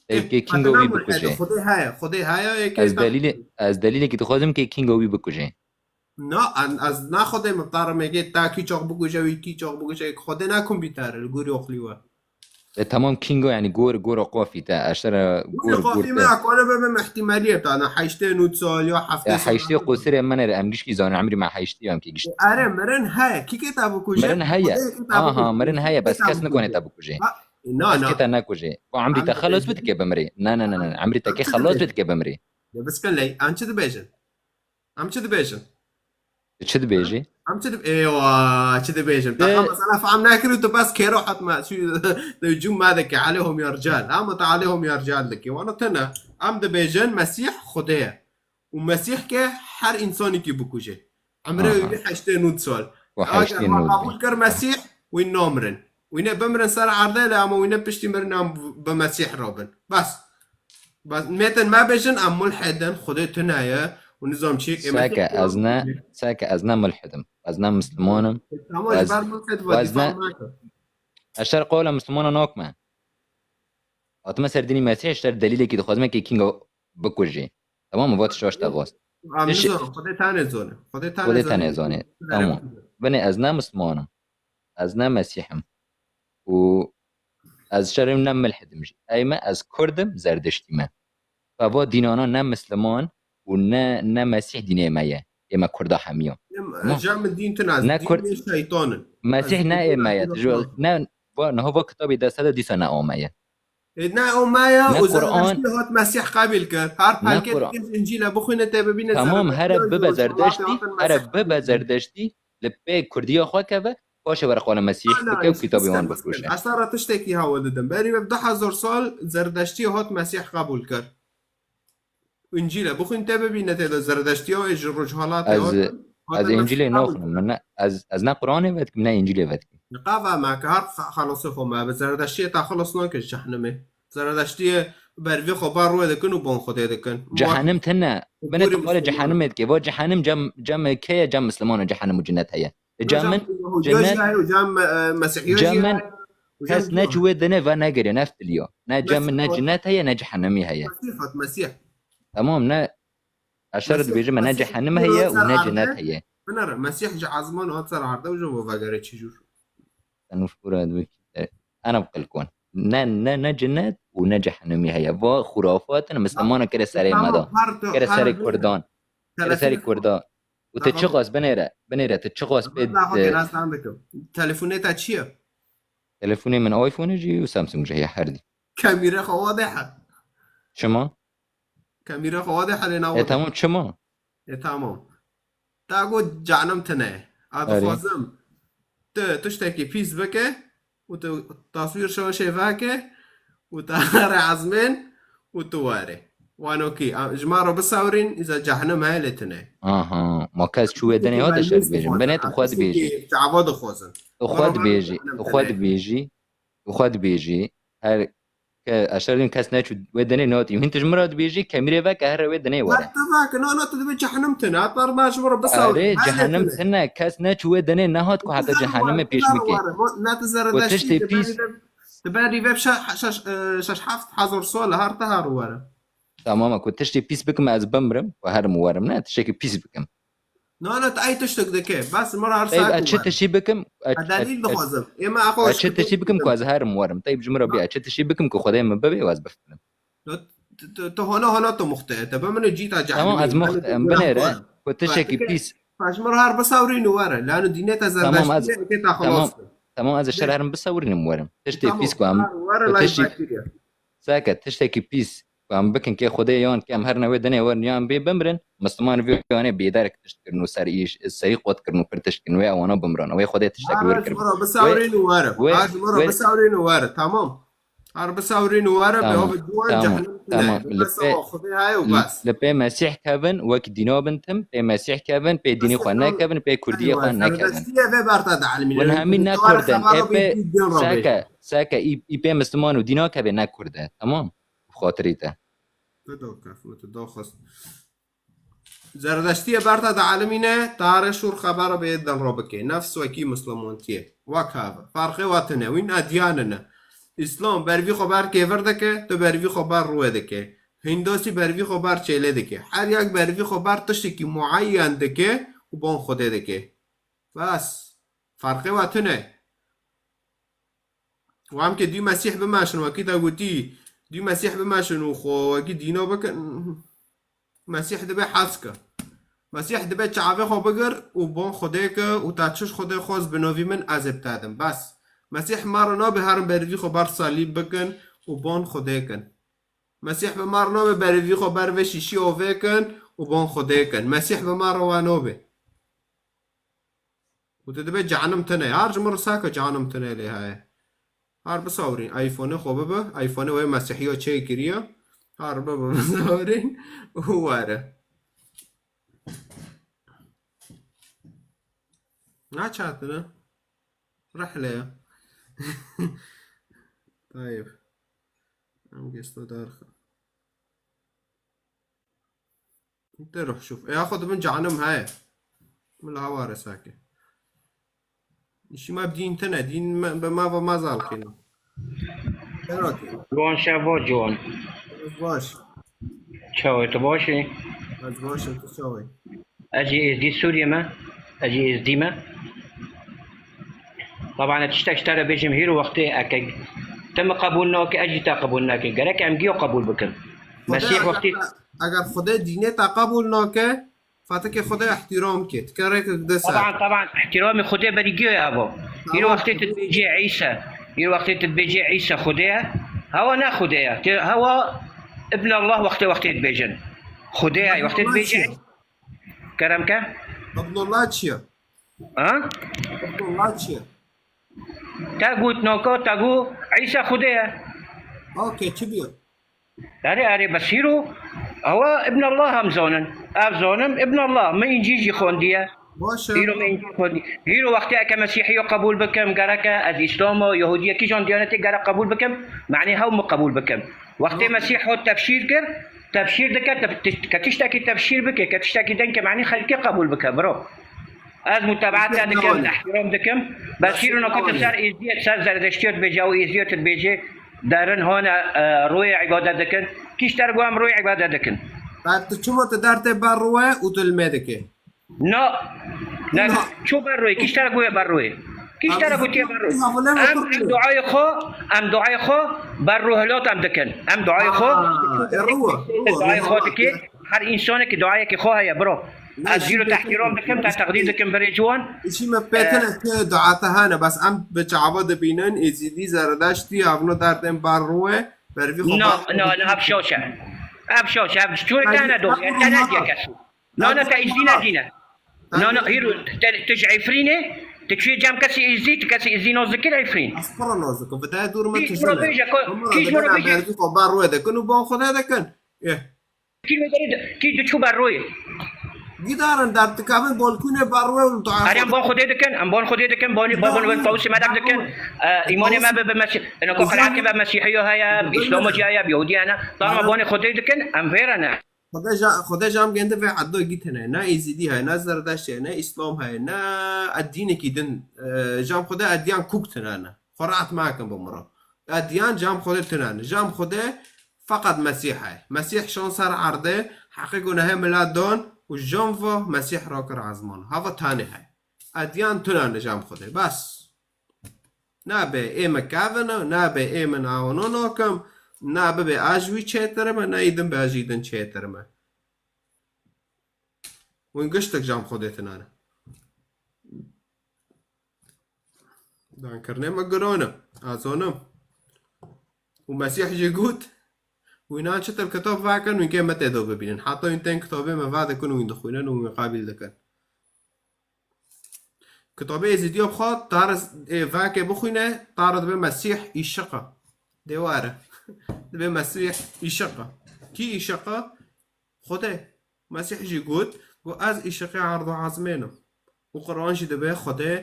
ê Ê, kê Kingo hatina wî mulhede, bikujê. Xwedê heye, Xwedê heye, êkê Ez te delîlê, ez delîlekî dixwazim kê Kingo wî bikujê. Na, an, ez na Xwedê min tarim êkê ta kî çok bikuje, wî kî çok bikuje. Xwedê ne kompîter li gorî oxlî we. E, tamam Kingo, yani gor, gor o qofî te. Eştera Gorî gor, gor qofî te. Me kone bibim ihtimaliyê tane. Heyştê nû sal ya heftê Ya sal. heyştê qosirê min er em gişkî zanin, emrî me heyştê em kê giştî. Erê mirin heye. Kî kê te bikuje? Mirin heye. Xwedê kê te Aha, bikuje? mirin heye. Bes Kê te kes nikone bikuje? te bikuje. Ha, na, Bes na. Kê te nekujê. Ku emrî Em te xelos dibêjin. Bidike bimrê. Na, na, na, na. Emrî te Em kê çi xelos dibêjin? Bidike bimrê. Ya biskin ley, em çi dibêjin? Em çi dibêjin? Çi dibêjî? Em çi dib-, eywa, çi dibêjin? Te De- xa mesela fehm nekir û tu bes kêro hatma, şu, tu cûm me dike, aleyhum ya rical. Ama tu aleyhum ya rical dike. Wana tene. Em dibêjin Mesîh Xwedê ye. Û Mesîh ke her însanîkî bikuje. Emrê Aha. wî heştê nûd sal. Û Eger heştê ma nûd qebûl bî. kir Mesîh, wî namirin. Wî ne bimirin ser erdê, lê ama wî ne piştî mirin em bi Mesîh rabin. Bes. Bes, mêtin me bêjin, em mulhidin, Xwedê tune ye. Û nizam çîk, ê Mesîh Seke ez ne, seke ez ne mulhidim. Ez ne Misliman im. Tamam, Ez- ji ber mulhid ve ez dîfa ne- nake. Ez şer qewla Mislimana nakme. Hatime ser dînî Mesîh, şer delîlekî dixwazime kê Kingo bikujî. Tamam mı? Vat şaş te vast. Em Eş- nizam, Xwedê tane zone. Xwedê tane Xwedê zone. tane zone. Xwedê Tamam. tane zone. Bine ez ne Misliman im. Ez ne Mesîh im. Û ez şerim ne milhidim jî. Ey me ez Kurd im, Zerdiştî me. Fa va dînana ne Misliman û ne, ne Mesîh dînê me ye. Ê me Kurda hemiya. Em, Tamam. Cem dîn tune, Ne dîn Kurd- ê şeytan in. Mesîh Ez ne dîn ê me ye. tune Tu ji- ne, va, niha va kitabê deste de dîsa ne ame ye. E, ne o me ye, Ne û Quran- Zerdiştî hat Mesîh qebîl kir. Her Ne pelkê Quran- dikir Încîle bixwîne tê bibîne Tamam, Zerdiştî here yan bibe ji Zerdiştî, halatê hatin here Mesîh bibe qebîl kir. Zerdiştî, li pê Kurdiya xwe keve, paşê were qala Mesîh, Ana, dike û kitabê wan bikuje. Ez te re tiştekî hewl didim. Berî ve du hezar sal Zerdeştiyê hat Mesîh qebûl kir. Încîle bixwîn te bibîne tê de Zerdeştiya ê ji Rojhelatê Ez, hatin. ez Hatin Încîlê Mesîh qebûl naxwim. Min ne, ez, ez ne Quranê vedikim, ne Încîlê vedikim. Niqava me ke her xe-, xelasê xwe me bi Zerdeştiyê te xelas nake ji cehnimê. Zerdeştiyê bervê xwe bar rûê dikin û bon Xwedê dikin. Cehenim tine. Bine Gorî tu qale Misliman. Cehenimê dike. Va cehenim cem, cem keye, cem Mislimana cehenim û cinnet heye. Cem min, Yahudiya cinnet, jî heye û cem, e, Mesîhiya cem jî min, heye. Û cem kes ne çi wê dinê ve negeriye, ne filiya. Ne cem min, ne Mesîh cinnet heye, ne cehenimî heye. Mesîh hat, Mesîh. Tamam, ne, eşer Mesîh dibêjim, ne hat, cehenim Mesîh heye û ne hat, cinnet heye. Binere, Mesîh ji ezman hat ser erde û ji bo vegere çi jûr? Sen û fûra dibê, e, ana bi qil kon. Ne, ne, ne cinnet û ne cehenimî heye. Va xurafat in, Mislimana kire serê me da. Tamam, her tu, Kire her serê bir Kurdan. Kire serê Telefon- Kurda. Û tu Tamam. çiqas binêre, binêre, tu çiqas pê, Tamam, e, okey, nasıl anladım? Telefonê te çi ye? Telefonê min iPhone jî û Samsung jî heye her dî. Kamîra xwe wadih e. Çima? Kamîra xwe wadih e lê E, navê. Tamam, çima? E, tamam. Ta got canim tine. A Erê. dixwazim tu tiştekî pîs bike û tu taswîr şaşê veke û tu here ezmên û tu were. Wan okî. A, ji me re bisewrîn, îza cehennem heye lê tune. Aha, ma kes çû wê dinê hate şer dibêjin. Binê tu xwe dibêjî. Çava dixwazin. Tu xwe dibêjî. Tu xwe dibêjî. Tu xwe dibêjî. Her ke eşer din kes neçû wê dinê notî. Hin tu ji min re dibêjî, kemîrê veke here wê dinê were. Her tu veke, na, na, tu dibê cehennem tune. Hat mar ma ji min re bisewrîn. Erê, cehennem tune. Kes neçû wê dinê nehat ku heta cehennemê pêş bike. Ne tu zere Ku tiştê pîs. Di berî ve şeş, şeş, e, şeş heft hezar sal her te her were. Tamam, ku tiştê pîs bikim ez bimrim, ku herim werim, ne, tiştekî pîs bikim. Na, na, tu ey tiştek dike. Bes, min re her Ey, saet ez çi were. Tiştî bikim? Ez, ez, delîl dixwazim. Ê me axwe ez çi tiştî bikim ku ez herim werim? Teyb ji min re bê, ez çi tiştî bikim ku Xwedê min bibê û ez bifikirim? Tu, tu, tu, tu hona, hona tu muxte. Te bi min cî ta cehennî. Tamam, ez muxte em, binêre. Ku tiştekî pîs. Paş min re her bisewrîn û were. Lano dînê te Zerdeştî ye, êkê te xelas kir. Tamam, ez şer herim bisewrînim werim. Tiştê pîs ku em. Tamam, were, ku tiştî Seke, tiştekî pîs. Ku em bikin kê Xwedê yan kê em herine wê dinê werin yan bê bimrin, Misliman vê yanê bêderek tişt kirin û ser îş, serî qot kirin û pir tişt kirin. Wê ewana bimrana. Wê Xwedê tiştek li wir kiribin. Wê, wê, wê, Tamam. Har bisawrîn û were. Tamam. Tamam. Li pê Mesîh kevin, wek dîna bin tim, pê Mesîh kevin, pê dînê xwe nekevin, pê kurdiyê xwe nekevin. Win hemî ne kurd in. Ê pê seke, seke î, î pê Misliman û dîna kevê ne kurd e. Tamam? Bi xatirî te. Zerdeştiyê berta di alimî ne, tarê şûr xebera bê din ro bikê. Nefs wekî Mislimantiyê. Wek have. Farqê wa tune. Wîn edyan ne. Îslam bervî xwe ber kêvir dike, tu bervî xwe ber rûyê dike. Hîndosî bervî xwe ber çêlê dike. Her yek bervî xwe ber tiştekî muayyen dike û bon Xwedê dike. Bes. Farqê wa tune. Û em ke dû Mesîh bimeşin, wekî te gotî, dû Mesîh bimeşin û xwe wekî dîno bikin, Mesîh dibe hez ke. Mesîh dibe çavê xwe bigir û bon Xwedê ke û te çiş Xwedê xwest bi novî min ez ê bi te dim. Bes. Mesîh me re nabe herin bervî xwe ber salîb bikin û bon Xwedê kin. Mesîh bi me re nabe bervî xwe ber vê şîşî ovê kin û bon Xwedê kin. Mesîh bi me re wa nabe. Û tu dibe canim tune. Har ji min re sake canim tune lê heye. Har bisawirîn. iPhone-ê xwe bibe. iPhone-ê wê mesihîya çê kiriye. Har bibe bisawirîn. Û were. Naçatine. Rehle ya. Tayyip. Em gesto darxin. Te ruh şûf. Ê, axwe dibin canim heye. Min li haware sake. Îşî me bi dîn tine. Dîn me, bi me ve me zal kîne. Ciwan şeva ciwan. Ez baş. Çawa tu baş î? Ez baş im, tu çawa yî? Ez jî êzdî Sûriyê me. Ez jî êzdî me. Taban ez tiştek ji te re bêjim, hîro wextê eke te min qebûl nake, ez jî te qebûl nakim. Gerek em giyo qebûl bikin. Mesîh wextê Eger Xwedê dînê te qebûl nake, fetikê Xwedê îhtîram ke. Ti kerek dide ser. Taban, taban, îhtîramê Xwedê berî giyo ye ava. Hîro wextê tu dibêjê Îsa, hîro wextê tu dibêjê Îsa Xwedê ye, hewa ne Xwedê ye. Te hewa Ibn Allah wextê wextê dibêjin. Xwedê ye, wextê dibêjê Îsa. Kerem ke? Ibn Allah çi ye? Ha? Ibn Allah çi ye? Te got naka, te got Îsa Xwedê ye. Okey, çi biyo? Erê, erê, bes hîro, ewa Ibn Allah em zanin. Ev zanim Ibn Allah, min Încîl jî xwendiye. Baş e. Hîro min Încîl xwendiye. Hîro wextê eke Mesîhiyo qebûl bikim, gereke ez Îslamo, Yehûdiye, kîjan diyanetê gerek qebûl bikim, manî hew min qebûl bikim. Wextê Mesîh hat tefsîr kir, tefsîr dike, te-, te-, ke tiştekî tefsîr bike, ke tiştekî din ke manî xelkê qebûl bike, bro. Ez mutebaet te dikim, îhtiram dikim. Bes hîro naka tu ser êzdiyê, ser zerdeştiyo dibêje û êzdiyo tu dibêje, derin hane, e, rûyê îbadet dikin. Kî ji te re got em rûyê îbadet dikin? Bes tu çima tu dertê ber rû û tu li me dikî? Na, na, ço ber rûyê, kî ji te re goye ber rûyê? Kî ji te re gotiye ber rûyê? Em, em duayê xwe, em duayê xwe ber rû hilat em dikin. Em duayê xwe, duayê xwe dikê. Her însanekî duayekî xwe heye, bro. Ez hîro te îhtiram dikim, te teqdîr dikim birê ciwan. Îşî me pê tine ke dua te hene, bes em bi çava dibînin, Êzîdî, Zerdeştî, evno derdên ber rûê, bervî xwe. Na, na, na, ev şaş e. Ev şaş e, ev çûne te ne doh, te ne diye kesî. Na, na, te Êzîdî ne dîne. Na, na, hîro, te, tu ji Efrînê, tu çûyê cem kesî Êzîdî, tu kesî Êzîdî noz dikir Efrîn. Ez pira noz dikim, vidaya dûr me tijîne. Kî ji min re bêje, kî ji min re bêje? Bervî xwe ber rûê dikin û ban Xwedê dikin. Ê. Kî li derê de, kî diçû ber rûyê? Gidarin der dikevin balkûnê ber rûyê û dua. Erê, em ban Xwedê dikin, em ban Xwedê dikin, banî, ban, ban, ban pawsê melek dikin. E, îmanê me bi, bi Mesîh, ina ku qenaetê me Mesîhiyo heye, bi Îslamo jî heye, bi Yehûdî hene. Tamam, banê Xwedê dikin, em vê re ne. Xwedê ja, Xwedê jam gende vê eddo gîtine. Ne Êzîdî heye, ne Zerdeştî heye, ne Îslam heye, ne edînekî din. E, jam Xwedê edyan kûk tine ne. Xwe rahat mekin bi miro. Edyan cam Xwedê tune ne. Cam Xwedê feqet Mesîh heye. Mesîh şan ser erdê, heqê gunehê milet dan û jam ve Mesîh rakir ezman. Hava tanê heye. Edyan tune ne cam Xwedê. Bes. Nabê ê min kevin e, nabê ê min awano nakim, na bibê ez ji wî çêtir im, ne î din bê ez ji î din çêtir im. Hûn giştik cam Xwedê tune ne. Dankirinê me giran e. Ez zanim. Û Mesîh jî got, Wînan çi tevketov vakin, wîn kê me tê do bibînin. Heta wîn tên kitabê me vadikin û wîn dixwînin û wîn qabîl dikin. Kitabê Êzîdiya bi xwe tare, ê, vake bixwîne, tare dibe Mesîh îşiq e. Dê were. Dibe Mesîh îşiq e. Kî îşiq e? Xwedê. Mesîh jî got, got, "Ez îşiqê erd û ezmên im." Û Quran jî dibe Xwedê,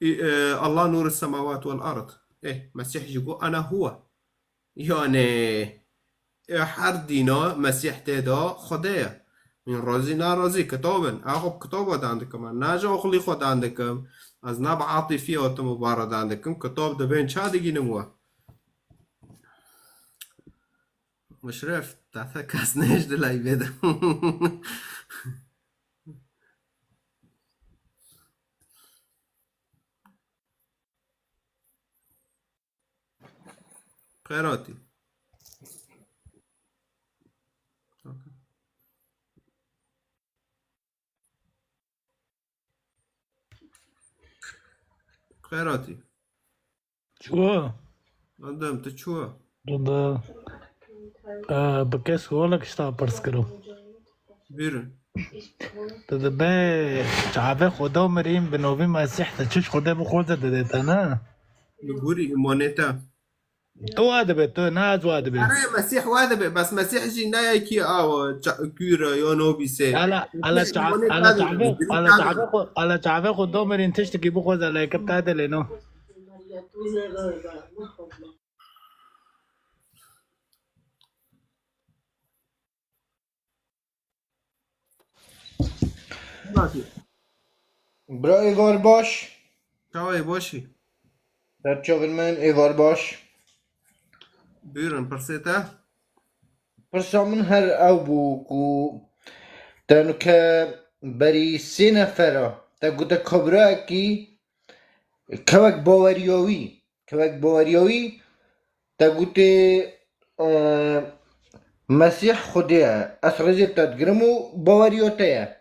î, e, "Allah nûr semawat wel erd." Ê, Mesîh jî got, "Ana huwe." Yani, e, her dîna Mesîh tê de Xwedê ye. Min razî, narazî, kitab in. Ez xwe bi kitaba dan dikim. Ez ne ji oxilî xwe dan dikim. Ez ne bi atîfiya tim û bara dan dikim. Kitab dibên ça digînim we. Muşref, te te kes nehêş di live de. Xêratî. Xêratî. Çû? Adem, tu çû? Dede, e, bi kes holek ji te pirs kirim. Bîrin. Tu dibe çavê Xweda mirîn bi novî Mesîh te çiş Xwedê bi xwe de dide te, ne? Li gorî îmanê te. Tu wa dibe, tu, ne ez wa dibe. Erê, Mesîh wa dibe, bes Mesîh jî ne yekî awa, ça-, kûr e, ya nobîse. Ala, ala Mesîh ça-, îmanê ala te çavê, dibe, dilê ala te çavê dibe. Xwe, ala çavê Xweda mirîn tiştekî bixwe ze lê kip te dilê no. Bira êvar baş. Çawa yî, baş î? Berçavên min êvar baş. Buyurun, pirsê te. Pirsa min her ew bû ku te nuke berî sê nefera te gote kabirayekî kewek baweriya wî, kewek baweriya wî, te gotê, e, Mesîh Xwedê ye. Ez rêzê te digirim û baweriya te ye.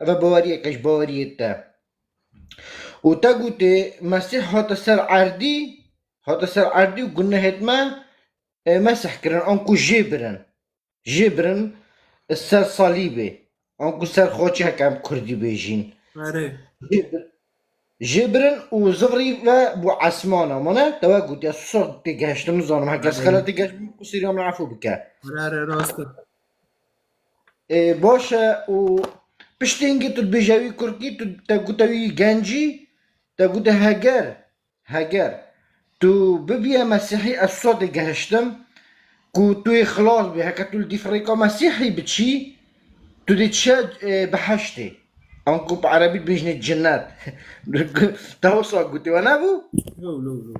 Ev e baweriyeke ji baweriyê te. Û te gotê Mesîh hate ser erdî, hate ser erdî û gunehêt me, e, mesih kirin, anku jê birin. Jê birin ser salîbê. Anku ser xaçê heke em kurdî bêjîn. Erê. Jê bir-, jê birin û zivrî ve bû esmana. Mane, te we gotiye, sor tê gehiştin, nizanim, heke ez Erê. Xeletê gehiştin, qusîriya min efû bike. Erê, erê, rast e. Ê, baş e û piştî hingê tu dibêje wî kurdkî, tu te gote wî gencî, te gote heger, heger tu bibiye Mesîhî, ez sodê gehiştim ku tu yê xilas bî. Heke tu li dîf rêka Mesîhî biçî, tu dê çe, e, behiştê. Anku bi erebî dibêjinê cinnet. Te wisa gotî we nebû? Lo, lo, lo.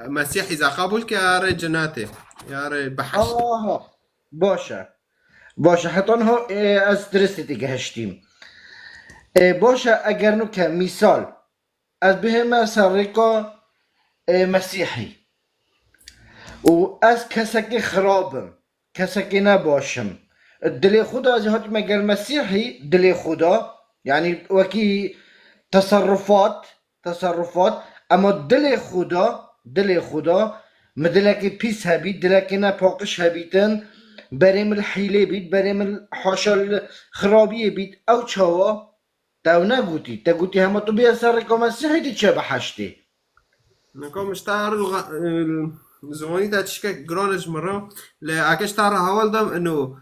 Mesîhî ze qebûl ke, ya rê cinetê, ya rê behişt. Aha. Baş e. Baş e. Heta niha, e, ez diristê tê gehiştîm. E, baş e, eger nuke mîsal, ez bihême ser rêka, e, Mesîhî. Û ez kesekî xirab im. Kesekî ne baş im. Dilê xwe de ez ê hatîme gel Mesîhî, dilê xwe de, yanî wekî teserrufat, teserrufat, ema dilê xwe de, dilê xwe de, min dilekê pîs hebît, dilekê ne paqij hebîtin, berê min li hîlê bît, berê min haşa li xirabiyê bît, ew çawa? Te ew negotî. Te gotî hema tu bêye ser rêka Mesîhê dê çe behiştê. Nika min ji te re, e, zimanî te tiştek giran e ji min re. Lê eke ji te re heval dem, ino,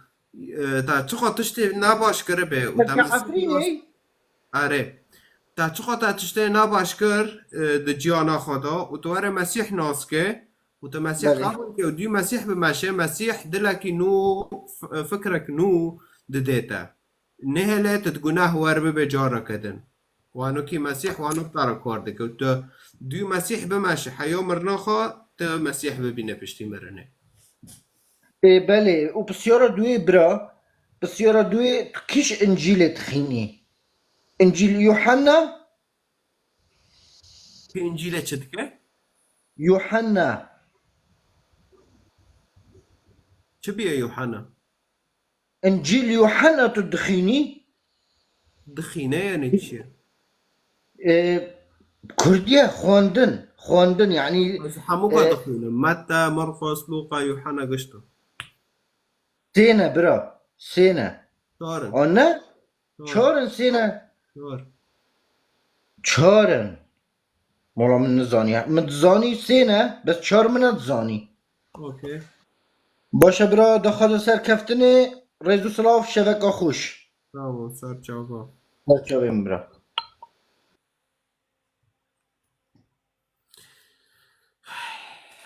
e, te çiqa tiştê nebaş kiribe û te Mesîhî nas-, Erê. Te çiqa te tiştê nebaş kir, e, di ciyana xwe de û tu were Mesîh nas ke û tu Mesîh Belê. Qebûl ke û dû Mesîh bimeşe, Mesîh dilekî nû, f-, fikrek nû didê te. Nehêle tu di guneh wer bibe careke din. Wanokî Mesîh wano bi te re kar dike. Tu dû Mesîh bimeşe, heya mirina xwe tu Mesîh bibîne piştî mirinê. Ê, belê. Û pisyara duê bira, pisyara duê tu kîş Încîlê dixînî? Încîl Yuhanna? Tu Încîlê çi dike? Yuhanna. Çi bîye Yuhanna? Încîl Yuhanna tu dixînî? Dixîne yani çi ye? E, Kurdiye xwendin, xwendin yani, Ez hemû e, ka dixwînim. Metta, Marqos, Luqa, Yuhanna gişto. Sê ne bira. Sê ne. Çar in. An ne? Çar. Çar in sê ne. Çar. Çar in. Wala min nizaniye. Min dizanî sê ne, bes çar min nedizanî. Okey. Baş e bira, daxwaza serkeftinê, rêz û silav, şeveka xweş. Sağ ol, ser çava. Ser çavê min bira.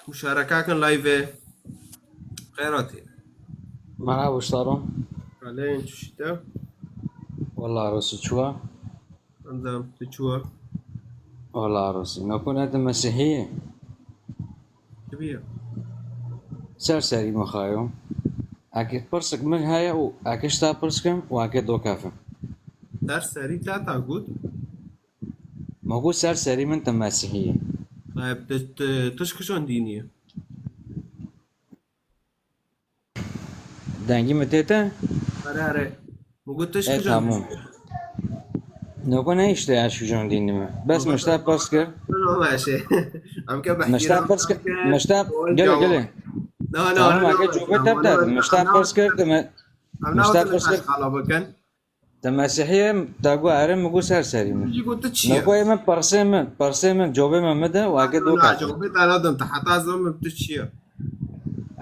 Muşareka kin live. Xêr hatî. Merhaba, wiştaron. Aleyhîn, tu şî te? Wala, rosî çûwa. Endam, tu çûwa? Wala, rosî. Nakune tu mesîhî yî? Çi bîye? Ser serî min xayo. Eke pirsik min heye û eke ji te pirs kim û eke do kefim. Ser serî te ta got? Ma got ser serî min tu mesîhî yî. Nayê, tu, tu, tu ji kîjan dînî yî? Dengî min tê te? Erê, erê. Ma got tu ji kîjan dînî yî? E, tamam. Noko ne işte ya şu jon dînî me. Bes min ji te pirs kir. No, no, baş e. Em ke min ji te pirs kir, min ji te, gele, gele. No, no, tamam, no, eke no, cûbê te no, bide, no, min ji te no, pirs kir, tu me, em min ji te nabin pirs kir. Qala bikin. Te mesîhî ye, te got erê, min got ser serî min. Jî got tu çi ye? Noko ye min, pirsê min, pirsê min, cobê min mide û eke do kefin. Cobê te nadim, te heta zanim tu çi ye?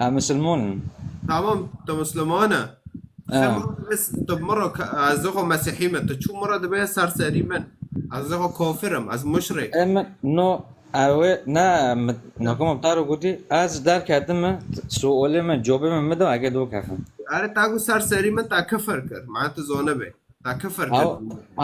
Em misilmon in. Tamam, tu misilmon e. Ha. Sen bes, tu miro, ez xwe mesîhî me, tu çû miro dibe ser serî min. Ez xwe kafir im, ez muşrik. Em, no, Ew ê, ne, min, nako min bi te re gotî, ez derketim min, sualê min, cobê min bide, eke do kefim. Erê, te got ser serî min, te kifir kir. Ma tu zane be. Te kifir kir. Ew,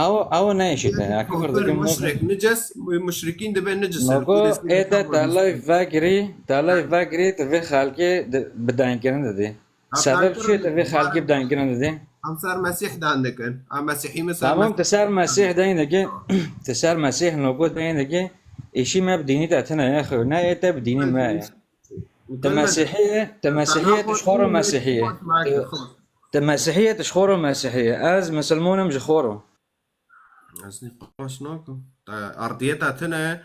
ew, ew ne işê te, ya kifir dikim, muşrik, nicis, muşrikîn dibe nicis. Nako, ê te, te live vekirî, te live vekirî, tu vê xelkê di, bi dengkirin didî. Sebeb çi ye tu vê xelkê bi dengkirin didî? Em ser Mesîh deng dikin. Em Mesîhî min ser Tamam, Mesîh tu ser Mesîh deng dikî, tu ser Mesîh noko deng dikî, îşî me bi dînî te tune ye, xew ne ê te bi dînî me ye. Tu Mesîhî ye, tu Mesîhî ye, tu ji xwe re Mesîhî ye. Tu, tu Mesîhî ye, tu ji xwe re Mesîhî ye. Ez misilmon im ji xwe re. Ez nîqaş nakim. Te erdiyê te tune,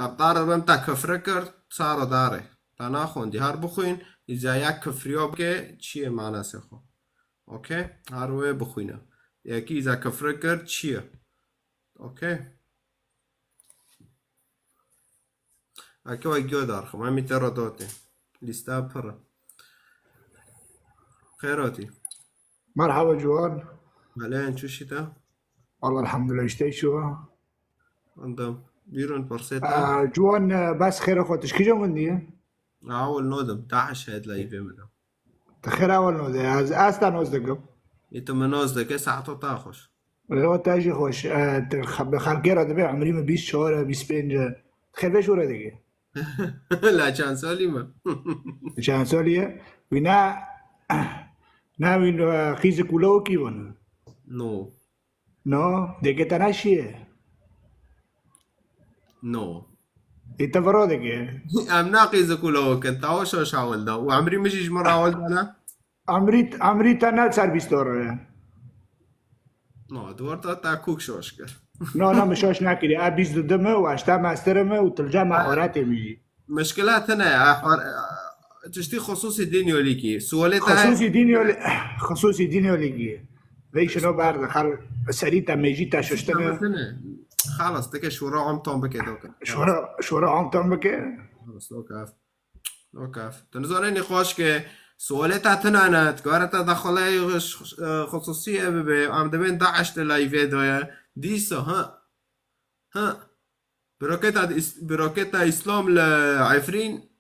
em te re bim te kifre kir, saro darê. Te naxwendî. Her bixwîn, îza yek kifriya bike, çi ye manasê xwe? Okey? Her wê bixwîne. Yekî îza kifre kir, çi ye? Okey? Eke we giyo darxim, em ê te re datê. Lîsta pir e. Xêr hatî. Merhaba ciwan. Aleyhîn, çû şî te? Allah elhamdülillah, işte şu. Endam. Bîrin pirsê te. Aa, ciwan, e, bes xêra xwe, tu ji kîjan gundî ye? Awil nodim. Daeş heye di layvê min de. Tu xêr awil node. Ez, ez te noz dikim. Ê tu min noz dike, saeto te xweş. Ê, o te jî xweş. E, tu xe-, bi xelkê re dibe, emrî min bîst çar e, bîst pênc e. Tu xêr vê şûre dike. La çend salî me? Çend salî ye? Wî ne, ne wî, e, qîzik û lawikî bûn. No. No, dêkê te neşiye. No. Ê te vira dike. Em ne qîzik û lawik in, tawa şaş hawil da. Û emrî min jî ji min re hawil dane? Emrî, emrî te ne ser bîst re. No, di war te, te kûk şaş kir. No, no, min şaş nekiriye. E bîst û du me û heşta mestir me û tilca me xaretê min jî. Mişkila tune ye, e, xwar-, e, tiştî xisûsî dîn yolîkî. Sualê te heye? Xisûsî dîn yolî-, xisûsî dîn yolîkî. Vey şino berde, xer serî te mêjî te şiştine. Tune. Xalas, tike şûra am tam bike doke. Şûra, şûra am tam bike. Xalas, doke. Doke. Tu nizane nîqaş ke sualê te tune ne, dikare te daxileyê xis-, e, xisûsî ye bibe. Em dibên Daeş di layvê de ye. Dîsa, ha? Ha? Biroketa Îs-, biroketa Îslam li Efrîn,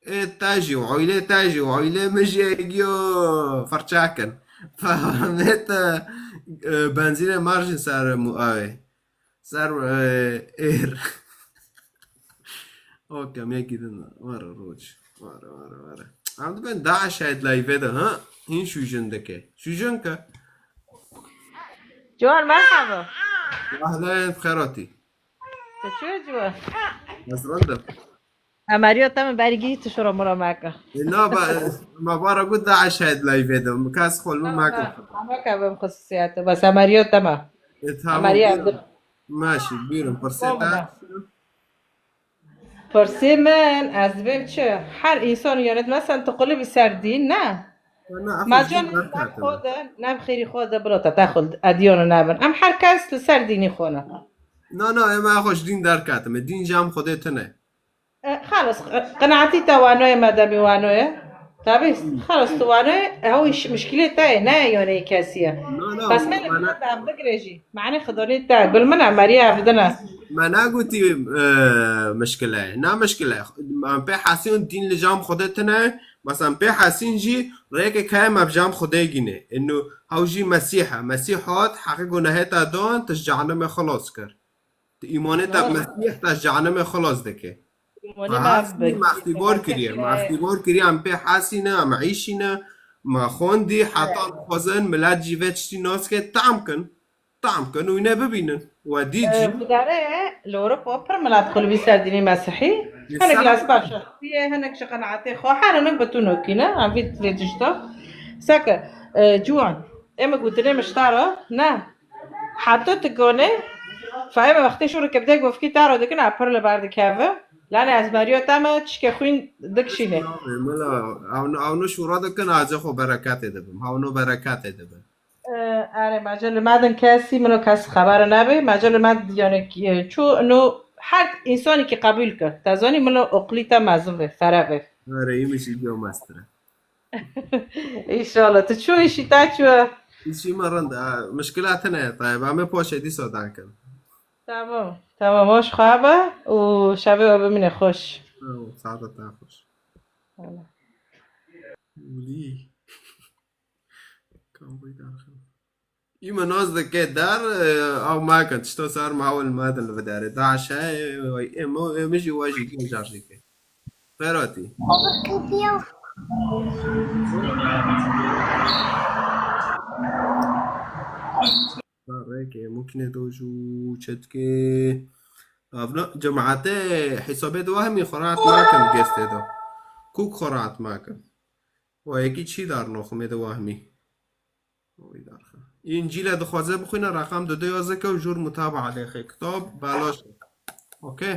ê te jî û oylê te jî û oylê min jî ê giyo firçe kin. Fehmê te, e, benzînê mar jî ser mû-, ew ê. Ser, e, êr. Ok, em yekî din were roj. Were, were, were. Em dibên Daeş heye di layvê de, ha? Hîn şûjin dike. Şûjin ke. Ciwan, merhaba. Ehlen, bi xêr hatî. Tu çi ciwan? Ez rind im. Emeriya te min bergî tu şura mura meke. E, na, ba, ma bara got Daeş heye di layvê de. Kes xol min meke. Ama ke bim xisûsiyete. Bes emeriya te me. E, tamam, emeriya buyurun. Maşî, buyurun. Pirsê te. Pirsê min, ez dibêm çi? Her însan, yani, mesela tu qulibî ser dîn, ne? Na, ev xwe ji dîn Macan derketime. Xwe de, ne bi xêrî xwe de bila te texul ediyana nebin. Em her kes li ser dînî xwe ne. Na, na, em ev xwe ji dîn derketime. Dîn ji em Xwedê tune. E, xelas, e, qenaetî te wanoye, mademî wanoye. Tabî, xelas, tu wanoye, e, ew îş, mişkilê te ye, ne yonê kesî ye. Na, na, Bes me li mana bigire jî. Manê xidonî te, gul min e, meriye ev din e. Me negotî, e, mişkile ye. Na mişkile ye. Em pê hesîn dîn li cam Xwedê tune, bes em pê hesîn jî rêkek heye me bi cam Xwedê gîne. Ino hew jî Mesîh e. Mesîh hat, heqê gunehê te dan, te ji cehennemê xilas kir. Tu îmanê te bi Mesîh te ji cehennemê xilas dike. Îmanê Me me hesî, bi me îxtîbar kiriye. Me îxtîbar kiriye, em pê hesî ne, em îşî ne, me xwendî, heta em dixwazin milet jî vê tiştî nas ke, tam kin. Tam kin û wîne bibînin. We dît jî. Bi dare li Ewropa pir milet xwe li vî ser dînê Mesîhî. Hinek li esba şexsî ye, hinek ji qenaetê xwe, her hinek bi tu nokî ne, em vî vê tişta. Seke, e, ciwan, ê min gotinê min ji te re, ne. Heta tu gonê, fehê me wextê şûreke bi dek wefkî te re dikin, a pir li ber dikeve. Lanê ez meriyo te me tişkê xwîn dikişînê. Mela, ew, ew no şûra dikin, a cê xwe bereketê dibim. Ew no bereketê dibin. Erê, me cê li me din kesî, min o kes xebere nebe. Me cê li me, yani, çû, no her însanekî qebûl kir. Te zanî, min o oqlî te mezin ve, fere ve. Erê, î min jî giyo mestir e. Înşallah. Tu çû îşî te çû? Îşî me rind e. Mişkila tune ye, tayeb. Em ê paşê dîsa dan kin. Tamam. Tamam. Hoş xwe be û şevê we bimîne xweş. Saeta te xweş. Wala. Wî. Kam boy derxin. Î me nas dike der, e, ew me kin, tişta ser me ew li me din li vidarê. Daş e, e, e, me, e, min jî we jî giya car jî ke. Xêratî. Rêkê mumkine do jû çetke. Avna cemaetê hesabê de wahmî xwe rahat nakin gestê de. Kuk xwe rahat nakin. Wa yekî çî dar noxumê de wahmî. Wî dar xwe. Încîle dixwaze bixwîne, reqam dudu yazike û jûr mutabaa lêxe. Kitab belaş e. Okey.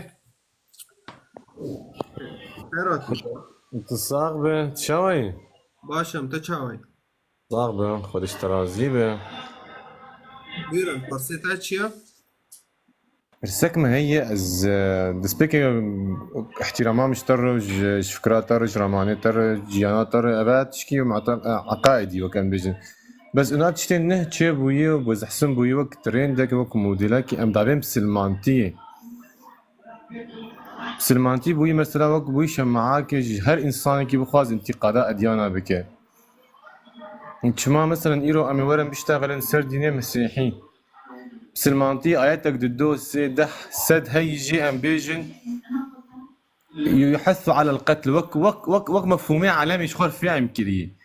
Berat. Tu sax be, tu çawa yî? Baş im, tu çawa yî? Sax be, Xwedê ji te razî be. Buyurun, pirsê te çi ye? Pirsek me heye, ez, e, destpêkê, e, îhtîrama min ji te re, ji, ji fikra te re, ji ramanê te re, ciyana te re, eve tişkî meta-, e, eqaidî wek em bêjin. Bes ina tiştên neh çêbûyî û bi zehsin bûyî wek trendek, wek modelek em davên bisilmantiyê. Bisilmantî bûyî mesela wek bûyî şemaakê ji her însanekî bixwaz întîqada edyana bike. Çima meselen îro em ê werin biştexilin ser dînê mesîhî? Bisilmantî ayetek di do, sê, deh, sed heyî jî em bêjin yuhessu alel qetl wek, wek, wek, wek mefhûmê alemê ji xwe fehm kirî.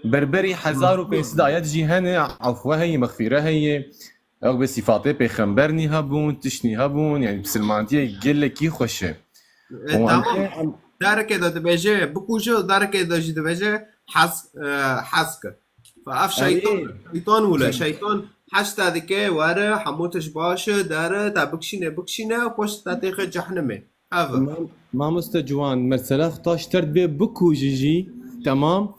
Berberî hezar û pênc sed ayet jî hene, afwe heye, mexfîre heye. Ew bi sîfatê pêxember nî hebûn, tişt nî hebûn, yani bisilmantiyê gelekî xweş e. E, û em tamam. Derekê de dibêje bikuje û derekê de jî dibêje hez, e, hez ke. Fa ev şeytan, erê, şeytan wile, şeytan heşta dike, were, hemû tişt baş e, dere, te bikşîne, bikşîne, poşt te têxe cehnimê. Ev e. Mam-, mamoste ciwan, mesela xwe ta ji te re dibê bikuje jî, temam.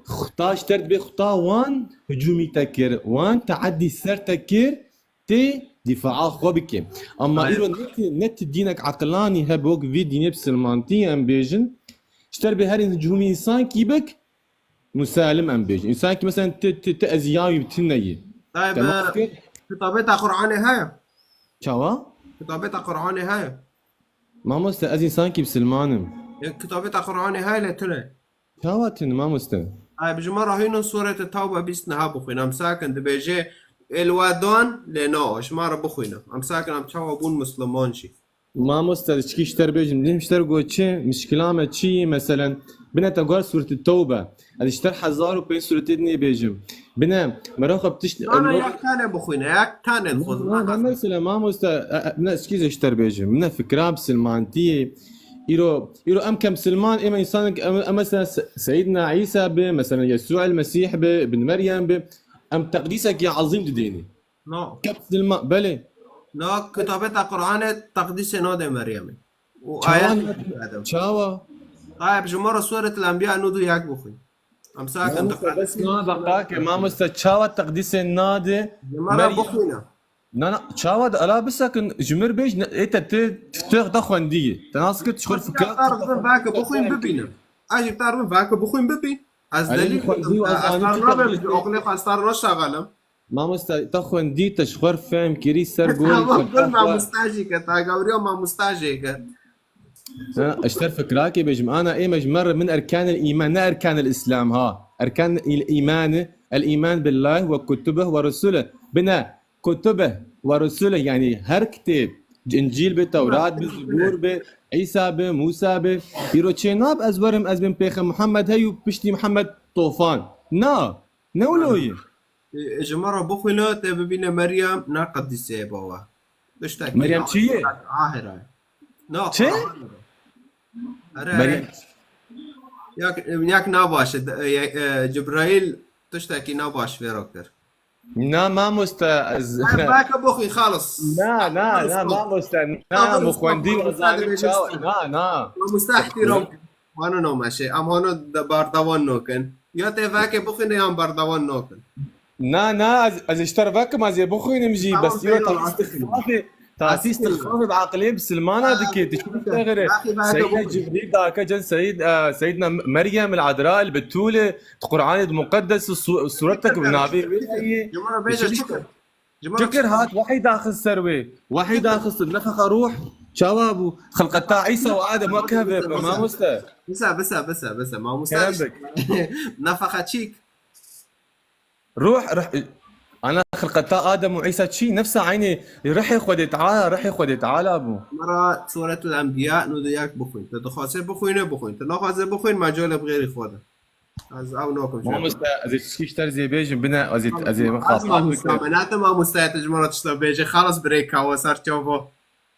Xwe ta ji te re dibê xwe ta wan hicûmî te kir, wan teedî ser te kir, tê dîfaa xwe bike. Ama îro ne ti, ne ti dînek eqilanî hebe wek vî dînê bisilmantî em bêjin, ji te re bê herî hicûmî însankî bik, musalim em bêjin. Însankî mesela ti, ti, ti ezî ya wî bi tune yî. Te maf kir? Kitabê te Qur'anê heye? Çawa? Kitabê te Qur'anê heye? Mamoste, ez însankî bisilman im. E, kitabê te Qur'anê heye lê tune. Çawa tune, mamoste? Ay, bi ji me re hînin Sûretê Tewbe bîst niha bixwîne. Em sakin dibêje, ê li we dan, lê na, ji me re bixwîne. Em sakin, em çawa bûn misliman jî. Mamoste, ez çikî ji te re bêjim, dîm ji te re got çi, mişkila me çi yî, meselen, bine te got Sûretê Tewbe. Ez ji te re hezar û pênc sûretê dinê bêjim. Bine, mera xwe bi tişt-, Na, na, em, yek tane bixwîne, yek tane dixwazim. Na, na, na, mesela, mamoste, e, e, ne, çikî ez ji te re bêjim. Bine fikra bisilmantiyê, îro, îro em ke bisilman, ê me însanek, em, em mesela Se-, Seyyidina Îsa bi, mesela Yesû el Mesîh bi, Ibn Meryem bi, em teqdîsekî ezîm didêne. No. Ke bisilman, belê. No, kitabê te Qur'anê teqdîsê nadê Meryemê. Û çawa ayet ne-, Edem. Çawa? Tayeb, ji me re Sûretul Enbiya nod û yek bixwîn. Em sakin Mamoste, diqet bes na deqake, mamoste, çawa teqdîsê nade Ji me re Meryem? Bixwîne. Na, na, çawa de, ela bisekin, ji mir bêj, ne, ê te, te, te, te xwendî. Te nas kir, tu xwe fikra. Te vake bixwîn bibînim. Ez jî te vake bixwîn bibî. Ez Elî delîl xwendî didim. Û Ez ez zanî star tu nabim, xwendî ji te. Oxlê xwe star naşaxelim. Mamoste, te xwendî, te ji xwe fehm kirî ser gorî Tamam, xwe gur fehm mamosta jî ke, ta gawriya mamosta jî ke. Ha, ji te fikrakê bêjim. Ana ê me ji me re min erkanil îman, ne erkanil îslam ha. Erkan îl-, îmani, el îman billah ve kutubih ve rusulih. Bine, kutubih ve rusulih, yani her kitêb, Încîl bi, Tewrat bi, Zebûr bi, Îsa bi, Musa bi. Îro çê nab ez werim, ez bin pêxe Muhammed hey û piştî Muhammed tofan. Na, ne wilo ye. E, ji me re bixwîne, te bibîne Meryem ne qedîsê bava. Tiştekî Meryem çi ye? Ahira. Na, Çi? Qur'an. Erê, Meryem. Yak, yak nabaş e, e, e, Cibraîl tiştekî nabaş vê re kir. Na, mamoste, ez Ay, baka bixwî, xalis. Na, na, Xalis, na, xalis. Mamoste, na, Xalis, min xwendî xalis, û ez zanim xalis, çawa. xalis. Na, na. Mamoste ihtiram. Wano no meşe, em hano de bardawan nokin. Ya te vake bixwîne yan bardawan nokin. Na, na, ez, ez ji te re vekim, ez ê bixwînim jî, Tamam, bes îro peyro, tasî asî. Istixfafê, tasî Asî. Istixfafê bi aqilê Bisilmana Ha, dike, tu çi bixwîne. Bixwîne, bixwîne, Seyda bixwîne. Cibrîl dake, cen Seyid, e, Seydna Meryem el Adra el Betûle, di Qur'anê di Muqeddes su-, suretek bi navê wê heye. Ji min re bêje Çi çi kir? Ji min re Çi kir hat, wehî daxist ser wê. Wehî daxist, nefexa ruh, çawa bû? Xilqeta Îsa û Adem wek hev e, Wisa, wisa. mamoste. Wisa, wisa, wisa, wisa, mamoste. Kerem bik. Nefexa çîk. Ruh, ruh, ana xilqeta Adem û Îsa çi? Nefsa eynê rihê Xwedê Teala, rihê Xwedê Teala bû. Mera Suretul Enbiya, nû de yak bixwîn. Te dixwaze bixwîne, bixwîn. Te naxwaze bixwîn, macale bi xêrî Xwe de. Ez ew nakim jî. Mamoste, ez ê çi ji te re zê bêjim, bine, ez ê, ez ê Ez xafa mamosta bikim. me, ne te mamosta ye, te ji me re tişta bêje. Xalas birêka we, serçavo.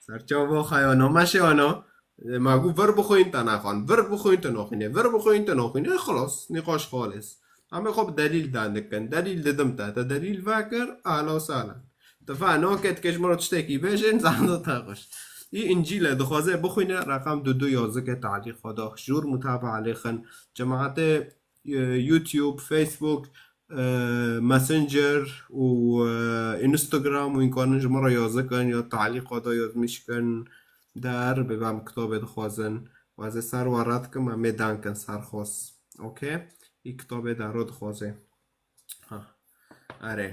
Serçavo xayo no, meşe ano. E, ma gu vir bixwîn, te naxwan. Vir bixwîn, te noxwîne. Vir bixwîn, te noxwîne. E, xalas, nîqaş xalis. Em ê xwe bi delîl dan dikin. Delîl didim te. Te delîl vekir, ahla û sahla. Te fa noke dike ji me re tiştekî bêjin, zando te xweş. Î Încîl e, dixwaze bixwîne, reqem du du yazike talîq xwe da. Jûr mutabaa lêxin. Cemaetê, e, YouTube, Facebook, e, Messenger û, e, Instagram û înkanin ji me re yazike ya talîq xwe da yazmîş kin. Der bibem kitobê dixwazin. Û ez ê ser we red kim, em ê dan kin ser xwaz. Okey? Î kitobê dero dixwaze. Ha. Erê.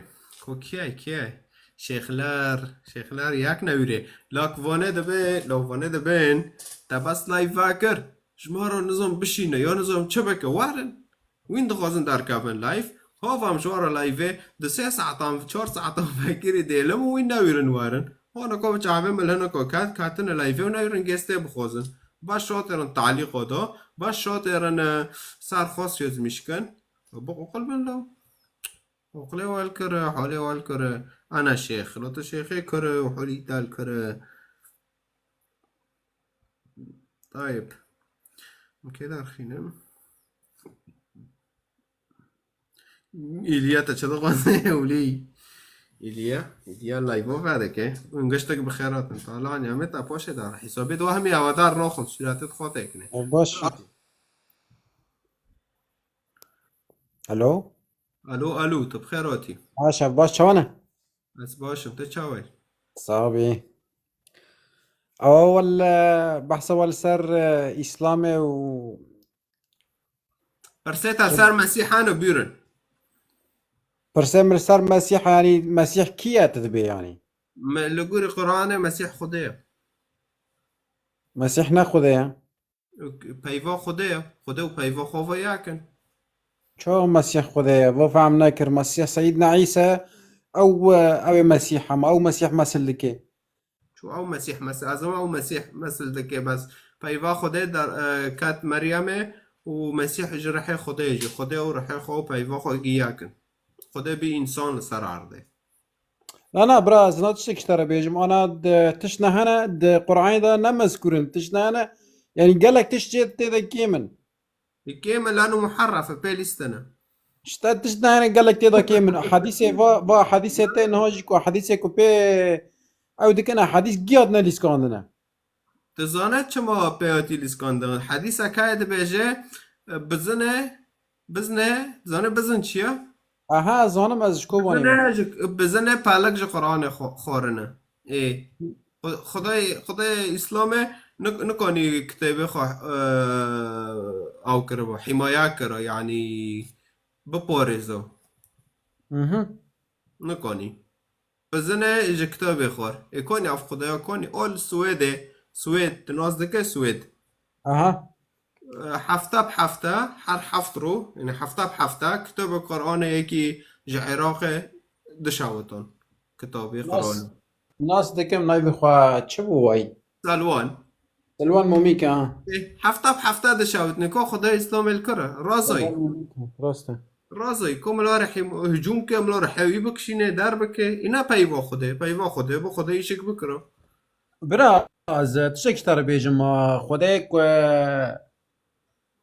Ko kiyay, kiyay? Şêxler, şêxler yak newîrê. Lak vane dibe, lak vane dibin. Te bes live vekir. Ji me re nizam bişîne, ya nizam çi bike, werin. Wîn dixwazin derkevin live. Hava em ji we re live-ê di sê saetan, çar saetan vekirî dêlim û wîn newîrin werin. Hona ko bi çavê min lino ko ket, ketine live-ê û newîrin gestê bixwazin. Baş şatêrin talîqo do, baş şatêrin, e, ser xwe sözmîş kin. Bi oqil bin lo. Oqilê wel kire, holê wel kire. Ana şêx, lo tu şêxê kire û holî del kire. Tayib. Kê derxînim? Îlya te çi dixwaze ewlî? Îlya, Îlya live-o vedike. Hûn giştek bi xêr hatin. Tala Nîyamet a poşê dar. Hesabê de wehmî awadar naxin. Sûretê xwe têkine. Ev baş. Alo? Alo, alo, tu bi xêr hatî. Baş, ev baş çawan e? Ez baş im, te çawa yî? Sax bî. Ew wel, e, behsa wel ser, e, Îslamê û Pirsê te ser Mesîhan û bîrin. Pirsê min ser Mesîh, yanî Mesîh kî ye tu dibê yanî? Me, li gorî Quranê Mesîh Xwedê ye. Mesîh ne Xwedê ye? Peyva Xwedê ye. Xwedê û peyva xwe ve yek in. Çawa Mesîh Xwedê ye? Vo fehm nekir. Mesîh Seyyidna Îsa ew, ew ê Mesîh e, ma ew Mesîh mesil dike. Çû ew Mesîh mes-, ez ema ew Mesîh mesil dike, bes peyva Xwedê der, e, ket Meryemê û Mesîh ji rihê Xwedê jî. Xwedê û rihê xwe û peyva xwe gi yek in. Xwedê bî însan li ser erdê. Na, na, bira, ez na tiştek ji te re bêjim. Ana di tişt ne hene, di Qur'anê de ne mezkûr in. Tişt ne hene, yanî gelek tişt jê tê de kêm in. Kêm in, lano muherref e, pê lîste ne. Ji te tişt ne hene, gelek tê de kêm in. Hadîsê va, va hadîsê te niha jî ku hadîsê ku pê ew dikin, e, hadîs giya ne lîskandine. Tu zane çima pê hatî lîskandin? Hadîsa kayê dibêje, e, bizine Bizne, zanê bizin çi ye? Aha, ez zanim, ez ji ku wanî me. Bizine ji, bizine pelek ji Qur'anê xo-, xorine. Ê, Xu-, Xudayê, Xudayê Îslamê nik-, nikanî kitêbê xwe, e, ew kiribo, hîmaya kiro, yanî biparêzo. Mhm. Nikanî. Bizine ji kitabê xwe. Ê konî ev Xudaya konî. Ol Swêdê. Swêd. Tu nas dike Swêd? Aha. E, hefta bi hefta, her heft rû, yani hefta bi hefta, kitabê Qur'anê yekî ji Iraqê dişewiton. Kitabê Nas, Qur'anê. Nas dikim navê xwe çi bû way? Selwan. Selwan Momîka, ha. Ê, hefta bi hefta dişewitine, ko Xwedê Îslamê li kir e. Razoyî. Selwan Momîka, rast e. Razoyî, ko mila re him-, hicûm ke, mila re hewî bikişîne, der bike. Îna peyva Xwedê, peyva Xwedê, bi Xwedê îşik bikiro. Bira, ez tiştek ji te re bêjim, ma Xwedê ku,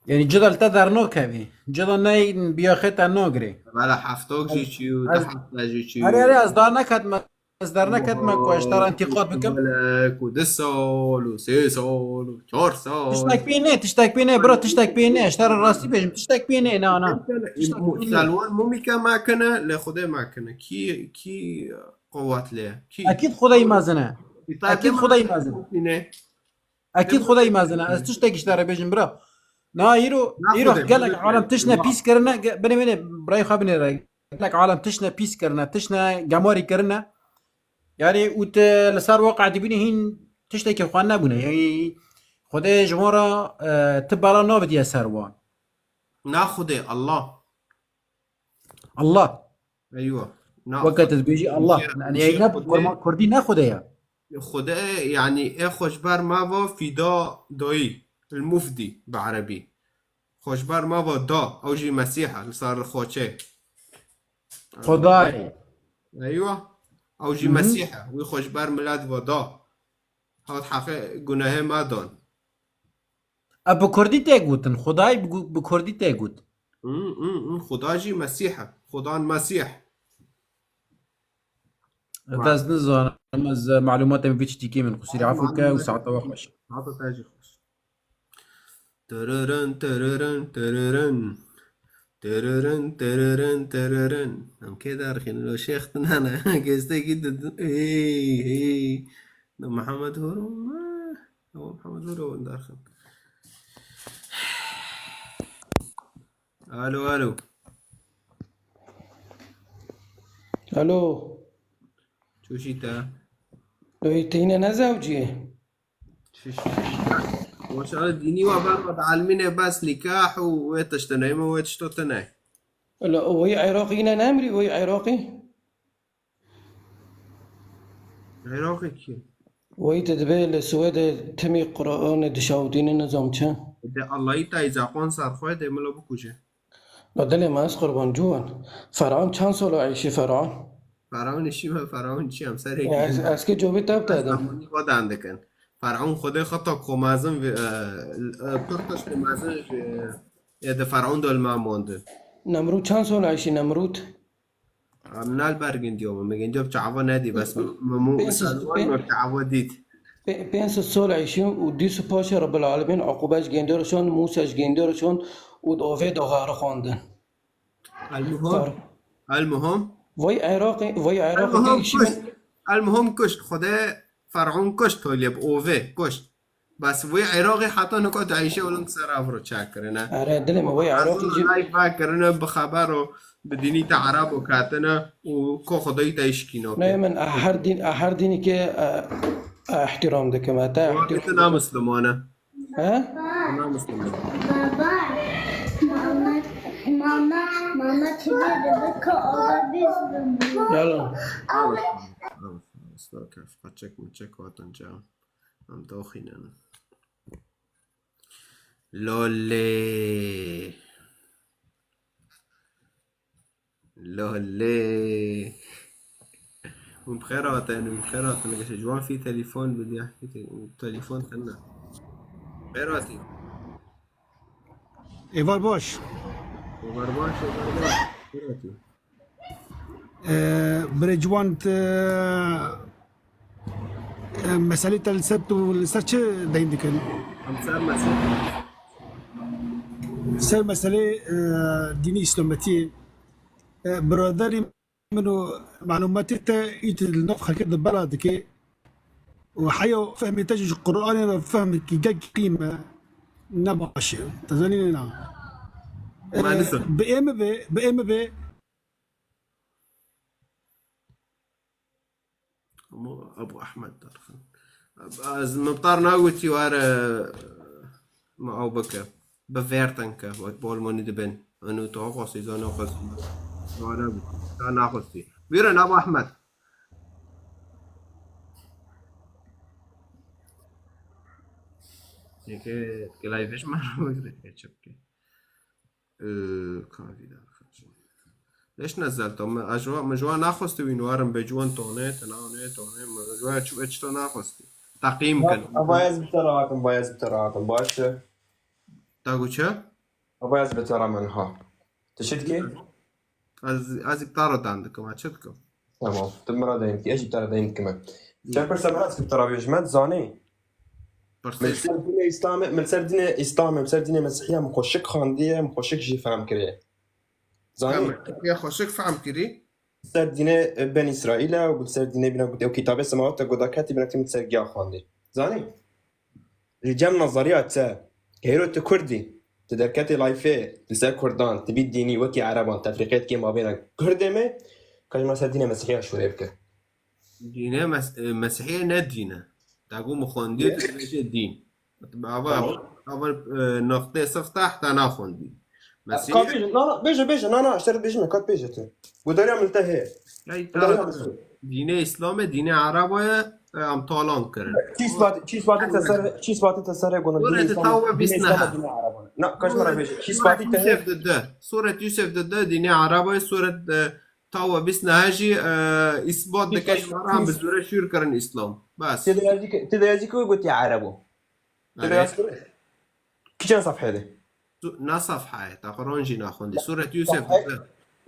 yani cida li te dernakevî. Cida ney biyaxê te nagirê. Bela heftok jî çî û du hefte jî çî. Erê, erê, ez dar neketme. Ez derneketime ku ez ji te re întîqad bikim. Belek û du sal û sê sal û çar sal. Tiştek pê ne, tiştek pê ne, bira, tiştek pê ne. Ez ji te re rastî bêjim, tiştek pê ne, na, na. Tiştek pê ne. Selwan Mumîka me kine, lê Xwedê me kine. Kî, kî qewet lê? Kî? Ekîd Xwedê mezin e. Ekîd Xwedê mezin e. Ekîd Xwedê mezin e. Ez tiştek ji te re bêjim, bira. Na, îro, îro gelek alem tiştine pîs kirine, ge-, binê, binê, birayê xwe binêre. Gelek alem tiştine pîs kirine, tiştine gemarî kirine. Yani, û tu li ser waqe dibînî hîn tiştekî xwe nebûne. Yani, Xwedê ji wan re, e, tu bela nabidiye ser wan. Na Xwedê, Allah. Allah. Eywa. Na, Weke tu dibêjî Allah. Xwedê, Yani, Xwedê, ne Xwedê. Kurma-, Kurdî ne Xwedê ye. Xwedê, yani, ê xwe ji ber me va fîda dayî. El mufdî bi erebî. Xwe ji ber me va da. Ew jî Mesîh e, li ser xwe çê. Xwedayê. Eywa. Ew jî Mhm. Mesîh e. Wî xwe ji ber milet va da. Hat heqê gunehê me dan. E, bi Kurdî tê gotin. Xwedayê bi gu-, bi Kurdî tê got. Hmm, hmm, hmm. Xuda jî Mesîh e. Xudan Mesîh. Ez nizanim, ez, e, malûmatê min vî tiştîkê min qusîrê efû ke û saeta we xweş. Saeta te jî xweş. Tırırın, tırırın, tırırın. Tırırın, tırırın, tırırın. Em kê derxîn lo şêx dinane. Gêstekî didin. Hey, hey. Na Mihemed Horo. Ew Mihemed Horo derxîn. Alo, alo. Alo. Çûşî te? Ey, te yine ne zewciyê? Şiş. Weşana dînî wa ber wa di elmînê bes nîkah û wê tiştine, me wê tişto tine. Ela, o wê Iraqî yine nemrî, wê Iraqî? Iraqê kî? Wê te dibe li Swêdê timî Qur'anê dişawitîne nizam çi? De Allahî tayî zaqon ser xwe de milo bikuje. La dilê me ez qurban ciwan. Fer'an çend sala eyşî Fer'an? Fer'an işî me, Fer'an çi em serê Ya, ez, ez kê cobê te bitedim. Zamanî xwe dan dikin. Fer'an xwedê xwe tak xwe mezin vi, e, e, pir tişt mezin ji, e, de Fer'an dol me mondi. Nemrûd çend sala eyşî Nemrûd? Em nal ber gindiyo me. Me gindiyo bi çava nedî, bes me mû Pênc sed, misalwan pê-, me bi çava dît. Pê-, pênc sed sal eyşî û dîs û paşê Rebbil Alemîn uqûbe ji gêndê re şand, Mûsa ji gêndê re şand û di ovê daxari xwandin. El muhim. Sar. El muhim. Vay Iraqê, vay El Iraqê muhim tê işî kuşt. El muhim kuşt. Xwedê Fer'ûn kuşt, tolye bi ovê kuşt. Bes wê Iraqê heta nika dayîşê olim ser avro çek kirine. Ere, dilê me wê Iraqê jî. Live vekirine bi xebero bi dînî te Erebo ketine û ko Xwedayî te îşkîno. Ne, min a her dîn, a her dînî ke, e, e, ihtiram dikim, e, te ihtiram. Wekî te ne Muslimane. He? Te ne Muslimane. Baba, mama, mama, mama çi diyor? Dedi ki, o da biz. Yala. Stokef, kaçek mi çek vatanca. Em doxînin. Lolê. Lolê. Hûn bi xêr hatin, hûn bi xêr hatin. Geşe ciwan fî telefon bi diya. Telefon xenna. Xêr hatî. Êvar baş. Êvar baş, êvar baş. Xêr hatî. Ee, birê ciwan, te, e, meselê te li ser tu, li ser çi deyn dikin? Em ser meselê. Ser meselê, e, dînî îslametiyê, e, biraderî min û malûmetê te ît li nav xelkê de bela dike û heya fehmê te jî ji Qur'anê re fehmekî gelkî qîm e, ne baş e. Te zanî ne? E, Maalesef. Bi ê min be, bi ê min be. Hemû Ebû Ehmed derxin. Ez min bi te re nagotî were me ew bike. Bi vêrtin ke, wek bi Almanî dibên. Eno tu xwestî, tu naxwestî. Were bû. Te naxwestî. Bîrin Ebû Ehmed. Yeke, ke live ji me re bigire, ke çi bike. Ee, kavî derxin. Leş ne zelto, me, ez ji wa, me ji wa naxwestî wî nwarin be ciwan tone, te nane tone, me ji wa çi, çi to naxwestî. Teqîm kin. Ava ez bi te rahatim, va ez bi te rahatim. Baş e. Ta got çi? Ava ez bi te ramin ha. Tu çi dikî? Ez, ez bi te re dan dikim, ha, çi dikim? Tamam. Tu min re deyn dikî, ez jî bi te re deyn dikim. Çend pirsa min hest bi te re bêjim, zanî? Pirsê Min ser dînê Îslamê, min ser dînê Îslamê, min ser dînê Mesîhiya min xweşik xandiye, min xweşik jî fehm kiriye. Zanî? Em, ya xweşik fehm kirî? Ser dînê, e, Ben Îsraîl e û ser dînê bîna gotî, ew kitabê semawat te goda ketî bîna min ser giya xwendî. Zanî? Li cem nazariya te, hêro tu Kurd î, tu derketê layfê li ser Kurdan, tu bî dînî wekî Ereban, tefrîqê dikê mabêna Kurdê me, ka ji me ser dînê Mesîhiya şûrê bike. Dîne mes-, e, Mesîhiye ne dîn e. Te got min xwendiye, tu dibêje dîn. Ava, Tamam. ava, e, noqtê sifte heta naxwendî. Mesîhiye Ka bêje, na, na, bêje, bêje, na, na, ji te re dibêjim, ka bêje tu. Gudariya min li te heye. Ey, Gudariya ta-, min li te heye. Dînê Îslamê, dînê Ereba ye, e, em talan kirin. Çî sifat-, çî sifatî te ser, çî sifatî te ser heye, gona Were dînê te Îslamê, tawa dînê bîst Îslamê, neha. Dînê Ereba. Na, ka ji min re bêje. Çî Suret sifatî te heye. Yusuf dide. Suret Yusuf dide, dînê Ereba ye, suret, e, Tawa bîst neha jî, e, îsbat dike ji me re em bi zûre şûr kirin Îslam. Bes. Tê de yazî, tê de yazî ku gotiye Erebo. Tê de Erê. yazî ku. Kiçen safhede. Tu, na safhayê, ta Quran jî naxwendî. Suret Yusuf Safhe-, dide.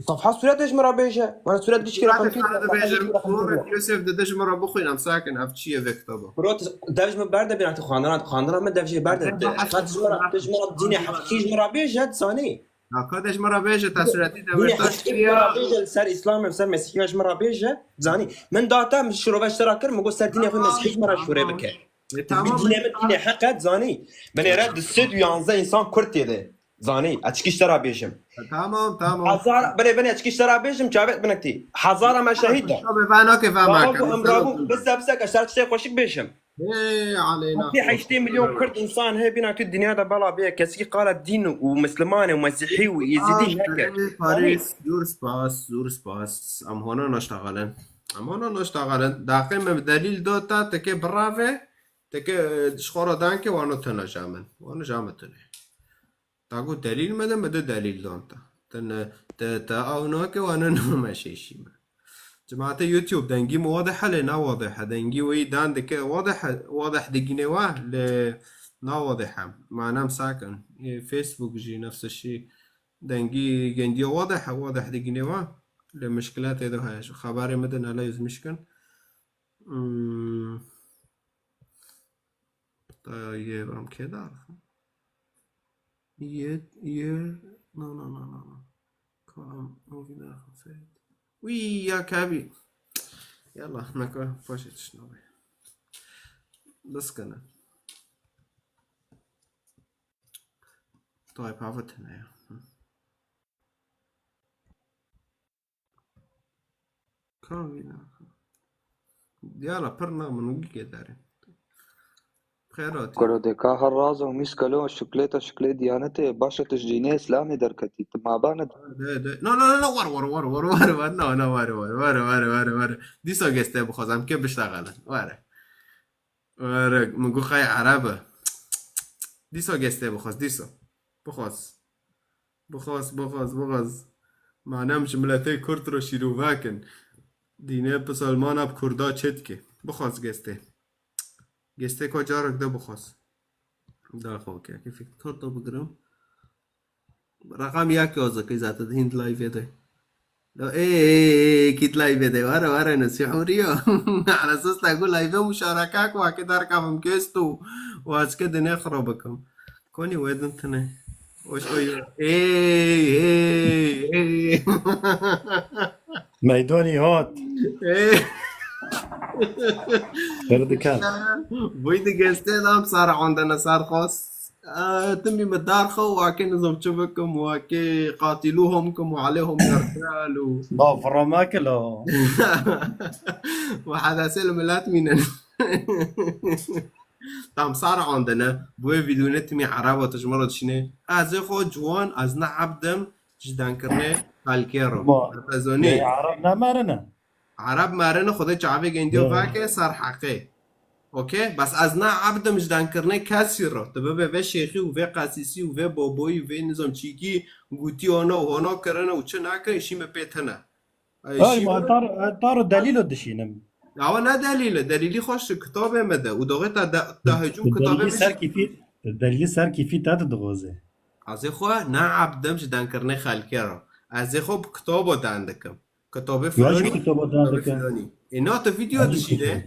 Safha suret ji me re bêje. Bana suret giş kere Suret xwendî, Yusuf safha dibêje, giş kere xwendî. Suret Yusuf dide ji me re bixwîn, em sakin, ev çi ye vê kitaba? Bro, tu, dev ji me berde bîna tu xwendina, xwendina me dev jê berde. Dev Xat ji me re, tu ji me re dînê heqîqî ji me re bêje, tu zanî. Ya kardeş, min re bêje, te suretî de Dînê werdaş heqî ji me re kiriya. bêje, li ser Îslamê, li ser Mesîhiya ji me re bêje. Zanî, min da te, min şirove ji te re kir, min got ser dînê xwe Mesîhî ji me re şûrê bike. E, Tu dibî tamam, dînê min tamam. Dînê heq e, zanî. Binê re du sed û yanzdeh însan Kurd tê de. Zanî, ez çikî ji te re bêjim. E, tamam, tamam. Hezar, binê, binê, ez çikî ji te re bêjim, çavêt binekî. Hezara me şehîd de. Şobe, va nake, va Baba make. Bû, em rabû, bizde, bizde, ez ji te re tiştê xweşik bêjim. Ê, aleyna. Hepî heştê milyon Kurd însan heye bîna tu dinya de bela bê. Kesikî qala dîn û Misliman û Mesîhî û Êzidî neke. Parîs, zor spas, zor spas. Em hona naştaxalin. Em hona naştaxalin. Daqê me bi delîl da ta teke birave, teke, e, ji xwe re danke wano tune ja min. Wano ja min tune. Ta got delîl me de, me de delîl dan te. Te ne, te, te ew nake, wane name şêşî me. Cemaate YouTube dengî mi wadih e lê na wadih e. Dengî wî dan dike wadih e, wadih digîne wa lê na wadih e. Manem sakin. Ê, Facebook jî nefs şî dengî gendiya wadih e, wadih digîne wa. Lê mişkiletê de heye. Xeberê me de nele yüz mişkin. Hmm. Ta yê ram kê dar. Yê, yê, no, no, no, no, no. Ka em movî derxin seyt. Wî ya kevî. Yallah, neka paşê tişt nabê. Biskene. Tayyip Havat ne ya. Hı. Ka vîna. Diyala pir na min wî kê derê. Xêr hatî. Kuro de ka her razo mîskelo şukleta şuklê diyanetê başa tu ji dînê Îslamê derketî. Tu mabane. De, de. No, no, no, no, war, war, war, war, war, war, no, no, war, war, war, war, war, war. Dîsa gestê bixwazam ke biştaxelin. Were. Were, min got xey Ereb e. Dîsa gestê bixwaz, dîsa. Bixwaz. Bixwaz, bixwaz, bixwaz. Manem ji miletê Kurd re şîrove kin. Dînê Pisalmana bi Kurda çê dike. Bixwaz gestê. Gestê ka carek de bixwaz. Da xwe ke, ke fikir to bigirim. Reqam yek yazık zaten hint live de. Lo, ê, ê, ê, kit live de. Were, were, ne sihuriyo. Ala esas ta gu live muşaraka ku ake dar kafim kestu. Wa ez ke dine xro bikim. Konî wedin tine. Hoş oyun. Ey, ey, ey. Meydonî hot. Ey. Her dikan. Buydu geste lam sar ondana sar xos. Timî mi dar xo wakê nizam çi bikim, wakê qatilûhom kim û alêhom yertel û. Ba fırama kilo. Ve hedesê li milet mînin. Tam sar ondene. Bu vê vîdyoyê timî Ereba tu ji min re dişînê. Ez ê xwe ciwan, ez ne ebd im ji dankirinê xelkê re. Ma- Te zanî. Ê, Arab namarine. Ereb merine, Xwedê çavê gendiyo Ya. vake ser heqê. Okey? Bes ez ne ebd im ji dankirinê kesî re. Tu bibe vê şêxî û vê qesîsî û vê boboyî û vê nizam çîkî gotî ona û hona kirine û çi nake, îşî me pê tine. Ay, Ay, ma tar, tar delîlo dişînim. Awa ne delîl e, delîlî xweş ji kitabê me de. Û doxê te de, te hecûm kitabê Delîlî me ser kîfî, delîlî ser kîfî te de dixwaze. Ez ê xwe ne ebd im ji dankirinê xelkê re. Ez ê xwe bi kitabo dan dikim. Kitabê Ya jî filanî, kitabo dan kitabê dikim. filanî. Ê na tu video Ya jî dişîne. kitabo.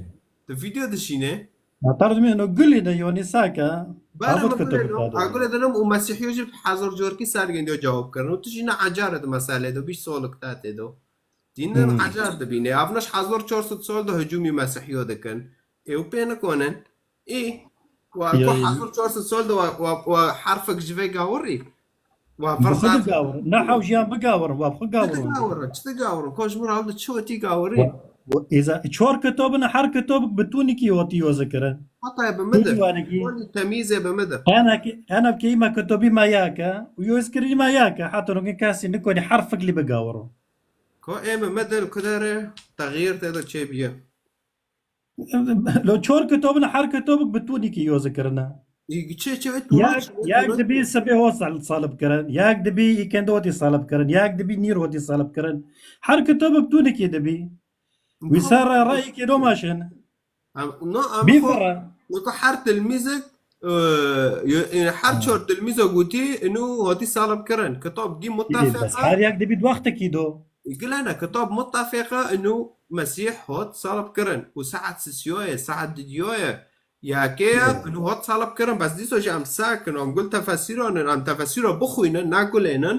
Tu video dişîne. Ma tar dimê no gulê de yonî sake. Bera Abut me kitabo gulê no. dan A dikim. Gulê dinim û mesîhiyo jî hezar carkî ser gendiyo cewab kirin. Û tu jî ne ecar e di meselê de, bîst solek te tê do. Dîn de Hmm. ecar dibîne. Ev niş hezar çar sed sol de hicûmî mesîhiyo dikin. Ê û pê nikonin. Ê, wa Ya, ku ya. hezar çar sed sol de wa, wa, wa herfek ji vê gawirî. Wa Bi xwe verda bigawirin. Ne hewjiyan bigawirin. Wa bi xwe Çi gawirin. digawirin? Çi digawirin? Ko ji min re hewlde çi wetî gawirî? Wa- wa- Êza çar kitabin, her kitabik bi tûnikî hatiye yoze kirin. Hatayê bi Tû min de. dîwanekî. Wanî temîzê bi min de. Henekî, henek keyma kitabî me ya ke. Û yoz kirî me ya ke. Heta nokê kesî nikonî herfik lî bigawirin. Ko ê me me de li ku dere texyîr tê de çêbiye. Lo çar kitabin, her kitabik bi tûnikî yoze kirine. Ê, çi, çi, Yek, yek dibî sibê hot sal-, salib kirin. Yek dibî îkende hotî salib kirin. Yek dibî nîr hotî salib kirin. Her kitabik tûnikî dibî. Wî ser reyekê domaşin. Em, no, em Bî xwe, vere. no ku her tilmîzik, e, yo-, e, her çar tilmîza gotî, inu hotî salib kirin. Kitab dî Bes muttefeqa. her yek dibî wextekî do. Gilene kitab muttefeqa, inu Mesîh hot salib kirin. Û saet sisiyoye, saet didiyoye. Yakê ye, inu hot salib kirin. Bes dîso jî em sakin, em gul tefesîronin, em tefesîro bixwînin, ne gulênin.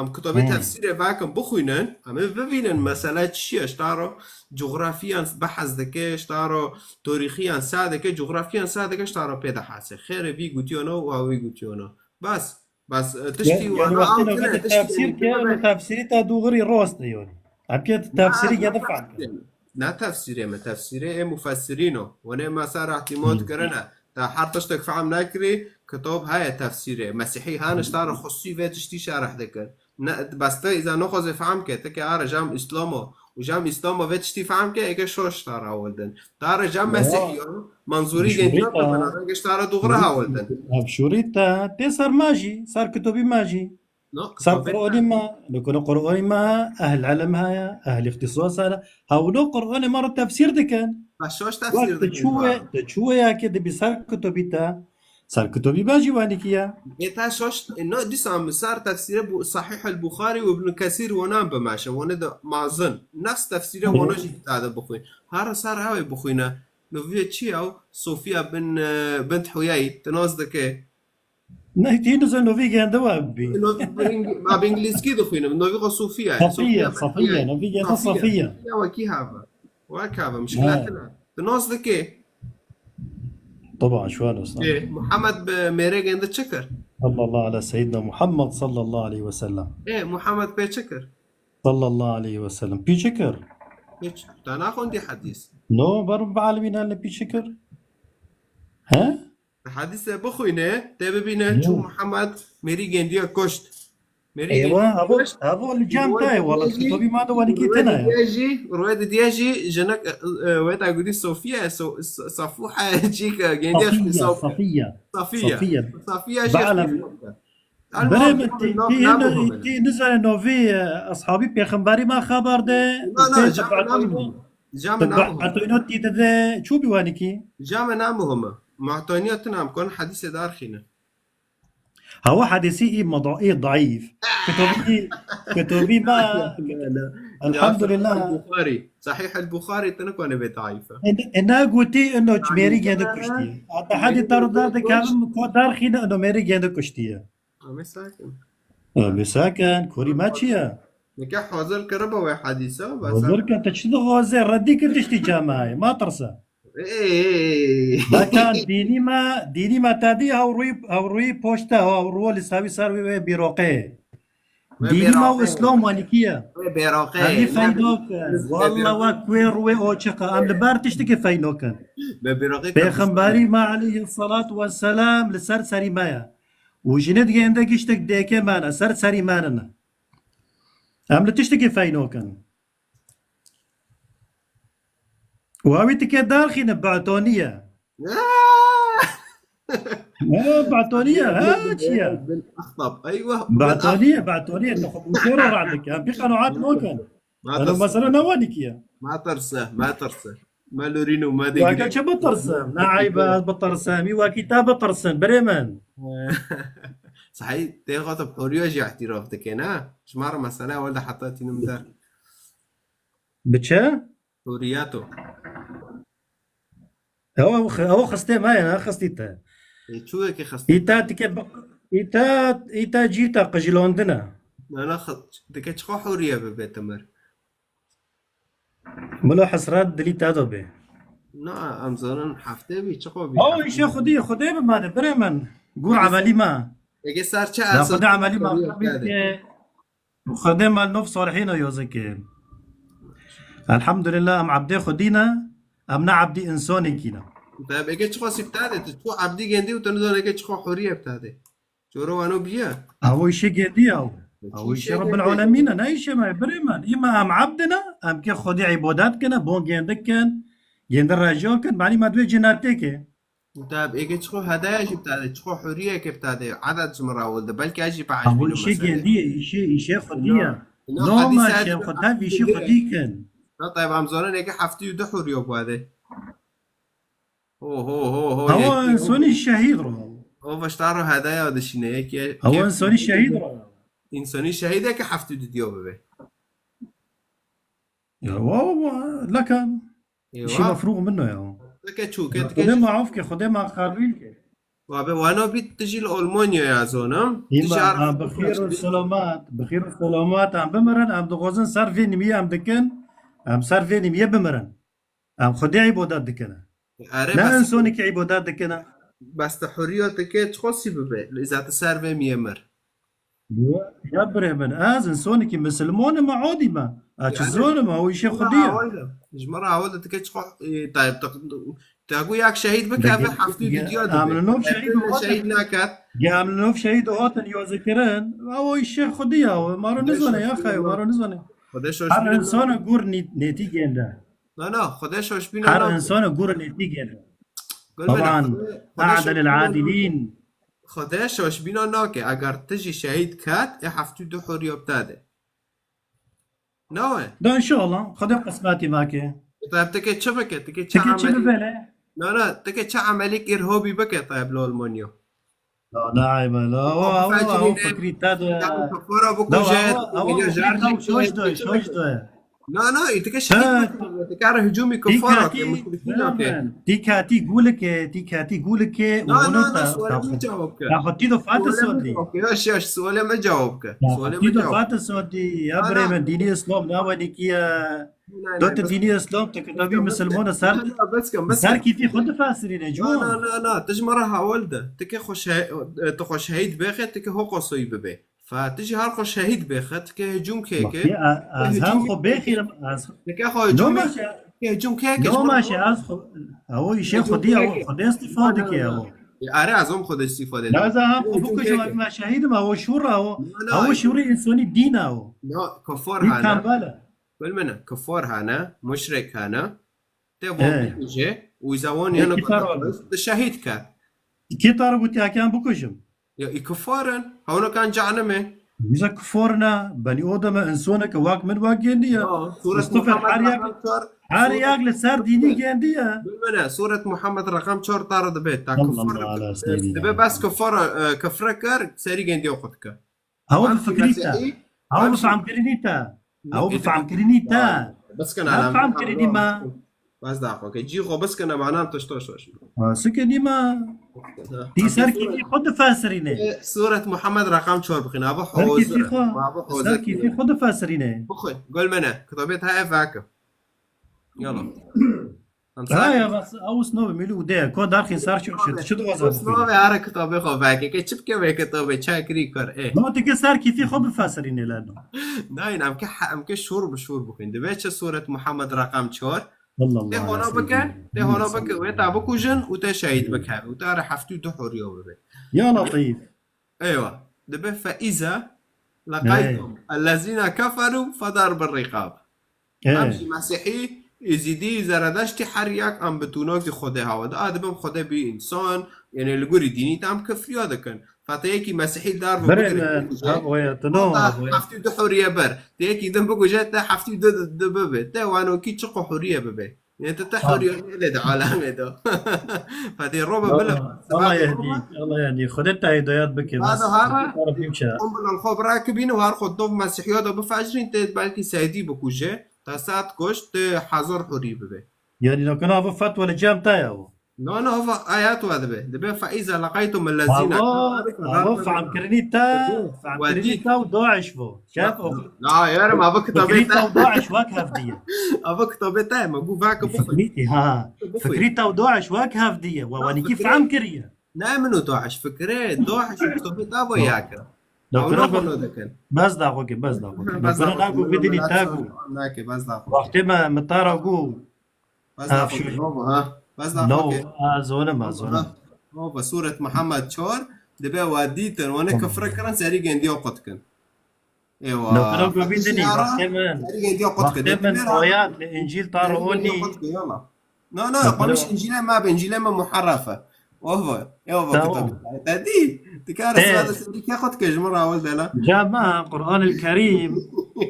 Em kitabê Hmm. tefsîrê vekin bixwînin, em ê bibînin mesele çi ye, ji ta re coxrafiyan behs dike, ji ta re torîxiyan sa dike, coxrafiyan sa dike, ji ta re pê dihese. Xêrê vî gotiyona û ew vî gotiyona. Bes, bes, e, tiştî Yani, wana yani ew wextê tine, nokê tiştî tefsîr ke, tine yani tefsîrî te dûxirî rast e yani. Em ke tefsîrî ne, gedi ne fehm tefsîrê me. Ne tefsîrê me, tefsîrê ê mufessirîn o. Hûn ê me ser îhtîmad kirine. Te her tiştek fehm nekirî, kitab heye tefsîrê. Mesîhî hene ji ta re xusûsî vê tiştî şerh dikin. Ne, bes te îza nexwaze fehm ke, te ke are jam Îslam o. Û jam Îslam o vê tiştî fehm ke, êke şoş ta re hewldin. Ta re jam Ya. Mesîhî o, Manzûrî Şûrî gendiyo ta. ke bena rengê ji ta re dûxira hewldin. Ev şûrî te, tê ser ma jî, ser kitobî ma jî. No, Ser kitabê Qur'anî ma, li ku li Qur'anî ma, ehl ilm heye, ehl îxtisas heye. Hewlo Qur'anê ma re tefsîr dikin. Bes şoş Wek tefsîr tu dikin. çûye, tu çûye ya ke dibî ser kitobî te. Ser kitobî ma jî wanî kiye. Ê te şoş, no, dîsa min ser tefsîrê bu Sahîh el Buxarî û Ibn Kesîr wanan bimeşe, wane de mazin. Nefs tefsîrê wana jî ta de bixwîn. Her ser ew ê bixwîne. No vê çi ya? Sofiya bin, e, bint Huyey, tu nas dike. Ne, tî nizan novî gende wa bî. No, bi ing-, ma bi îngilîzkî dixwînim. Novî xwe Sofiya ye. Safiye, Sofiya Safiye, Meryem. novî gende Safiye. Safiye. Ya wekî hava. Wek hava. Mişkila tine. Tu nas dike. Taban, şu an usta. Ê, Muhammed bi mêrê gende çi kir? Sallallahu ala seyyidina Muhammed sallallahu aleyhi ve sellem. Ê, Muhammed pê çi kir? Sallallahu aleyhi ve sellem. Pî çi kir? Hiç. Te naxwendî hedîs. No, ber bi alimîn ne pî çi kir? He? Hedîsê bixwîne, tê bibîne Yo. çû Muhammed mêrî gendiya kuşt. Mêrî Eywa, gendiya havo, kuşt. havo li cem Rûwê tayê, wala diyê jî, kitobî ma de wanî kî rûwê tena ya. Didiyê jî, rûwê Didiyê jî jinek, e, e, wê te gotî Sofiye, So-, So-, Safuhe, çîk, e, gendiya Safiye, Sof-, Safiye. Safiye. Safiye. Safiye jî Ba'lem. Birê min tî, tî, tî nizane novî, e, ashabî pêxemberî ma xeber de. Na, na, cam na muhim. Cam na muhim. Etoyno tî de de çû bî wanî kî? Cam na muhim. Muhtaniya tine em kon hedîsê darxîne. Hewa hedîsî î mada-, î daîf. Kitobî, kitobî ma, elhamdülillah. Buxarî. Sahih el Buxarî tine kone be daîf. E, e, ne gotî ino mêrî gende kuştiye. Hatta hedî taru dar de kevim ko darxîne ino mêrî gende kuştiye. Em ê sakin. Em ê sakin. Korî me çi ye? Nike hazir kiribe wê hadîsa, bes. Hazir ke, te çi dixwaze? Redî kir tiştî cemaê. Ma tirse. Ê, ê, ê, ê. Bekan dînî me, dînî me te dî hewrûyî, hewrûyî poşte, hewrû li sawî ser wê, wê bîroqê. Dînî me û Îslam wanîkî ye. Wê bêroqê. Em ê feydo kin. Walla wek wê rûyê oçiq e. Em li ber tiştekê feydo kin. Pêxemberî me aleyhi salatu ve selam li ser serî me ye. Û jinê digihênde giştek dêkê me ne, ser serî me ne. Em li tiştekê feydo kin. Û ew ê tike derxîne, betonî ye. Ne, betonî ye, ha, çi ye? Bin Axtab, eywa. Betonî ye, betonî ye. Tu xwe bûçero radike. Em pî qenoat nokin. Elo, mesela ne wanîkî ye. Ma tirse, ma tirse. Ma lorîno, ma degre. Weke çi bitirsim? Ne eyb e ez bitirsim. Î wekî te bitirsin, birê min. Sahî, tê xwe tu bi horiya jî îtîraf dike, ne? Ji me re mesele ewil de heta tînim der. Bi çi? Horiya to. Ew, ew xi-, ew xistê me ye, ne xistî te. Ê, çûyekê xistê. Î te dike bi-, î te, î te cî te qijilondine. Na, na, xi-, dike çiqa horiye bibe te mir. Milo hesret dilî te de bê. Na, em zanin heftê bî, çiqa bî. Ew îşê xwedî, xwedê bi me de, birê min. Gûr emelî me. Ege ser çi esas xwedê emelî me. Xwedê me nov salihîna yozikê. Elhamdulillah, em ebdê xwedî ne, em ne ebdî însanekî ne. Te ege çiqa sî btade, tu çiqa ebdî gendî û tu nizane ege çiqa horiye btade. Coro wano biye. Ew îşê gendî ye ew. Ew îşê Rebbil Alemîn e, ne îşê me, birê min. Î me em ebd ne, em kê xwedî îbadet kine, bon gendik kin, gendi reca kin, manî me duê cinetê ke. Tab êkê çiqo hedaya jî btade, çiqo huriyeke btade, edet ji min re wilde. Belkî ez jî behecbînim. Ew îşê gendî ye, îşê, îşê xwedî ye. No, no, no, ma şê xwe tev îşê xwedî kin. Na, tayyib, em zanin êkê heftê û du huriyo bade. Ho, ho, ho, ho. Ew însonî şehîd ro. O veşta ro hedaya dişîne, yekê. Ew însonî şehîd ro. Însonî şehîdeke heftê û du diyo bibe. Ya, wa, wa, leka. Eywa. Îşî mefrûq min no ya. Tike çûke, tike. Xwedê ma af ke, Xwedê ma xarbîl ke. Wa be, wano bît tu jî li Almanya ya zonim. Îma, ha, bi xêr û selamet, bi xêr û selamet em bimirin, em dixwazin ser vê nimiyê em dikin, em ser vê nimiyê bimirin. Em Xwedê îbadet dikine. Are, ne bes însonekî îbadet dikine. Bes tu huriya dike, çiqasî bibe, îza tu ser vê nimiyê mir. Ya, ya birê min, ez însonekî misilman im, adî me. Ez çi zonim, ew îşê Xwedî ye. Ji min re hewil de dike çiqa, e, tayyib, te, te got yek şehîd bike, ev heftê û du diya dibe. Em li nov şehîd hatin. Şehîd naket. Ge em li nov şehîd hatin yozekirin, ew îşê Xwedî ye, ew ma re nizane, ya xeyo, ma re nizane. Her însana gûr nê-, nêtî gênde. Na, na, Xwedê şoşbîna nake. Her însana gûr nêtî gênde. Gul mene, Xwedê, Xwedê şoşbîna nake. Xwedê şoşbîna nake. Eger tu jî şehîd ket, ê heftê û du huriya btade. Nawe. Da inşallah. Xwedê qismetî make. Tayyib, tike çi bike? Tike çi emel-, bibele? Na, na, tike çi emelîk îrhobî bike, tayyib, li Almanya. La, la, eybe, la, wa, wa, wa, fikrî te de. Kafara bikuje, şoş de, şoş de. Na, na, î dike şehîd bike, dike re hücumî kafara ke, muşrikîna ke. Tî ketî gulike, tî ketî gulike, na, na, na, sualê me cewab ke. Ya xwe tî do fate sodî. Yaş, yaş, sualê me cewab ke. Sualê me cewab ke. Tî do fate sodî, ya birê min, dînî Îslam ne wenîkî ye. Do tu dînî Îslam, tu kitabî misilmana ser, ser kîfî xwe difesirîne, ciwan. Na, na, na, na, tu ji me re hewil de. Tu ke xwe şe-, tu xwe şehîd bêxe, tu ke ho qosoyî bibe. Fa tu jî her xwe şehîd bêxe, tu ke hicûm kêke. Bak, ya, ez her xwe bêxîrim, ez. Tu ke xwe hicûm kêke, hicûm kêke, no, ma şe, ez xwe, ew îşê xwedî ye, ew xwedê îstîfa dike, ew. Ya, are, ez om xwedê îstîfa dike. Na, ez hem xwe bikujim, ez me şehîdim, ew şûr e, ew. Ew şûrê însonî dîn e, ew. Na, kafar hane. Tembel e. Gul mene, kufar hene, muşrik hene. Te van bikuje, û îza wan yeno te şehîd ke. Kî te re gotiye ke em bikujim? Ya, î kufar in, hewno kan cehenimê. Bize kufar ne, benî odem e, însaneke wek min wek gêndî ye. Ya, Sûret Muhammed her yek, her yek li ser dînî gêndî ye. Gul mene, Sûret Muhammed reqem çar te re dibe, te kufar dibe, bes kufar, e, kufre kir, serî gêndiya xwe dike. Ew bi fikrî te. Ew bi fehmkirinî te. Ew bi fehmkirinî te. Bes kene, ne fehmkirinî me. Bes da xwe ke cî xwe bes kene, manan toş toş toş. Ha, sikê dî me. Tî ser kîfî xwe difesirîne. Sûret Muhammed reqam çar bixwîne. Ava Ser kîfî xwe, ser kîfî xwe difesirîne. Bixwe, gol me ne. Kitabê te ev veke. Yala. Ha ya, bas, ew snovê mîlû de. Ko darxîn ser çi, çi, çi dixwaze bixwîne? Snovê, here kitabê xwe veke. Ke çi bike wê kitabê, çekirî kir. E. No, dike ser kîfî xwe bifesirîne leno. Nayên, em ke he-, em ke şor bi şor bixwîn. Dibe çi Sûret Muhammed reqam çar. Tê hona bikin, tê hona bikin, wê te bikujin û te şehîd bikin. Û te re heftî du huriya bibe. Ya Letîf. Eywa. Dibe fe îza leqaytum ellezîne keferû fedarbir rîqab. Em jî Mesîhî, Êzîdî, Zeredeştî her yek em bi tûnakî Xwedê hawe de. A dibim Xwedê bî însan, yanî li gorî dînî te em kifriya dikin. Feteyekî Mesîhî li dar ve Birê bigire, me, bikuje. Ha, oya, tu no, Allah, oya. Heftî du huriye ber. Te yekî din bikuje, te heftî du di, di bibe. Te wanokî çiqo huriye bibe. Yanî te, te huriye nêle di alemê de. Fetê ro be bile. Allah, Allah yehdî, Allah yehdî. Xwedê te hidayet bike. Bas, hara, Rabbim çe. Qumbilal xwe birakibîn û her xwe dov Mesîhiya de bifejrîn, te belkî Seydî bikuje. Te sed kuşt, te hezar hurî bibe. Yanî nakana ava fetwa li cem te ya o. No, no, ava ayet wa dibe. Dibe fe îza leqaytum ellezîne. Ava, ava fehmkirinî te, fehmkirinî te û DAIŞ vo. Şef o. Na, yarim, ava kitabê te. Fikrî te û DAIŞ wek hevdî ye. Ava kitabê te, me gu vake bixwe. Fikrî, ha. Bixwe. Fikrî te û DAIŞ wek hevdî ye. Wa, ha, wanî kî fehm kiriye. Ne min û DAIŞ fikirê, DAIŞ û kitabê te ava yek e. Doktora, bes da xwe ke, bes da xwe ke. Doktora, nago bidinî te gu. Nake, bes da xwe. Wextê me, me te ra gu. Bes da xwe ke. Nova, ha. Bes da xwe ke. Nova, ha, zonim, ha, zonim. Nova, Sûret Muhammed çar, dibe wa dîtin, wane kifre kirin, serî gendiya qut kin. Eywa. Nokta gobî dinî, wextê min, wextê min oyat li Încîl ta ronî. Na, na, qomîş Încîlê me be, Încîlê me muherref e. Wah vay. Ew vaqit abi. Te dî? Dikare sira de serî ke qut ke ji min re awil de la. Cama, Qur'an el Kerîm.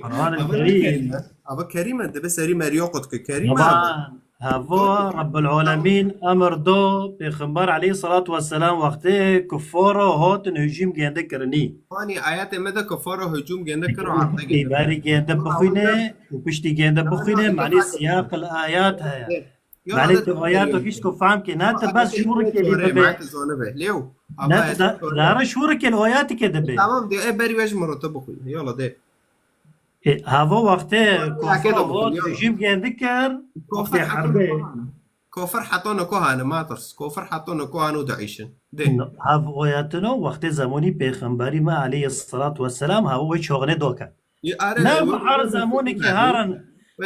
Qur'an el Kerîm. Ava Kerîm e, dibe serî meriya qut ke. Kerîm e. Havo Rabbul Alemîn emir do, Pêxember aleyhissalatu vesselam wextê kuffara hatin hicûm gende kirinî. Hanî ayetê me de kuffara hicûm gende kir û erdê gende. Berî gende bixwîne û piştî gende bixwîne, manî siyaqil ayet heye. Manî tu ayet û kişt ku fehm ke, ne tu bes şûrikê lê bibe. Ne tu da-, dara şûrikê li ayetike dibe. Tamam, de, e, berî we ji min re tu bixwîne. Yala de. E, hava wextê kofir hot, hicûm gêndî kir, wextê herbê. Kofir heta niko hane, matirs. Kofir heta niko hane û diîşin. De. Hev oyatino wextê zemonî pêxemberî me aleyhissalatu vesselam, hava wê çaxinê doke. Ne bi her zemonî ki herin,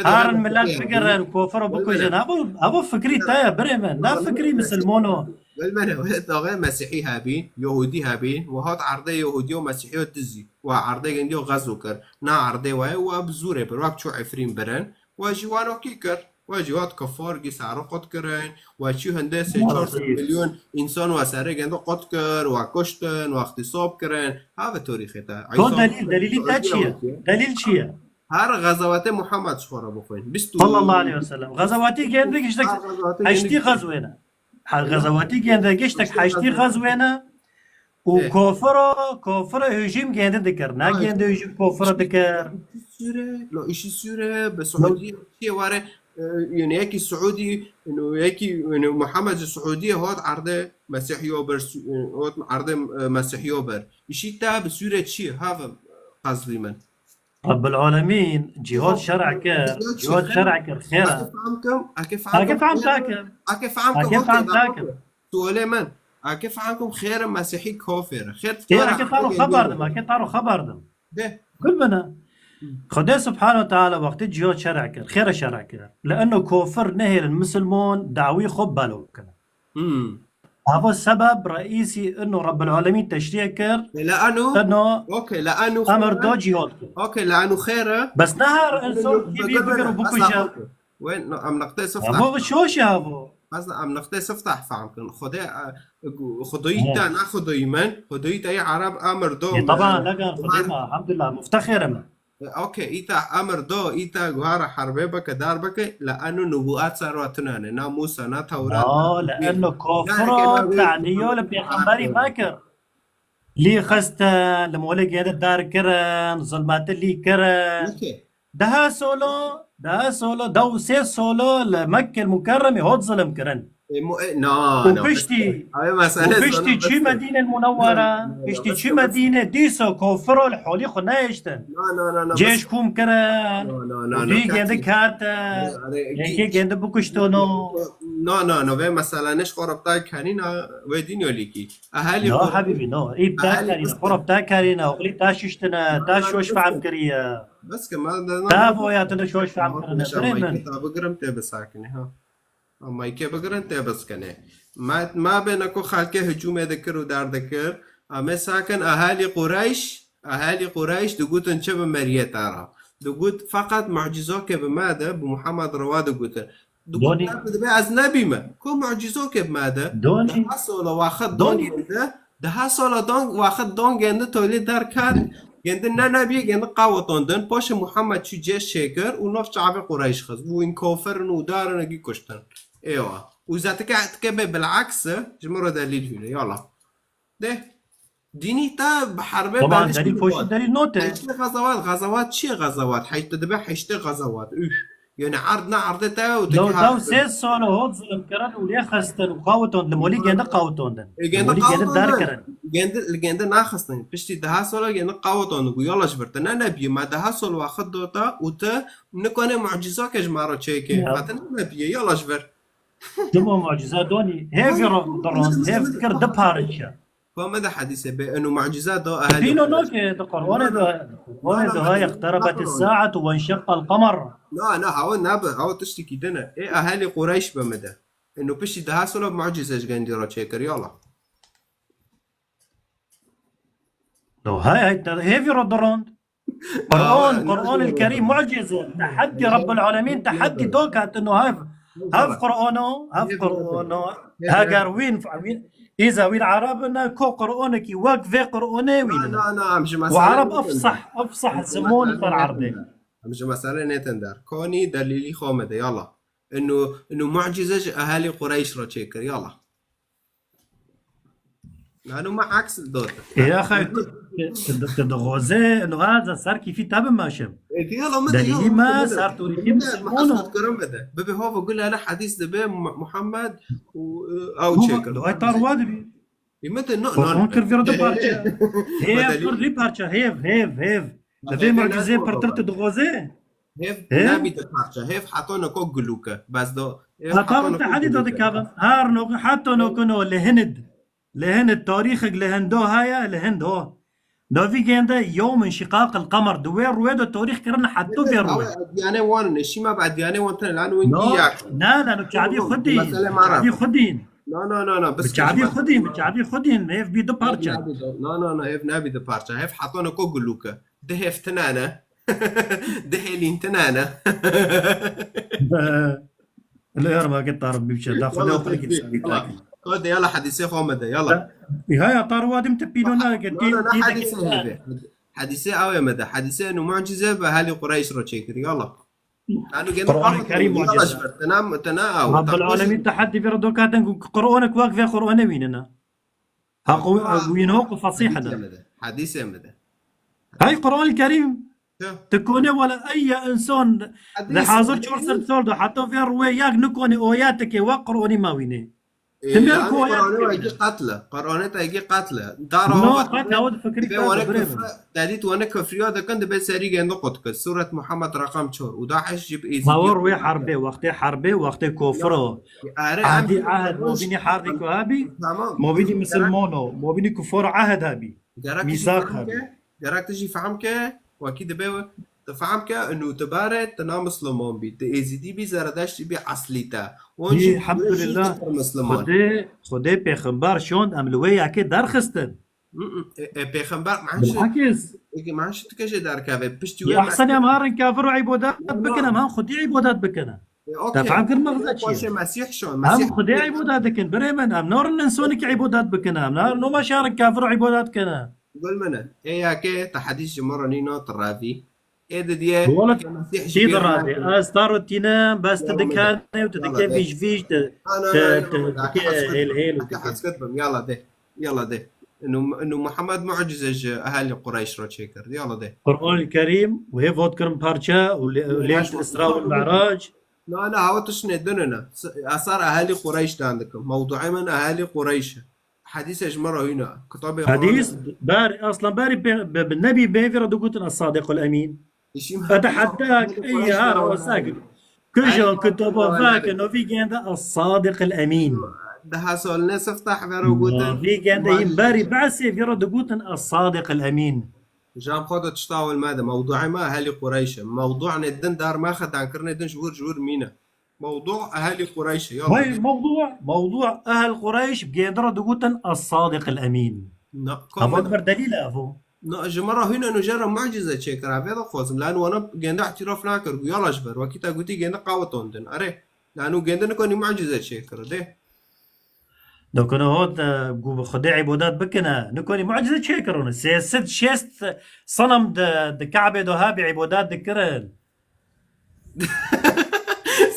herin millet bigirin, kofir û bikujin. Hava, hava fikrî te ye, birê me. Ne fikrî misilmano. Gel me ne, wê daxê Mesîhî hebî, Yahûdî hebî, we hat erdê Yahûdî û Mesîhî û dizî. Wa erdê gendiyo xezo kir. Na erdê we, wa bi zûrê bir, wek çû Efrîn birin. Wa jî wanokî kir. Wa jî wat kefar gî sare qut kirin. Wa çî hinde sê çar sed milyon însan wa serê gende qut kir, wa kuştin, wa îxtîsab kirin. Have torîxê te. To delîl, delîlî te çi ye? Delîl çi ye? Her xezawetê Muhammed ji xwe re bixwîn. Bîst û sallallahu aleyhi ve sellem. Xezawetî gende giştek heştî xezwêne. Her xezawetî gende giştek heştî xezwêne. Û kofira, kofira hicûm gende dikir. Ne gende hicûm kofira dikir. Îşî sûre, lo îşî sûre, bi Siûdî çiyê ware, e, yani yekî Siûdî, yani yekî, yani Muhammed ji Siûdî hat erdê Mesîhiyo ber, Siû-, e, hat erdê, e, Mesîhiyo ber. Îşî te bi sûre çiyê, have, e, qezlî min. Rabbil Alemîn cîhad şer'a kir, cîhad şer'a kir, xêr e. Ake feham kim, ake feham kim, ake feham takim. Ake feham kim, ake feham takim. Sualê min, ake feham kim, xêr e Mesîhî kafir e. Xêr, ake taro xebar dim, ake taro xebar dim. De. Gul bine. Xwedê Subhanahu Teala wextê cîhad şer'a kir, xêr e şer'a kir. Li eno kofir nehêlin misilmon dawî xwe belo bikine. Hmm. Ava sebeb reîsî ino Rabbil Alemîn teşrîye kir. Le'anu. Ino. Okey, le'anu. Emir da cîhad kir. Okey, le'anu xêr e. Bes ne her insan kî bî bigir û bikuje. Wên, no, em niqtê siftah. Avo şoş e avo. Bes em niqtê siftah fehm kin. Xwedê, e, xwedayî te, ne xwedayî min. Xwedayî te yê Ereb emir da. E, taban, leger xwedê me, elhamdulillah, muftexir im. E, okey, îta emir do, îta guhara herbê bike, dar bike, le eno nubuat ser wa tunane, na Musa, na Tewrat. Aa, le eno kofira taniyo li pêxemberî mekir. Lî xiste, li molê gêde dar kirin, zulmeti lî kirin. Daha solo, daha solo, dew sê solo li Mekke Mukerremê hot zulm kirin. Ê, mu-, ê, na, û na, piştî, û piştî çû Medîne Munewwere, piştî çû Medîne dîsa kofir û holî xwe nehiştin. Na, na, na, na, cêş kom kirin, na, na, na, û na, dî na, gendi kate, yekê gendi bikuştono. Na, na, na, vê mesela ne ji xwe re bi tay kenî na, wê dîn yolîkî. Ehelî No, Qureyş, hebîbî, no. Î bi tay ehelî kerîne, Qureyş, xwe re bi tay kerîne, oxlî ta şiştine, ta şoş fehm kiriye. Bes ke, ma, na, na, ta na, boyatine şoş fehm kirine. Birê min. Kitabı girim tê bisakinê, ha. Ama yekê bigirin tê biskinê. Ma, ma bêne ku xelkê hicûmê dikir û derdikir. Em ê sakin ehelî Qureyş, ehelî Qureyş digotin çi bi meriyê te re. Digot feqet mucîzokê bi me de, bi Muhammed re wa digotin. Digot Donî. Te dibê ez nebîme. Ku mucîzokê bi me de? Donî. Daha sola waxit Donî. Dongên de, daha sola dong, waxit dongên de tolê derket. Gêndin ne nebî, gêndin qawitandin. Paşê Muhammed çû cêş çêkir û nav çavê Qureyş xist. Bû wîn kafir in û darin, egî kuştin. Êwa. Û zetike etike bê bilaks e, ji min re delîl hûne. Yala. De. Dînî te bi herbê Tamam, beliş delîl poşî delîl note. Heştê xezawat, xezawat çi ye xezawat? Heştê dibe heştê xezawat. Üf. Yani erd ne erdê te û Daw, daw sê sal hot zulm kirin û lê xistin û qawitond, li molî gende qawitondin. E, gende Li molî gende qawitondin. Derkirin. Gende, li gende naxistin. Piştî deha sala gende qawitondin. Gu yala ji vir te ne nebiyê. Me deha sal waxit dota û te nikane mucizake ji me re çêke. Ya. Fatin ne nebiyê. Yala ji vir. Dima muciza donî. Hêvî ro diron. Hêv kir di parça. Ku me de hedîse bê, eno muciza do ehelî Pîno Qureyş. Noke, di Qur'anê de, Qur'anê de heye, "اقتربت الساعة وانشق القمر." Na, na, hawa nabe, hawa tiştekî din e. Ê ehelî Qureyş be me de. Eno piştî deha sala mucize ji gendî re çêkir, yala. No, hey, hey, te hêvî ro dirond. Qur'an, Qur'an el Kerîm mucize. Tehaddî Rabbul Alemîn, tehaddî do ket, eno hev. Hev Qur'ano, hev Qur'ano. Heger wîn, wîn, îza wîn Arab ne, ko Qur'anekî wek vê Qur'anê wîn. Na, na, em ji Û Arab efsah, efsah ziman per erdê. Em ji mesele nêtin der. Konî delîlî xwe me de, yala. Eno, eno mucize ji ehelî Qureyş re çêkir, yala. Nano me aks dot. Ê, ya xey, tu, tu, tu, tu dixwaze, no, ez ser kîfî te bimeşim. Ê, ti yala me de, Delîlî yala me, me de. Ser torîkî Min de, Misilmano. Hesab kirin me de. Bibe hava gul hele hedîs dibe Mu-, Muhammed û, e, ew çêkir. Ay tar wa dibî. Ê, me de, no, no, Qur'an kir vira du parça. Hêv, delîl. Kir du parça, hêv, hêv, hêv. Li vê mucizê pirtir tu dixwaze? Hêv He? Nabî di parça. Hêv heta noko gulûke. Bes do. Hêv heta noko gulûke. Heta noko gulûke. Her noko, heta noko no li Hind. Li Hind tarîxek li Hindo heye, li Hind ho. Da vî gênde yewm inşiqaq el qemer. Di wê rûyê de tarîx kirine heta vê rûyê. Edyane wan ne. Şîma bi edyane wan tene lan win No, yak. Ne, ne, no çavî xwedî. Mesele ma ra. Çavî xwedî. No, no, no, no. Bi çavî xwedî, bi çavî xwedî. Hêv bî du parça. No, no, no, hêv nabî du parça. Hêv heta noko gulûke. Di hêv tine ne. Di hêlîn tine ne. Lê her vakit tarif bî biçe. Da xwe de xwe ki sabit. Ko de yala hadîsê xwe me de, yala. Haya tar wadim te pîno na ke. No, no, no, hadîsê hebe. Hadîsê awe me de. Hadîsê enu mucize ve hali Qureyş ro çekir, yala. Anu gene Qur'an-ı Kerim mucize. Tena, tena aw. Rabbul Alemîn tehaddî vir do katen ku Qur'anek wak ve Qur'ane wînena. Ha, qu-, wîno ku fesîh ne. Hadîsê me de. Hadîsê me de. Hey Qur'an-ı Kerim. Ya. Ti kone wala eyya insan li hazir çar sed sal de heta vê rûyê yak nikone oyateke wek Qur'anî ma wîne. Ti me ku oyateke wîne. Qur'anê te yekî qetle. Qur'anê te yekî qetle. Dara No, qetle, ew fikirî te wane birê min. Delît wane kufriya dikin dibe serî gendo qut kir. Suret Muhammed rakam çar. Û Daeş jî bi êzîdî. Ma war wê herbê, wextê herbê, wextê kofir o. Are, Ehdî, em ehd, mobînî herdî ku hebî, Tamam. Mobînî misilman o, mobînî kufar ehd hebî. Gerek tu jî Mîsaq fehm hebî. Ke, gerek tu jî fehm ke, wekî dibe we, tu fehm ke, inu tu bare, tu na misilman bî, tu êzîdî bî, zeredeştî bî, eslî te. Wan Yî, jî, elhamdulillah, jî tu misliman. Xwedê, Xwedê pêxember şond, em li wê yekê derxistin. Mm, mm. E, e, pêxember, Bilakis. Eke, meşe tu ke jê derkeve, piştî Ya wê Ehsen, em ha rin kafir û îbadet bikin, em ha Xwedî îbadet bikin. E, okey. Te fehm kir mexze çi ye? Paşê Mesîh şon, Em Mesîh Xwedî îbadet dikin, birê min, em narin însanekî îbadet bikin, em narin noma şarin kafir û îbadet kene. Gul min e. Ê yekê, te hedîs ji min re nîno, tu revî. Ê didiye, Wala ke Mesîh ji tî bîr dirazê. Nake. Ez ta rutînim, bes tu Yala me de. Dikane û tu Yala dike de. Vîj vîj, tu, Yala, tu, yala, tu yala, dike hesket hêl bim. Hêl, Hesket bim. Yala de. Yala de. Inu, inu Muhammed mucize ji ehelî Qureyş re çêkirdi. Yala de. Qur'an-ı Kerim, û hê vot kirin parça, û lê, û lê Isra û Mi'rac. Na, na, hawa tiştine din e. Esar ehelî Qureyş dan dikim. Mewduê min ehelî Qureyş e. Hedîse ji me re hîna. Kitabê Hedîs, ber, aslan berî pê-, bi, bi nebî bêvî re digotin Es-Sadiqul Emîn. Eteheddak, ey, ha, wesakir. Kujon, kutoba vake, no vî gende Es-Sadiqul Emîn. Daha sol ne siftah vero gotin. No vî gende hîn berî behsê vî re digotin Es-Sadiqul Emîn. Jab xwe de tişta ewil me de. Mewduê me ehelî Qureyş e. Mewduê din dar me xetankirinê din ji wir ji wir mîne. Mewdu ehelî Qureyş e. Yala. Vay, mewdu, mewdu ehel Qureyş bi gêndi re digotin Es-Sadiq el-Emîn. Na, Hava kamera. Ber delîl e evo. Na, ji me re hûn eno jê re mucize çêkira. Vê de xwazim. Lan wana gêndi îtiraf nakir. Gu yala ji ber. Wekî te gotî gêndi qawitondin. Erê. Lan û gêndi nikonî mucize çêkira. Dê. Dokuna hot, e, gu bi Xwedê îbadet bikine. Nikonî mucize çêkirine. Sê sed şêst sanam di, di Kabe de hebî îbadet dikirin.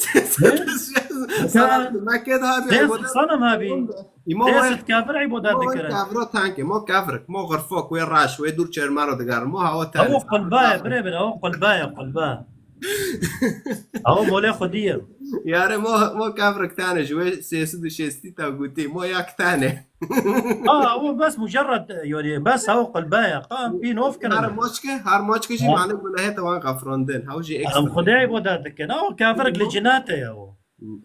Sê sed şêst sanam di Mekke de hebî. Sê sed sanam hebî. Îmo Sê sed kafir îbadet dikirin. Kafiro tanke, mo kafrik, mo xirfok, wê raş, wê dûr çermaro digar. Mo hawa tane. Ew qulba ye, birê bin, ew qulba ye, qulba. Ew molê Xwedî ye. Yare mo, mo kafrik tane ji wê sê sed û şêstî ta gotî, mo yak tane. Ha, ew bes mucerred, yani, bes ew qulbe ye. Qan pî nov kirin. Her moçke, her moçke jî mane gunehê te wan xefrandin. Ew jî ekstra. Em Xwedê îbadet dikin. Ew kafirik li cinatê ye o.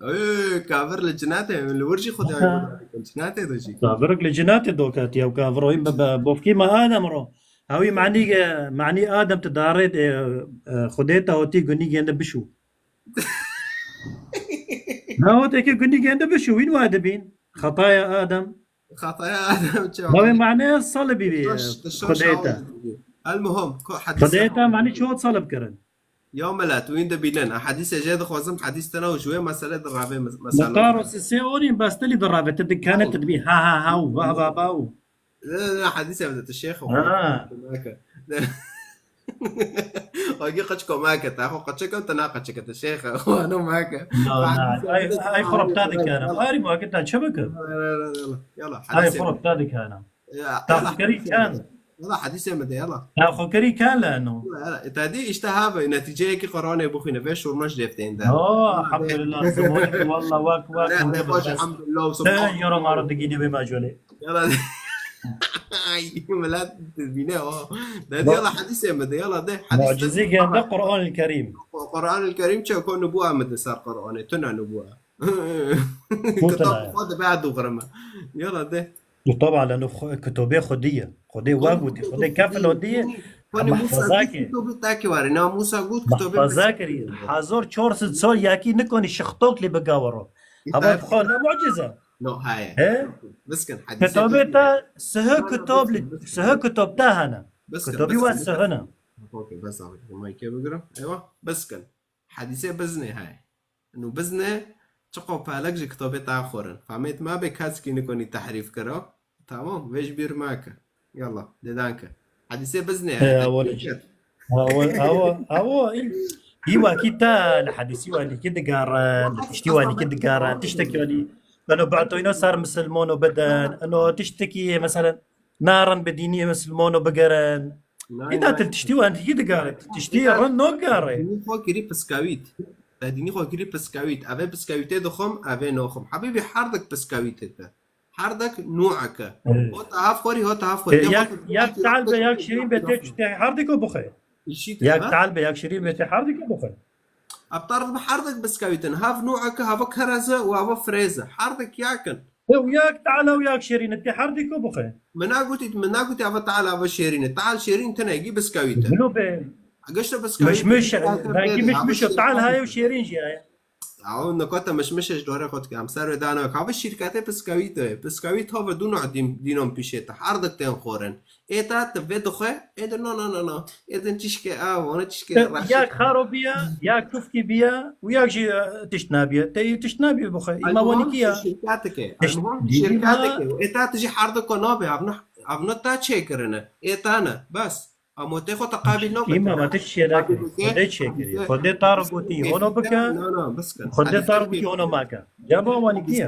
Ey, kafir li cinatê, li wir jî Xwedê îbadet dikin. Cinatê de jî. Kafirik li cinatê dokatî, ew kafir o, hîn bi, bi, bofkî me Adem ro. Ew ê manî, manî Adem tu darê, e, e, Xwedê te hotî gunî gêndi bişû. Na hotê ke gunî gêndi bişû, wîn wa dibîn. Xetaya Adem. Xetaya Adem çi? Bavê mane salibî bî, Xwedê te. El muhim, ko hedîse. Xwedê te mane çi hot salib kirin? Ya milet, wîn dibînin. A hedîse jê dixwazim, hedîs tena û ji wê mesele dirave mes-, mesela. Muqaro sisê orîn bestelî dirave, te dikane te dibî. Ha, ha, ha, û va, va, va, û. Ne, ne, hedîse bide, tu şêx û. Ha. Nake. Wagî qeçko make, ta xo qeçeke, tu na qeçeke, tu şêx e, wano make. Na, na, ay, ay xurapta dikene. Arî wagî ta çi bikim? Yala, yala. Ay xurapta dikene. Ya, ta yala, xo kerî ken. Yala, hedîse me de, yala. Ta xo kerî ken le no. Yala, e, ta dî işte ha be, netîceyekî Qur'anê bixwîne, ve şormeş lê bidên de. Oh, elhamdülillah, zimorî, wallah, wak, wak. Ne, ne, baş, elhamdülillah, subhan. Yara mara digînî be macolê. Yala. Ay, milet dibîne o. De yala hedîse me de, yala de. Mucizî gende Qur'an-ı Kerim. Qur'an-ı Kerim çe ko nubûa me de ser Qur'anê, tuna nubûa. Kitab xwe dibe dûxirime. Yala de. Û taba leno xwe, kitobê Xwedî ye. Xwedê we gotî, Xwedê kefil o dî ye. Mehfeza kir. Kitobê te ki ware. Na Musa got kitobê. Mehfeza kirî. Hezar çar sed sal yakî nikonî şixtok lê bigawiro. Hava bi xwe ne mucize. No, haye. He? Biskin, hedîse. Kitabê te sihê kitab li, sihê kitab te hene. Kitabî we sihine. Okey, bes abi. Mayke bigirim. Eywa, biskin. Hedîse biznê heye. Nû biznê çiqo pelek ji kitobê te xorin. Famêt me bê kesekî nikonî tehrîf kiro. Tamam, vê ji bîr meke. Yalla, lê danke. Hedîsê biznê. He, awa lê. Awa, awa, awa, î, î wekî te li hedîsî welîkî digerin, li tiştî welîkî digerin, tiştekî welî. Eno betoyno ser misilmano bidin, eno tiştekî, mesela, narin bi dînî misilmano bigerin. Îda til tiştî welîkî digerin, tiştî rind nogere. Dînî xwe kirî piskewît. Te dînî xwe kirî piskewît. Evê piskewîtê dixwim, evê noxwim. Hebîbî her dik piskewîtê te. Herdek nû'eke. Evet. Hota haf xorî, hota haf xorî. E, yak, yak tal be, yak şirîn be, tê, tê herdeko bixwe. Yak tal be, yak şirîn be, tê herdeko bixwe. Ebtar bi herdek biskewîtin. Hav nû'eke, hava kereze û hava firêze. Herdek yakin. Ew yak tal, ew yak şirîn, tê herdeko bixwe. Min nagotî, min nagotî hava tal, hava şirîn. Tal şirîn tine, gî biskewîtin. Bilo be. Geşte biskewît. Mişmiş, belkî mişmiş, tal haye û şirîn jî haye. Ew nikote mişmişê ji dorê xwe dike. Em ser wê dane wek. Havî şîrketê piskewît e. Piskewît hove du nû dîn-, dînon pîşê te. Her dik tên xorin. Ê te tu vê dixwe, ê de no, no, no, no. Ê din tişkê ew, wana tişkê reş. Ya xaro biya, ya kufkî biya, û ya jî, e, tişt nabiye. Te yê tişt nabiye bixwe. Îma wanîkî ya. Şîrketeke. Tişt-, elmuhim şîrketeke. Ê te tu jî her dik nabe. Evna, evna te çêkirine. Ê te ne. Bes. Ama te xwe te qabil nabin. Îma ma te çêlak. Xwedê çêkirî. Xwedê tar gotî, hono bike. Na, na, biskin. Xwedê tar gotî, hono make. Ya ba wanî kiye?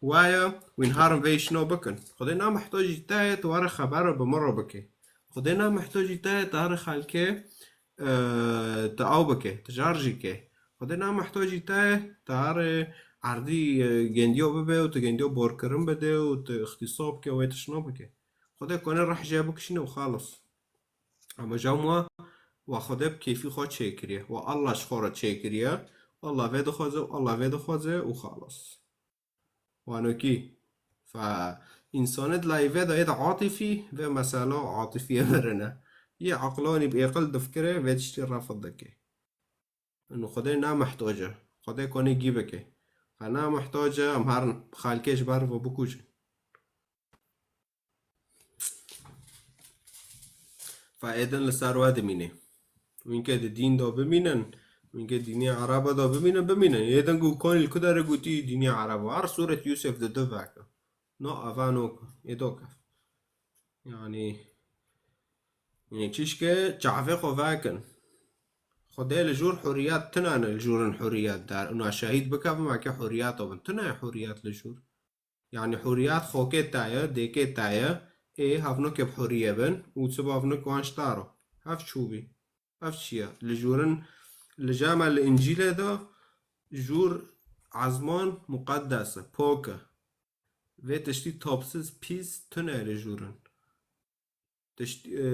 Waya wîn harin vê îşino bikin. Xwedê na mihtacî te ye tu were xebero bi min re bike. Xwedê na mihtacî te ye tu harê xelkê, e, tu ew bike, tu jar jî ke. Xwedê na mihtacî te ye tu harê erdî, e, gendiyo bibe û tu gendiyo borkirin bide û tu îxtîsa bike û wê tiştino bike. Xwedê konê reh jê bikişîne û xalis. Ama jam wa, wa Xwedê bi kêfî xwe çêkiriye. Wa Allah ji xwe re çêkiriye. Allah vê dixwaze û Allah vê dixwaze û xalis. Wanokî. Fa însanê di layî vê de yê de atifî, vê mesela atifîye mirine. Yê aqlanî bi êqil difikire, vê tiştî refid dike. Û Xwedê na mihtac e. Xwedê konê gî bike. Fa na mihtac e, em herin xelkê ji ber ve bikujin. Fa êdin li ser we dimîne. Wînke di dîn de bimînin, wînke dînê Ereba de bimînin, bimînin. Êdin ku konî li ku derê gotî dînê Ereba. Her sûret Yûsef di du veke. No, eva nok, ê dok ev. Yani, yani çişke çavê xwe vekin. Xwedê li jûr huriyet tune ne li jûrin huriyet dar. Ûna şehîd bikevin, weke huriyet obin. Tune huriyet li jûr. Yani huriyet xokê te ye, dêkê te ye, ê hevnokê bi huriyê bin û çi bavnik wan ji te re. Hev çûbî. Ev çi ye? Li jûrin, li cama li Încîlê de jûr ezman muqeddes e, pok e. Vê tiştî tapsiz, pîs, tune li jûrin. Tişt-, e,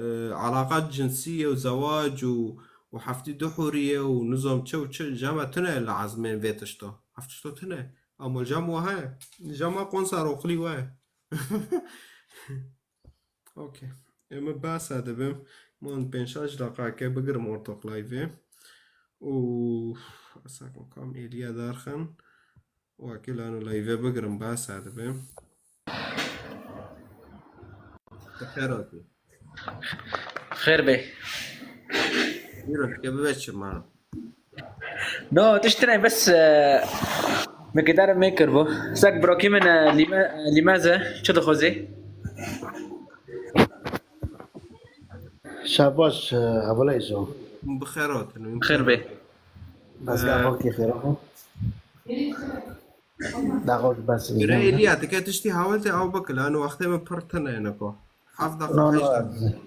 e, eleqat cinsî û zewac û, û heftî du hûriye û nizam çi û çi, cama tune li ezmên vê tişta. Ev tişta tune. Ama cam wa heye. Cama qonser oxlî we. Okey. Ê min behsa dibim. Man pênc şeş deqake bigirim ortak live-ê. Û esakım kam êliya derxin. Wekî lano live-ê bigirim, behsa dibim. Bi xêr hatî. Xêr be. Buyurun, ke bibe çi mano. No, tişt tune bes, e, mekidar me kirbo. Sak brokî min, e, lîme-, e, lîmeze, çi dixwazî? Şabaş, e, Abdullah Îzo. Bi xêr hatin. Xêr be. Bes, e, gavokî xêr. Daxo bes. Bire Îzo. Êliya, dike tiştî hawil te ew bikil. Ano wextê min pir tine ne ko. Heft deqa, no, no, heşt deqa.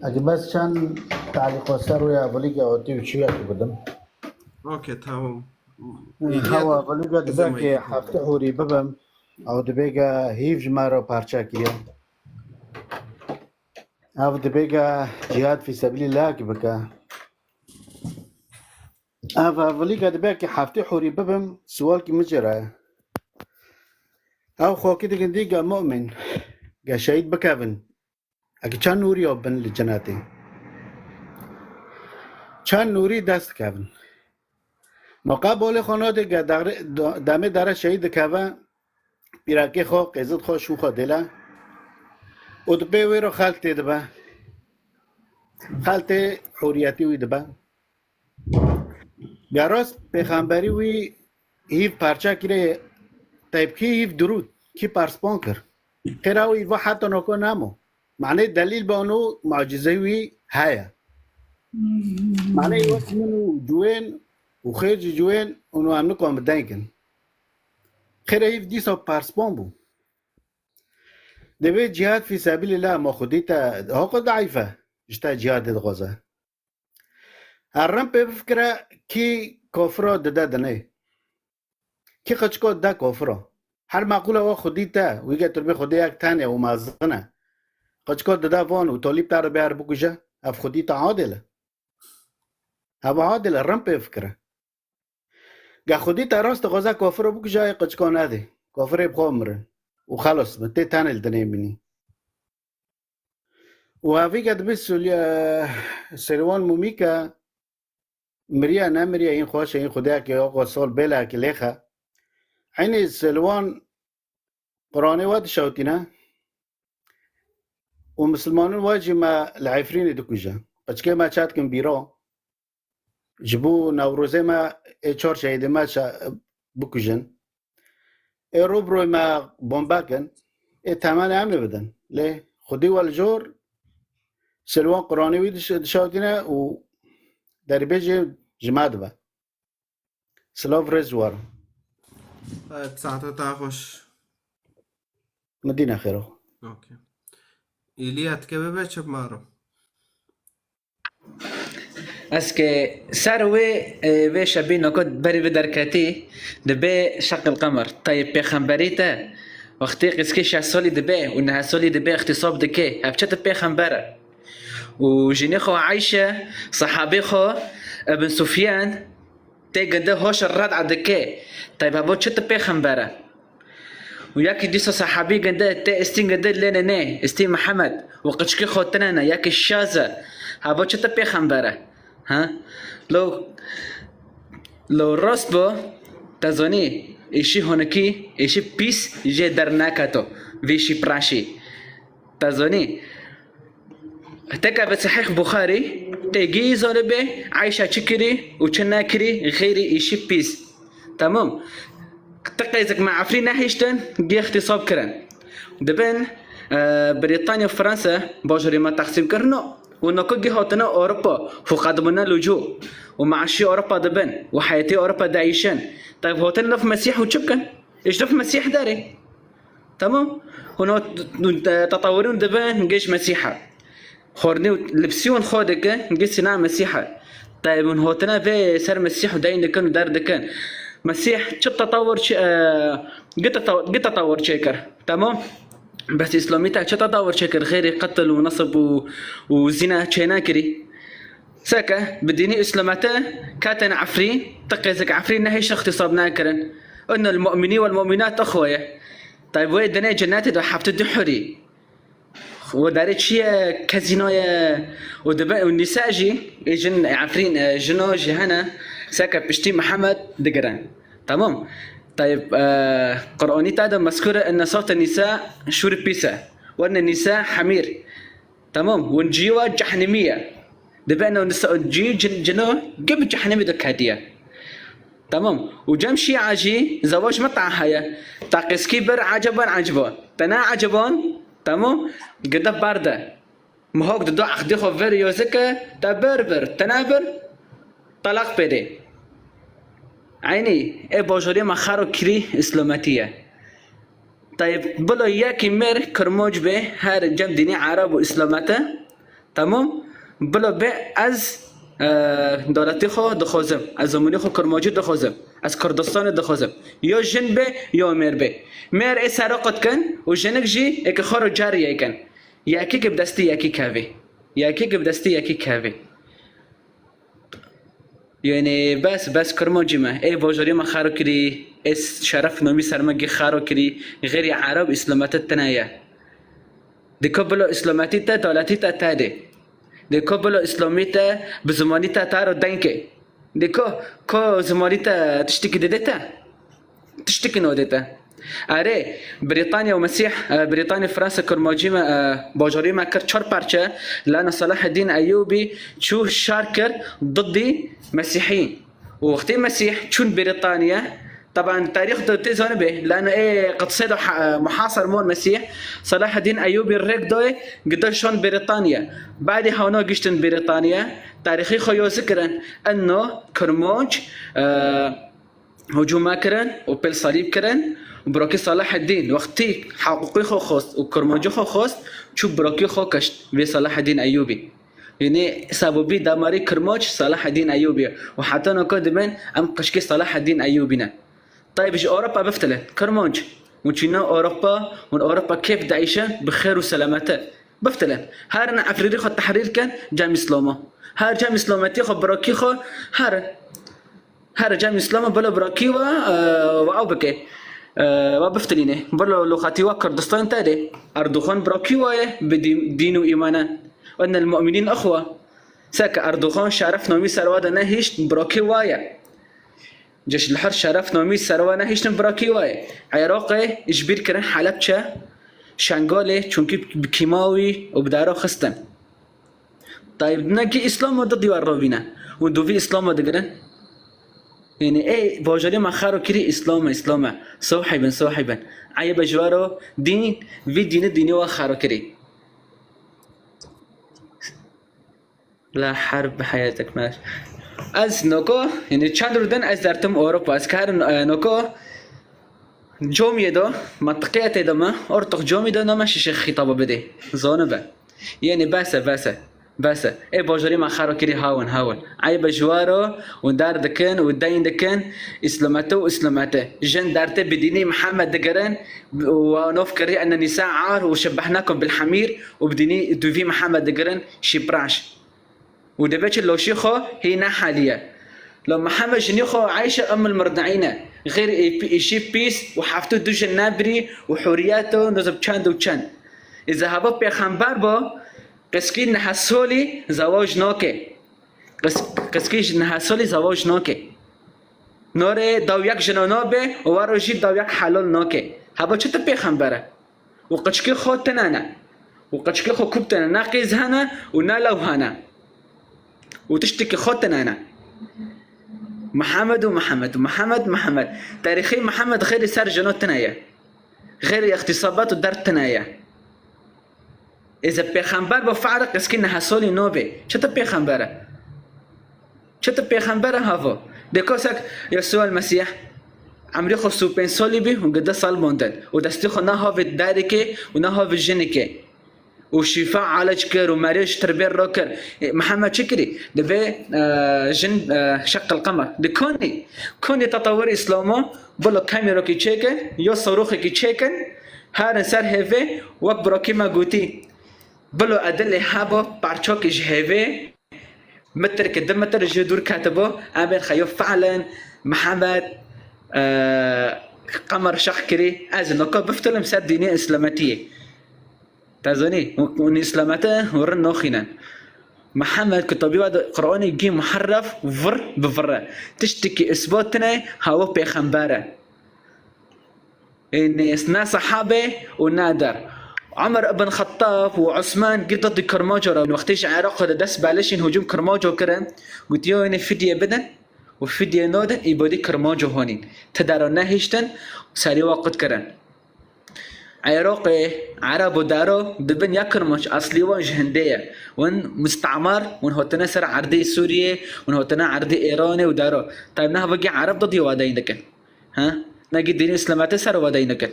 Ege bes çend talîqo ser wê evilî ge otî û çiyek bidim. Okey, tamam. Hewa evilî ge dibe ke heftê hûrî bibim, ew dibe ge hîv ji me re parça kiriye. Ev dibe ge cihad fî sebilî lak bike. Ev evilî ge dibe ke heftê hûrî bibim, siwalkî min jê re ye. Ew xwekî digin dî ge mu'min, ge şehîd bikevin. Eke çend nûrî ya bin li cenetê. Çend nûrî dest dikevin. Moqa bolê xwe nadê ge dare-, do-, demê dere şehîd dikeve, pîrakê xwe, qêzit xwe, şû xwe dêle. Û di pê wê re xeltê dibe. Xeltê hûriyetî wî dibe. Ya rast pêxemberî wî hîv parça kirê, teyb kî hîv dirût, kî parspan kir. Xêra wî va heta noko nemo. Manê delîl bano mucizeyê wî heye. Manê wek min û ciwên û xêr ji ciwên û em nikon bi deng in. Xêra hîv dîsa parspan bû. Divê cihad fî sebilîllah ma xwedî te hoko daîfe ji te cihadê dixwaze. Her rind pê bifikire kî kofira dide dinê. Kî qeçiko dide kofira. Her meqûle wa xwedî te, wî ge tu dibê xwedê yek ten e û mezin e. Qeçiko dide van û talîb te re bê her bikuje, ev xwedî te adil e. Ev adil e, rind pê fikire. Ge xwedî te rast dixwaze kofira bikuje, ê qeçiko nedê. Kofirê bi xwe mirin. Û xelas, min tê tenê li dinê bînî. Û evî ke dibê Sulya-, Selwan Mumîka miriye, nemiriye, hîn xweş e, hîn xwediyekê oxo sol bêlekê lêxe. Eynî Selwan Quranê we dişewtîne û misilmanin we jî me li Efrînê dikuje. Qeçkê me çet kin bîra. Ji bo Newrozê me ê çar şehîdê me şe-, bikujin. Ê rû bi rûyê me bombe kin. Ê temenê em ê bidin. Lê xwedî we li jor Selwan Quranê wî diş-, dişewtîne û derîbêjê ji me dibe. Silav rêz ji we re. Saeta te xweş. Medîna xêro. Okay. Îlîya, dike bibe çi bi maro? Ez ke ser wê, e, vê şebî noko berî bi derketî, dibe şeqil qemer. Tayê pêxemberî te, wextî qîskî şeş solî dibe û neh solî dibe îxtîsab dike. Ev çi tu pêxember e? Û jinê xwe Eyşe, sehabê xwe Ibn Sufyan, tê ginde hoş red'a dike. Tayê hebo çi tu pêxember e? Û yekî dîsa sehabî ginde tê istîn ginde lê ne ne, istîn Mihemed. Û qiçkî xwe tine ne, yekî şaz e. Hebo çi tu pêxember e? Ha? Lo, lo rast bo, te zanî, êşî honikî, êşî pîs jê dernaketo, vî şî praşî. Te zanî, teke bi Sehîh Buxarî, tê gî zanibê, Eyşe çi kirî û çi nekirî, xêrî êşî pîs. Tamam. Ti qeyzik me Efrîn nehiştin, gê îxtîsab kirin. Dibin, e, Brîtanya, Fransa, bajarê me texsîm kirino. Û noko gê hatine Ewropa, û qedimine lûcû. Û meaşî Ewropa dibin, û heyetê Ewropa dieyşin. Tayb hatin nif Mesîh û çi bikin? Îş nif Mesîh derê. Tamam. Hûn o tetawirûn dibin, gêj Mesîh e. Xornî û lipsî hûn xwe dike, gê sîna Mesîh e. Tayê hûn hotine vê ser Mesîh û deyn dikin û der dikin. Mesîh çi tetawir çi, e, gi teta-, gi tetawir çêkir. Tamam? Bes Îslamî te çi tetawir çêkir? Xêrê qetil û nesib û, û zîna çênekirî. Seke, bi dînî Îslamete ketin Efrîn, ti qêzik Efrîn nehêşin îxtîsab nekirin. Innel mu'minî wel mu'minat ixwe ye. Tayê wê dinê cennetê de hefte du hurî. Û derê çi ye? Kezîno ye. Û dibe, û nîsa jî, ê jin, Efrîn, e, jino jî hene, seke piştî Mihemed digirin. Tamam. Tayb, e, Qur'anî te de mezkûr e, inne sawte nîsa şûr pîs e. Werne nîsa hemîr. Tamam. Win cî wa cehnemî ye. Dibe eno nîsa, cî cin-, cino, gib cehnemî de kediye. Tamam. Û cem şîa jî, zewac meta heye. Taqîskî bir eceban ecba. Te ne eceban, Tamam? Gide berde. Mihok dido eqdê xwe ver yozike, te bir bir, te ne bir, talaq pêdê. Eynî, ê bajarê me xero kirî îslametî ye. Tayê bilo yekî mêr kirmoc bê, her cem dînî ereb û îslamete. Tamam? Bilo bê ez, e, dewletê xwe dixwazim. Ez zimanê xwe kirmocî dixwazim. Ez Kurdistanê dixwazim. Yo jin bê, yo mêr bê. Mêr ê seroqit kin û jinik jî ê ki xero cariyê kin. Yekî ki bi destî yekî kevê. Yekî ki bi destî yekî kevê. Yanî bes, bes kirmocî me. Ê bajarê me xero kirî, ê şeref nomî ser me gî xero kirî. Xêrî ereb îslamete tine ye. Diko bilo îslametî te, dewletî te tedê. Diko bilo îslamî te, bi zimanî te taro denkê. Diko, ko zimanî te tiştikî dide te? Tiştikî nodê te. Erê, Brîtanya û Mesîh, e, Brîtanya, Fransa, kurmacî me, e, bajarî me kir çar parçe, lana Selaheddîn Eyûbî çû şer kir didî Mesîhî. Û wextê Mesîh çûn Brîtanya, teban tarîx de tê zanibê, lana ê qitsê de ha-, muhasir mon Mesîh, Selaheddîn Eyûbî rêk dayê gide şan Brîtanya. Badê hawna giştin Brîtanya, tarîxî xwe yozi kirin. Enno, kurmanc, e, hicûma kirin û pêl salîb kirin û birokî Selaheddîn wextî heqûqî xwe xwest û kurmancî xwe xwest, çû birokî xwe kişt vê Selaheddîn Eyûbî. Yanî sebebî damarî kirmac Selaheddîn Eyûbî ye û heta noko dibin em qişkê Selaheddîn Eyûbî ne. Tayb ji Ewropa biftilin. Kirmanc. Hûn çîna Ewropa, hûn Ewropa kêf dieyşin bi xêr û selamete. Biftilin. Herin Efrînî xwe tehrîr kin cem Îslama. Her cem Îslametî xwe, birakî xwe herin. Her cem Îslama bila birakî we, e, we ew bike. E, we biftilîne. Bila loxatî we Kurdistan te de. Erdogan birakî we ye bi dîn, dîn û îmane. Innel mu'minîn ixwe. Seke Erdogan şeref nomî ser we de nehişt, birakî we ye. Ji li her şeref nomî ser we nehiştin birakî we ye. Iraqê ji bîr kirin Helebçe, Şengalê, çunkî bi kîmawî û bi dara xistin. Tayb nekî Îslam û didî we robîne. Û dûvî Îslam û digirin. Yanî ê bajarê me xero kirî Îslam e, Îslam e. Sohîbin, sohîbin. Eyb e ji we ro dîn, vî dîni dînê we xero kirî. La herb bi heyetek me. Ez noko, yanî çend rû din ez dertim Ewropa. Ez karim, e, noko Comiyê de, mentiqê tê de me, ortoq comî de name şişê xîtaba bidê. Zanibe. Yenê bes e, bes e. Bes e. Ê bajarî me xero kirî hawin, hawin. Eyb e ji we re û der dikin û deyn dikin. Îslamete û îslamete. Jin dertê bi dînî Mihemed digirin û nov kirî ene nîsa ar û şebehnakum bil hemîr û bi dînî dûvî Mihemed digirin şîpraş. Û dibê çi loşî xwe hî neheliye. Lo Mihemed jinî xwe Eyşe Ummul Murdiîne. Xêr î-, îşî pîs û heftê du jin nebirî û huriyet û nizim çend û çend. Îza heba pêxember bo, qizkî nehe solî zewaj nake. Qiz-, qizkî ji nehe solî zewaj nake. Norê daw yek jina nabe û wero jî daw yek helal nake. Heba çi tu pêxember e? Û qiçkê xwe tine ne. Û qiçkê xwe kûp tine ne qîz hene û ne lew hene. Û tiştekî xwe tine ne. Mihemed û Mihemed, Mihemed, Mihemed. Tarîxê Mihemed xêrî ser jino tine ye. Xêrî îxtîsabat û derd tine ye. Êze pêxember bo fe're qizkî nehe solî nobê. Çi tu pêxember e? Çi tu pêxember e havo? De kesek Yesû el Mesîh emrê xwe sî û pênc salî bî û gi deh sal mondin û destê xwe na havê derikê û na havê jinikê û şîfa alec kir û merê ji tirbê rakir. E, Mihemed çi kirî? Dibê, e, jin, e, şeqil qemer. Di konî, konî tetewir Îslamo bilo kemîrokî çêkin, yo soroxekî çêkin, herin ser hêvê wek birokî me gotî. Bilo edilê hebo parçokî ji hêvê mitirkê di mitir ji dûr ketibo, em bên xeyo fe'len Mihemed, e, qemer şex kirî, ez ê noka biftilim ser dînê îslametiyê. Te zanî, hûn îslamete hûn rin naxînin. Mihemed kitabî we de Qur'anê gî muherref vir bi vir e. Tiştekî îsbat tine, hawa pêxember e. Ê, ne, ne sahabe û ne der. Omer ibn Xettab û Osman gî didî Kirmaco re. Wextê ji Iraqê de dest belişîn hûcûm Kirmaco kirin. Gotiye, "Wênê fidye bidin û fidye nadin, îbadî Kirmaco honîn." Ti dero nehiştin, serî we qut kirin. Iraqê, Ereb û dero dibin ya Kirmac, eslî wan ji hindê ye. Wan mustamar, wan hatine ser erdê Sûriyê, wan hatine erdê Îranê û dero. Tabi ne hevgî Ereb didî wadeyî dikin. Ha? Negî dînê îslametê ser wadeyî neke.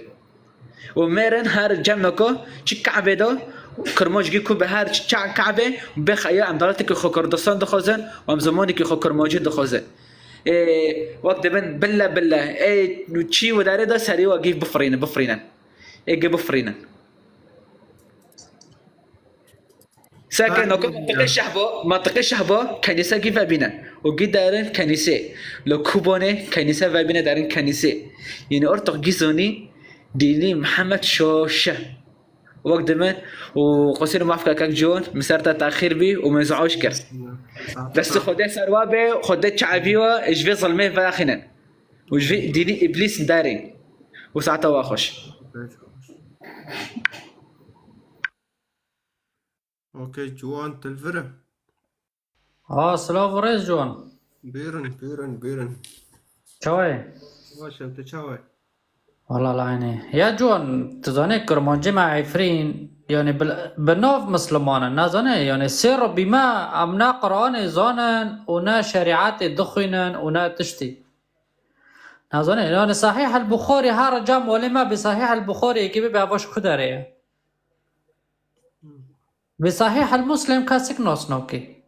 Û mêrin her cemeko çi Kabe de, Kirmanckî ku bi her çi ça Kabe, bê xeya em dewletekî xwe Kurdistan dixwazin û em zimanekî xwe Kirmancî dixwazin. Ê, wek dibin bille bille, ê, çî widarê de serî we gî bifirînin, bifirînin. Ê, gî bifirînin. Seke noko mentiqê şehbo, mentiqê şehbo kenîse gî vebîne. Û gî derin kenîsê. Lo kubonê kenîse vebîne derin kenîsê. Yanî ortoq gî zonî dînî Mihemed şoşe. Wek dime û qusîr maf ke kek Ciwan, min ser te texîr bî û min zi'oj kir. Destê Xwedê ser we be, Xwedê çavî we ji vê zilmê vexînin. Û ji vê dînî îblîs derîn. Û saeta we xweş. Okey, Ciwan, tu li vir e? Ha, silav û rêz Ciwan. Bêrin, bêrin, bêrin. Çawa ye? Baş im, tu çawa ye? Wala la eynî. Ya Ciwan, tu zanî Kirmancî me Efrîn, yanî bi, bi nav Misliman in, nazanî, yanî sê Rebbî me, em ne Qur'anê zanin û ne şerîetê dixwînin û ne tiştî. Nazanî, yanî Sahîh el Buxarî her cem welê me bi Sahîh el Buxarî yekê bibe, ev ji ku derê ye? Bi Sahîh el Muslim kesik nas nake.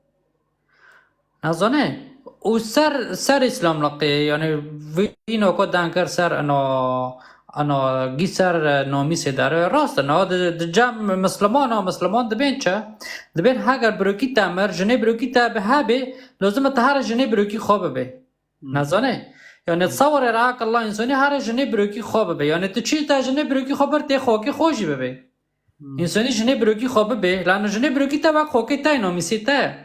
Nazane. Û ser, ser Îslamliqê, yanî vîno ku deng kir ser ino, ino gî ser, e, namîsê dere. Rast e, no, di, di cem Misliman a, Misliman dibên çi? Dibên heger birokî te mir, jinê birokî te bi hebê, lazim e te her jinê birokî xwe bibê. Hmm. Nazane. Yanî Hmm. sawirê re aqilla însanî her jinê birokî xwe bibê. Yanî tu çi te jinê birokî xwe bir tê xokê xwe jî bibê. Hmm. Însanî jinê birokî xwe bibê, lano jinê birokî te wek xokê te ye, namîsê te ye.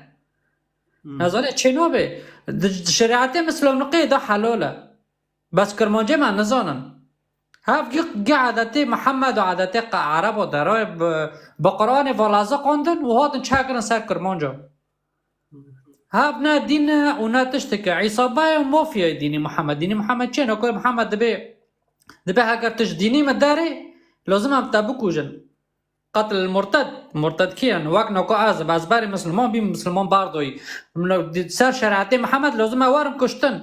Hmm. Nazane çê nabe. Di, di şerîetê Mislamliqê de helal e. Bes Kirmancê me nizanin. Hev gî, gî adetê Mihemed û adetê qe Erebo derayê bi, bi Qur'anê valaze qandin û hatin çekirin ser Kirmanca. Hev ne dîn e û ne tiştek e. Îsa bayê mafyayê dînî Mihemed. Dînî Mihemed çi ye? Noko Mihemed dibê, dibê heger tu ji dînî me derê, lazim em te bikujin. Qetil murted. Murted kî ye? Wek noko ez, ez berê Misliman bîm, Misliman berdoyî. Min di ser şerîetê Mihemed lazim e werim kuştin.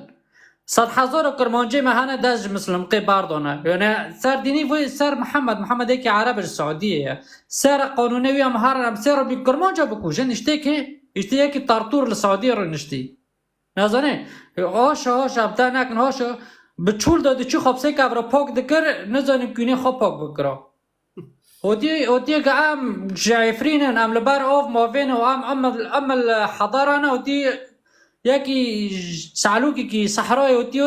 Sed hezaro Kirmancê me hene dest ji Mislimqê berdane. Yani ser dînî vê ser Mihemed, Mihemed yekî Ereb ji Saudiyê ye. Ser qanûnê wî em herin em sê ribî Kirmanca bikujin, îştê kê? Îştê yekî tartûr li Saudiyê rûniştî. Nazanê, haşa, haşa, em te nekin, haşa, bi çûl de diçû xwe bi sê kevre pak dikir, nizanim kûnê xwe pak bikira. Hotî, hotî ke em ji Efrîn in, em li ber av mavê ne û em, em, em li hedara ne, hotî yekî salûkekî sehrayê hotî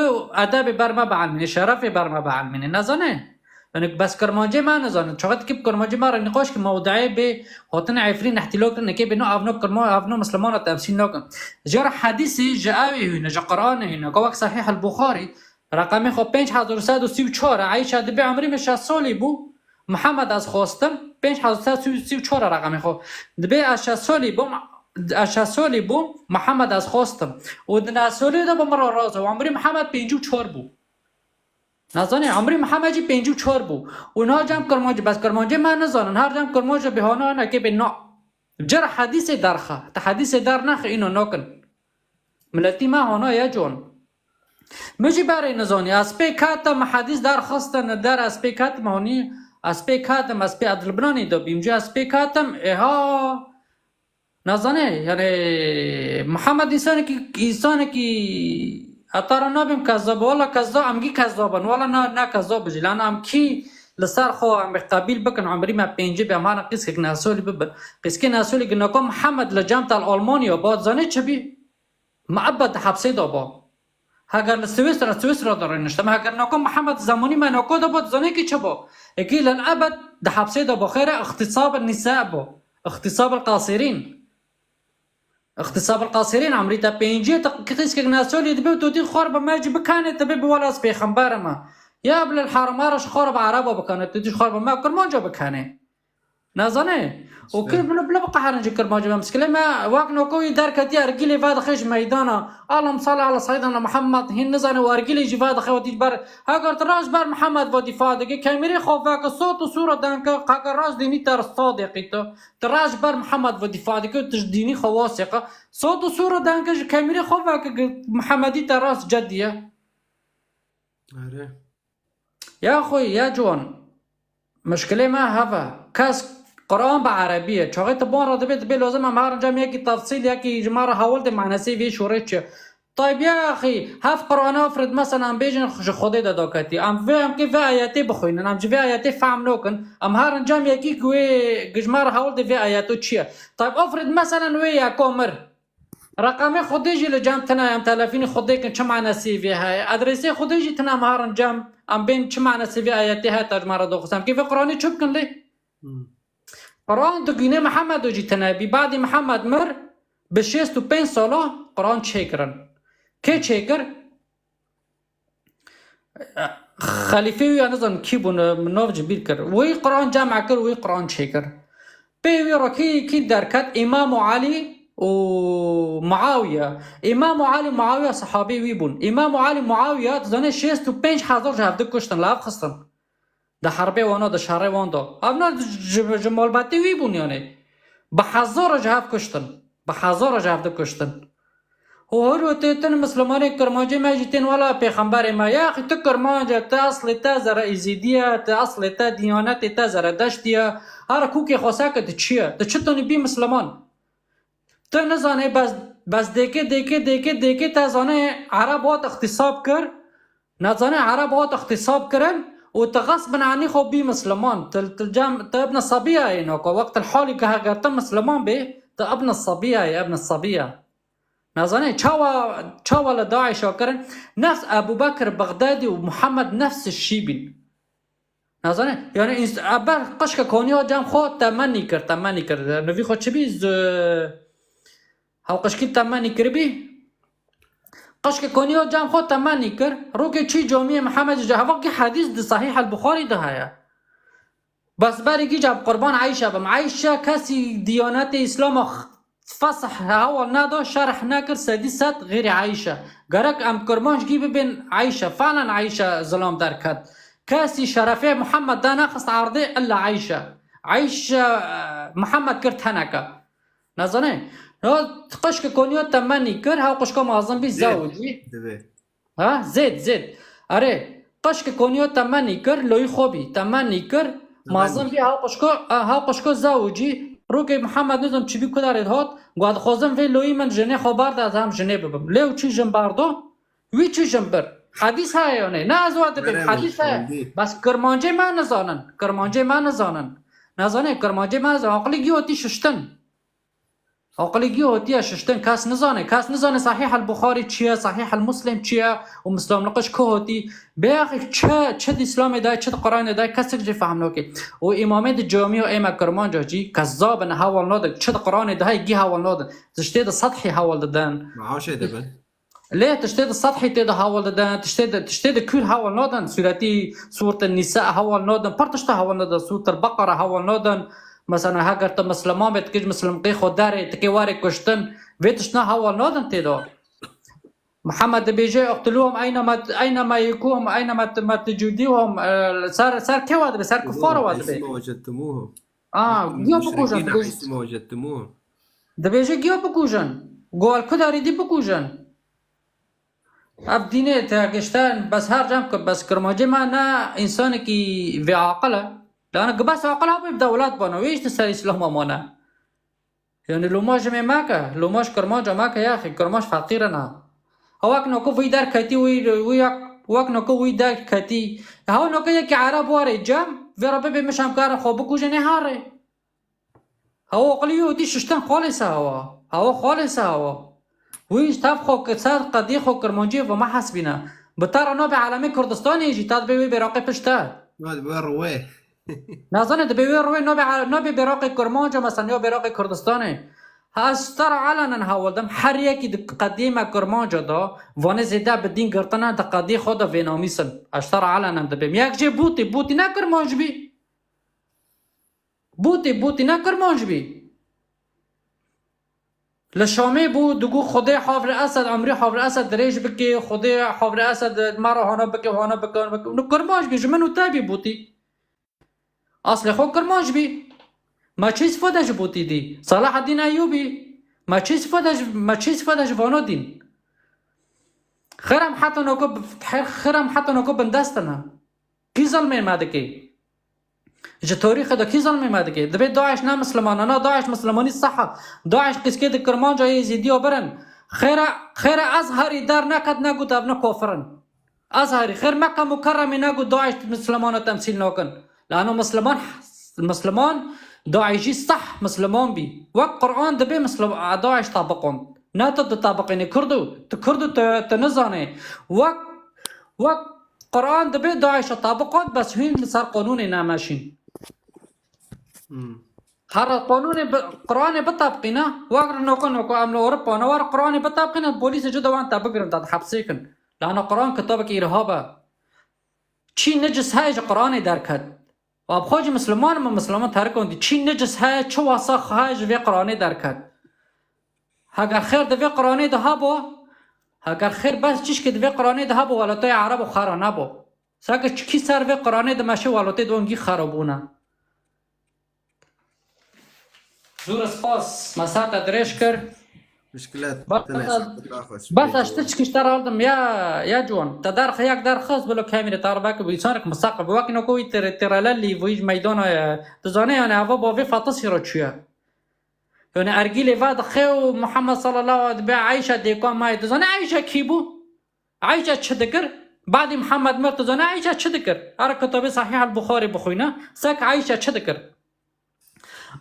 edebê ber me bielmîne, şerefê ber me bielmîne. Nezane? Yani bes Kirmancê me nizanin. Çaxet ki bi Kirmancê me re nîqaş ki mewdeyê bê hatin Efrîn îhtîlal kirin, nekê bê no ev no Kirma-, ev no Mislimana temsîl nakin. Jara hedîsê ji ewê hûne, ji Qur'anê hûne. Ka wek Sahih el-Buxarî, reqemê xwe pênc hezar sed û sî û çar e. Eyşe dibê emrî min şeş salî bû. Mihemed ez xwestim, pênc hezar sed û sî û çar e reqemê xwe. Dibê ez şeş salî bûm, ez şeş salî bûm, Mihemed ez xwestim. Û di neh salî de bi min re razî bû. Emrî Mihemed pêncî û çar bû. Nazanê, emrî Mihemed jî pêncî û çar bû. Û niha cem Kirmancî, bes Kirmancê me nizanin. Her cem Kirmancî bihana nekê bê na. Cir hedîsê derxe. Te hedîsê dernexe, îno nakin. Miletî me hana ye con. Min jî berê nizanî. Ez pê ketim, hedîs derxistin der, ez pê ketim hanî. Ez pê ketim, ez pê edilbinanî de bîm. Cî ez pê ketim, êha. Nazanê, yani Mihemed însanekî, însanekî heta re nabêm kezzab, wala kezzab, em gî kezzab in, wala na, ne kezzab bijî. Lan em kî li ser xwe em ê qebîl bikin, umrî me pêncî be, em harin qîskek nesolî bibin. Qîskê nesolî gineka Mihemed li cem tel Almanya ba, zanê çi bî? Miebed di hepsê de ba. Heger li Swîsra, Swîsra de rênişte. Me heger nako Mihemed zemanî me nako de ba, zanê kî çi ba? Ekî lil ebed di hepsê de ba. Xêre îxtîsab nîsa ba. Îxtîsab qasirîn. Îxtîsab qasirîn, emrî te pêncî, te qîskek nesolî dibe û tu dî xwar bi me jî bikane, te bê bi wela ez pêxember me. Ya bilil herim, ara ji xwar bi Ereba bikane, tu dî xwar bi me Kirmanca bikane. Nazane? Û kir bila, bila biqeherin ji Kirmanca me. Miskilê me wek noko wî derketiye, ergîlê vedixe ji meydana. Allahum salli ala seyyidina Muhammed. Hîn nizane û ergîlê jî vedixe û dî ber. Heger tu rast ber Muhammed ve dîfa dike, kemirê xwe veke, sot û sûra denke, heger rast dînî te sadiqî tu. Tu rast ber Muhammed ve dîfa dike, tu ji dînî xwe wasêqe. Sot û sûra denke ji kemirê xwe veke, Muhammedî te rast cediye. Are. Ya xwî, ya ciwan. Mişkilê me hev e. Kes Quran bi erebî ye. Çaxê tu ban re dibê, dibê lazim em herin cem yekî tefsîl, yekî ji me re hewl de manesê vê şûrê çi. Tayyib ya axî, hev Qurana afrit mesela em bêjin ji Xwedê de daketî. Em vê em kê vê ayetê bixwînin, em ji vê ayetê fehm nakin. Em herin cem yekî ku wê ji me re hewl de vê ayeto çi ye. Tayyib afrit mesela wê yeko mir. Reqemê Xwedê jî li cem tune ye, em telefînî Xwedê kin, çi manesî vê heye? Adresê Xwedê jî tune, em herin cem, em bên çi manesî vê ayetê heye, te ji me re doxist. Em kê vê Quranê çi bikin lê? Hmm. Quran di gûnê Mihemedo jî tune bî. Badî Mihemed mir, bi şêst û pênc sala Quran çêkirin. Kê çêkir? Xelîfê wî ya nizanim kî bûn, min nav ji bîr kir. Wî Quran cem kir, wî Quran çêkir. Pê wî re kî, kî derket? Îmam û Elî û Muawiye. Îmam û Elî, Muawiye sehabê wî bûn. Îmam û Elî, Muawiye, tu zanê şêst û pênc hezar ji hevdu kuştin, li hev xistin. Di herbê wana, di şerê wan de. Evna ji, ji malbatê wî bûn yani. Bi hezara ji hev kuştin. Bi hezara ji hevdu kuştin. Û hûr û tê tin Mislimanê Kirmancê me jî tên wela pêxemberê me. Ya axî tu Kirmanc e, tu eslê te zere Êzîdî ye, tu eslê te diyanetê te Zeredeştî ye. Her kûkê xwe seke tu çi ye? Tu çi tunî bî Misliman? Tu nizanê bes, bes dêkê, dêkê, dêkê, dêkê te zanê Ereb hat îxtîsab kir. Nezane Ereb hat îxtîsab kirin û tu xesbin anî xwe bî Misliman. Tu, tu cem, tu ibne sebiyayê nako. Wek tu halî ke heger tu Misliman bê, tu ibne sebiyayê, ibne sebiya. Nazanê çawa, çawa li DAIŞa kirin? Nefs Ebu Bekir Bexdadî û Muhammed nefs şî bîn. Nazanê, yani ins-, eber qişke koniya cem xwe temennî kir, temennî kir. Nivî xwe çi bî? Z-, hew qişkî temennî kiribî. Qişke koniya cem xwe temennî kir. Rokê çî camiyê Mihemed ji hevakî hedîs di Sahih el-Buxarî de heye. Bes berî gî cem qurban Eyşe bim. Eyşe kesî diyanetê Îslama x-, fesih hewa neda, şerh nekir, sedî sed xêrî Eyşe. Gerek em Kirmanc gî bibên Eyşe. Felen Eyşe zilam derket. Kesî şerefê Muhammed de nexist erdê illa Eyşe. Eyşe, e, Muhammed kir teneke. Nezane? No qişke koniya temennî kir, hew qişka mezin bî, zewicî. Divê. Ha? Zêd, zêd. Erê, qişkê Konyo temenî kir, loyî xwe bî. Temenî kir, mezin bî, ha qişko, ha qişko zawicî, rokê Mihemed nizam çi bî kudarê dihat, got, dixwazim vê loyî min jinê xwe barda, ez hem jinê bibim. Lê û çi jin bardo? Wî çi jin bir? Hedîs heye yanê. Ne ez wa dibêm, hedîs heye. Bes kirmancê me nizanin. Kirmancê me nizanin. Nezanê, kirmancê me nizanin. Aqilî gî hotî şiştin. Aqilî gî hotiye şiştin. Kes nizane. Kes nizane Sahîh el Buxarî çi ye, Sahîh el Muslim çi ye û Mislamliqiş ku hotî. Bêaxî çi, çi di Îslamê de, çi di Quranê de, kesek jî fehm nake. Û îmamê di camî û ê me Kirmanca jî kezzab in, hewal nadin. Çi di Quranê de heye, gî hewal nadin. Tiştê di sethî hewal didin. Maaşê dibin. Lê tiştê di sethî tê de hewal didin, tiştê di, tiştê di kûr hewal nadin. Sûretî, Sûret Nîsa hewal nadin. Pir tişta hewal nadin. Sûret Beqara hewal nadin. Mesela heger tu misliman bê, tu kê ji mislimqê xwe derê, tu kê warê kuştin. Vê tiştna hewal nadin tê de. Mihemed dibêje, "اقتلوهم أينما، أينما يكونوا، أينما ت-، ما تجدوهم." E, ser, ser kewa dibe, ser kufara wa dibe. حيثما وجدتموهم. A, giya bikujin, dibê. حيثما وجدتموهم. Dibêje giya bikujin. Gol ku darî dî bikujin. Ev dînê te gişten, bes her cem ku bes kirmancê me ne însanekî vê aqil e. Lana ku bes aqil hebû bi dewlet bana, wê işte ser Îslama mane. Yani loma ji me meke, loma ji kirmanca meke yaxî, kirmanc feqîr in ha. Ew wek noko vî derketî, wî, wî wek, wek noko wî derketî. Hew noko yekî Ereb ware cem, vê re bibê min şemkarin xwe bikujin ê harê. Hewa aqilî wî hotî şiştin xalê se hewa. Hewa xalê se hewa. Wî ji tev xwe ki ser qediyê xwe kirmanciyê ve me hesbîne. Bi te re nabe alemê Kurdistanê jî, te dibê wê bêraqê pişt te. Nabe wê rûwê. Nazane dibê wê rûwê nabe, nabe bêraqê kirmanca, mesela ya bêraqê Kurdistanê. Ha, ez ji te re elenen hewal dim, her yekî di qediyê me kirmanca de, vanê zêde bi dîn girtine, di qediyê xwe de vênamîsin. Ez ji te re elenen dibêm. Yek jê bûtî, bûtî ne kirmanc bî. Bûtî, bûtî ne kirmanc bî. Li Şamê bû, digot Xwedê Hafir Esed, emrî Hafir Esed dirêj bike, Xwedê Hafir Esed me re hana bike, hana bike, hana bike. Nu kirmanc bî, ji min û te bî bûtî. Aslê xwe kirmanc bî. Me çi îstîfade ji bûtî dî? Selahaddîn Eyûbî. Me çi îstîfade ji, me çi îstîfade ji vano dîn? Xêr em heta noko bi-, xêr, xêr em heta noko bindest in. Kî zilmê me dike? Ji tarîxê de kî zilmê me dike? Dibê DAIŞ ne misliman e, na DAIŞ mislimanî seh e. DAIŞ qîskê di kirmanca Êzîdiya birin. Xêre, xêre Ezherî derneket negot ev ne kafir in. Ezherî, xêr Mekka Mukerremê negot DAIŞ mislimana temsîl nakin. Lano misliman, misliman DAIŞî seh misliman bî. Wek Quran dibê mislim-, DAIŞ tabiqand. Ne tu ditabiqînî Kurdo, tu Kurdo tu, tu nizanê. Wek, wek Quran dibê DAIŞa tabiqand, bes hûn li ser qanûnê nemeşîn. Hmm. Her qanûnê bi, Quranê bitabqîne, wek noko noko em li Ewropa ne, wer Quranê bitabqîne, polîsê ji dewan te bigirin, te hepsê kin. Lana Quran kitabek îrhab e. Çî necis heye ji Quranê derket. Wa bi xwe jî Misliman me, Misliman terikon dî. Çî necis heye, çi wesax heye ji vê Quranê derket. Heger xêr di vê Quranê de habo, heger xêr bes çişkê di vê Quranê de habo, welatê Erebo xera nebo. Seke çikî ser vê Quranê dimeşe, welatê don gî xera bûne. Zûr spas, me ser te dirêj kir. Muşkilet, Bas, tenê bas, saxta xweş. Bas ez ti çikî ji te re aldim, ya, ya ciwan. Te derxe, yek derxist, bilo kemîre te re veke, bu însanek misaqe, bi wekî noko wî tir-, tirelelî, wî ji meydana ye. Tu zanê, yani, eva bavê Fatisî re çûye. Yani, Ergîlê ve dixe û Muhammed sallallahu aleyhi ve sellem dibe Eyşe dêka me ye. Tu zanê Eyşe kî bû? Eyşe çi dikir? Badî Mihemed mir, tu zanî Eyşe çi dikir? Her kitabê Sahîh el-Buxarî bixwîne, sek Eyşe çi dikir?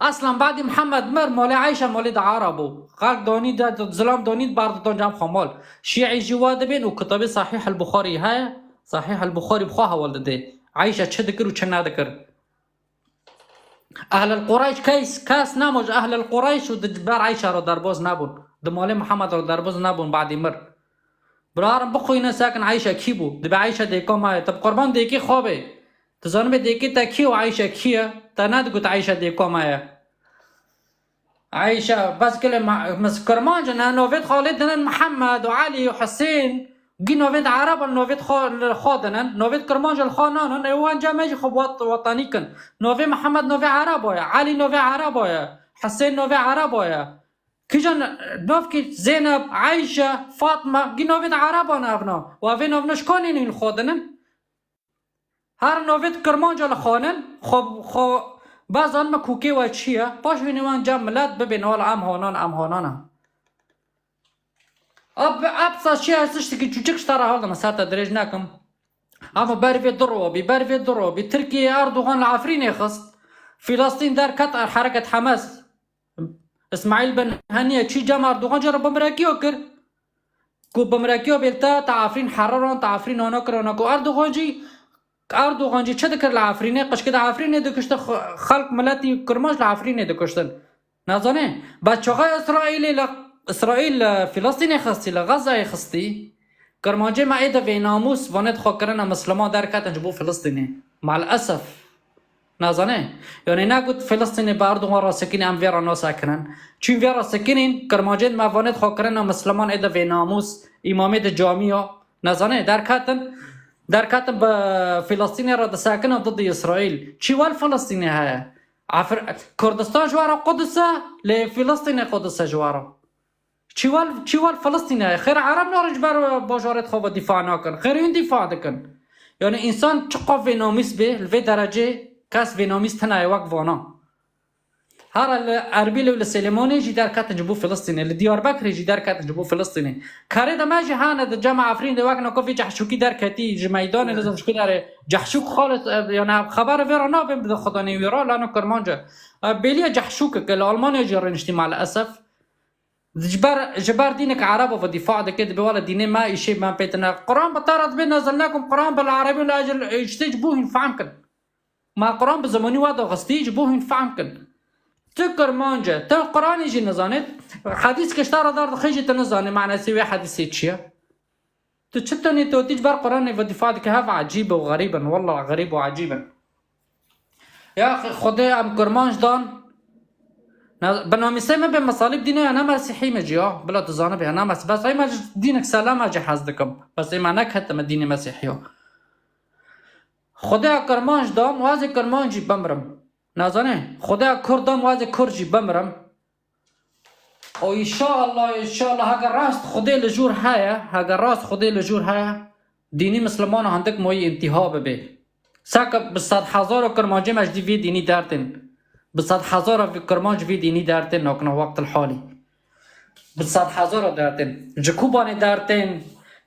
Aslan badî Mihemed mir, malê Eyşe malê de Arab bû. Xelk danî de, zilam danî, bar didan cem xwe mal. Şîî jî wa dibên û kitabê Sahîh el-Buxarî heye, Sahîh el-Buxarî bi xwe hewal didê. Eyşe çi dikir û çi nedikir? Ehlel Qureyş kes, kes nemo ji Ehlel Qureyş û di ber Eyşa re derbaz nebûn. Di malê Mihemed re derbaz nebûn, badî mir. Birarim bixwîne sekin Eyşa kî bû? Dibe Eyşa dêka me ye. Tu bi qurban dêkê xwe bê. Tu zanibê dêkê te kî û Eyşa kî ye? Te nedigot Eyşa dêka me ye. Eyşa, bes gilê ma-, mis-, Kirmanc in, novêt xwe lê dinin Mihemed û Elî û Husên, gî novêt Ereb in, novêt xwe, li xwe dinin, novêt Kirmanc li xwe nanin, ê wan cem me jî xwe wat-, wetanî kin. Novê Mihemed novê Ereba ye, Elî novê Ereba ye, Husên novê Ereba ye. Kîjan navkî Zeynep, Eyşe, Fatma, gî navê de Ereban evna. Û evê navna ji kanê nîn xwe dinin. Her navê di Kirmanca li xwanin, xwe, xwe bezan me kûkê we çi ye. Paş wê nêwan cem milet bibên wala em hanan, em hanana. Ab, ab sa çi ye, ez tiştekî çûçik ji te re hal dime, ser te dirêj nekim. Ama ber vê du robî, ber vê du robî. Tirkiye Erdogan li Efrînê xist. Filistîn derket, er hereket Hamas. Îsmaîl bin Heniye çî cem Erdogan jê re bimrekiyo kir. Ku bimrekiyo bêl te, te Efrîn heraran, te Efrîn ana kir, ana ku Erdogan jî, Erdogan jî çi dikir li Efrînê? Qişkê de Efrînê dikuştin, xelk miletî Kirmanc li Efrînê dikuştin. Nazane, bes çaxa Îsraîlê li, Îsraîl li Filistînê xistî, li Xezayê xistî, Kirmancê me ê de vênamûs vanê dixwe kirina Misliman derketin ji bo Filistînê. Mal esef. Nazane. Yanî negot Filistînê bi Erdogan re sekinî em vê re nasekirin. Çîn vê re sekinîn, Kirmancên me vanê dixwe kirina Misliman ê de vênamûs, îmamê de camiya. Nazane, derketin, derketin bi Filistînê re disekinin didî Îsraîl. Çî wel Filistînê heye? Afir-, Kurdistan ji we re Qudus e, lê Filistînê Qudus e ji we re. Çîwal, çîwal Filistîn e. Xêr Ereb narin ji ber bajarê xwe ve dîfa nakin. Xêr hûn dîfa dikin. Yani însan çiqa vênamîs bê, li vê derecê kes vênamîs tune ye wek vana. Hara li Erbîl û li Silêmanê jî derketin ji bo Filistînê, li Diyarbekirê jî derketin ji bo Filistînê. Kerê de me jî hene di cema Efrîn de wek nako vê cehşûkî derketî ji meydanê, nizam ji ku derê cehşûk xalis, e, yani xeber vê re nabin bi Xudanê wî re, lano Kirmanc e. E, bêliye cehşûkeke li Almanya jî rêniştî maalesef. Ji ber, ji ber dînek Ereba ve dîfa dike, dibe wele dînê me îşê me pê tine. Quran bi te re dibe nezil nekum, Quran bi li Erebî û li ecil, îşte ji bo hûn fehm kin. Ma Quran bi zimanî we daxistî, ji bo hûn fehm kin. Tu Kirmanc e, tu Quranê jî nizanît, hedîs kişta re dar dixê jî tu nizanî, manasê wê hedîsê çi ye? Tu çi tenê totî ji ber Quranê ve dîfa dike, hev ecîb û xerîb in, wallah xerîb û ecîb in. Ya Xwedê em Kirmanc dan, na-, bi namîsê me bê mesalîb dînê ya ne mesîhî me jî ya, bila tu zanibê ya ne mesî-, bes ê me ji dînek selama jî hez dikim. Bes ê me neketime dînê mesîhî ya. Xwedê ya Kirmanc dan, wazê Kirmanc jî bimrim. Nazane, Xwedê ya Kurd dan, wazê Kurd jî bimrim. O înşallah, înşallah, heke rast Xwedê li jûr heye, heke rast Xwedê li jûr heye, dînî Mislimana hindik moyî întiha bibe. Seke bi sed hezara Kirmancê me ji vê dînî dertên. Bi sed hezara vê Kirmanc vê dînî dertên nakine waqtil halî. Bi sed hezara dertên. Ji Kubanê dertên.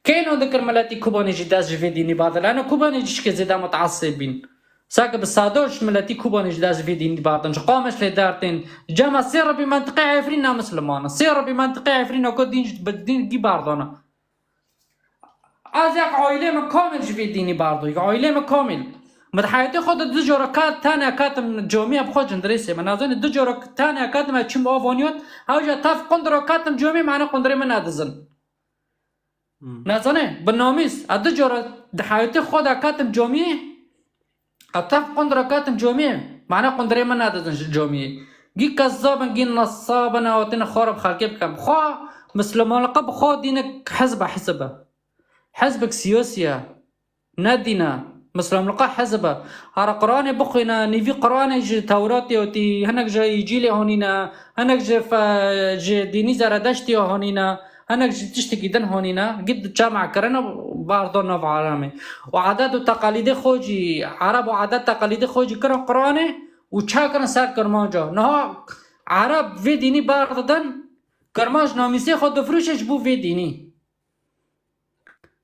Kê nan dikir miletî Kubanê jî dest ji vê dînî berdin? Lano Kubanê jî şikê zêde mutesib bîn. Seke bi sado ji miletî Kubanê ji dest vê dînî berdin. Ji Qamişlê dertên. Cema sê rebî mentiqê Efrîn ne Misliman e. Sê rebî mentiqê Efrîn ku dîn ji, bi dîn gî berdana. Ez yek aîlê min kamil ji vê dînî berdo. Yek aîlê min kamil. Min di heyatê xwe de du cara ket, tenya ketim camî, bi xwe cindirê sê min. Nazanî du cara tenya ketim, ez çim avaniyan. Ew jî tev qundira ketim camî, mane qundirê min nedizin. Hmm. Nezane, bi namîs, ez du cara di heyatê xwe de ketim camiyê, ez tev qundira ketim camiyê, mane qundirê min nedizin ji camiyê. Gî kezzab in, gî nesab in, hatine xwe re bi xelkê bikin. Bi xwe, mislimanliqa bi xwe dînek hizb e, hizb e. Hizbek siyasî ye. Ne dîn e. Mislimanliqa hizb e. Hara Quranê bixwîne, nîvî Quranê ji Tewratê hatî, hinek ji Încîlê hanîne, hinek ji fe-, ji dînî Zeredeştî hanîne, hinek ji tiştekî din hanîne, gît cema kirine, bardo nav aramê. Û adet û teqalîdê xwe jî, Ereb û adet teqalîdê xwe jî kirin Quranê û çakirin ser Kirmanca. Niha Ereb vê dînî berdidin, Kirmanc namîsê xwe difirûşe ji bo vê dînî.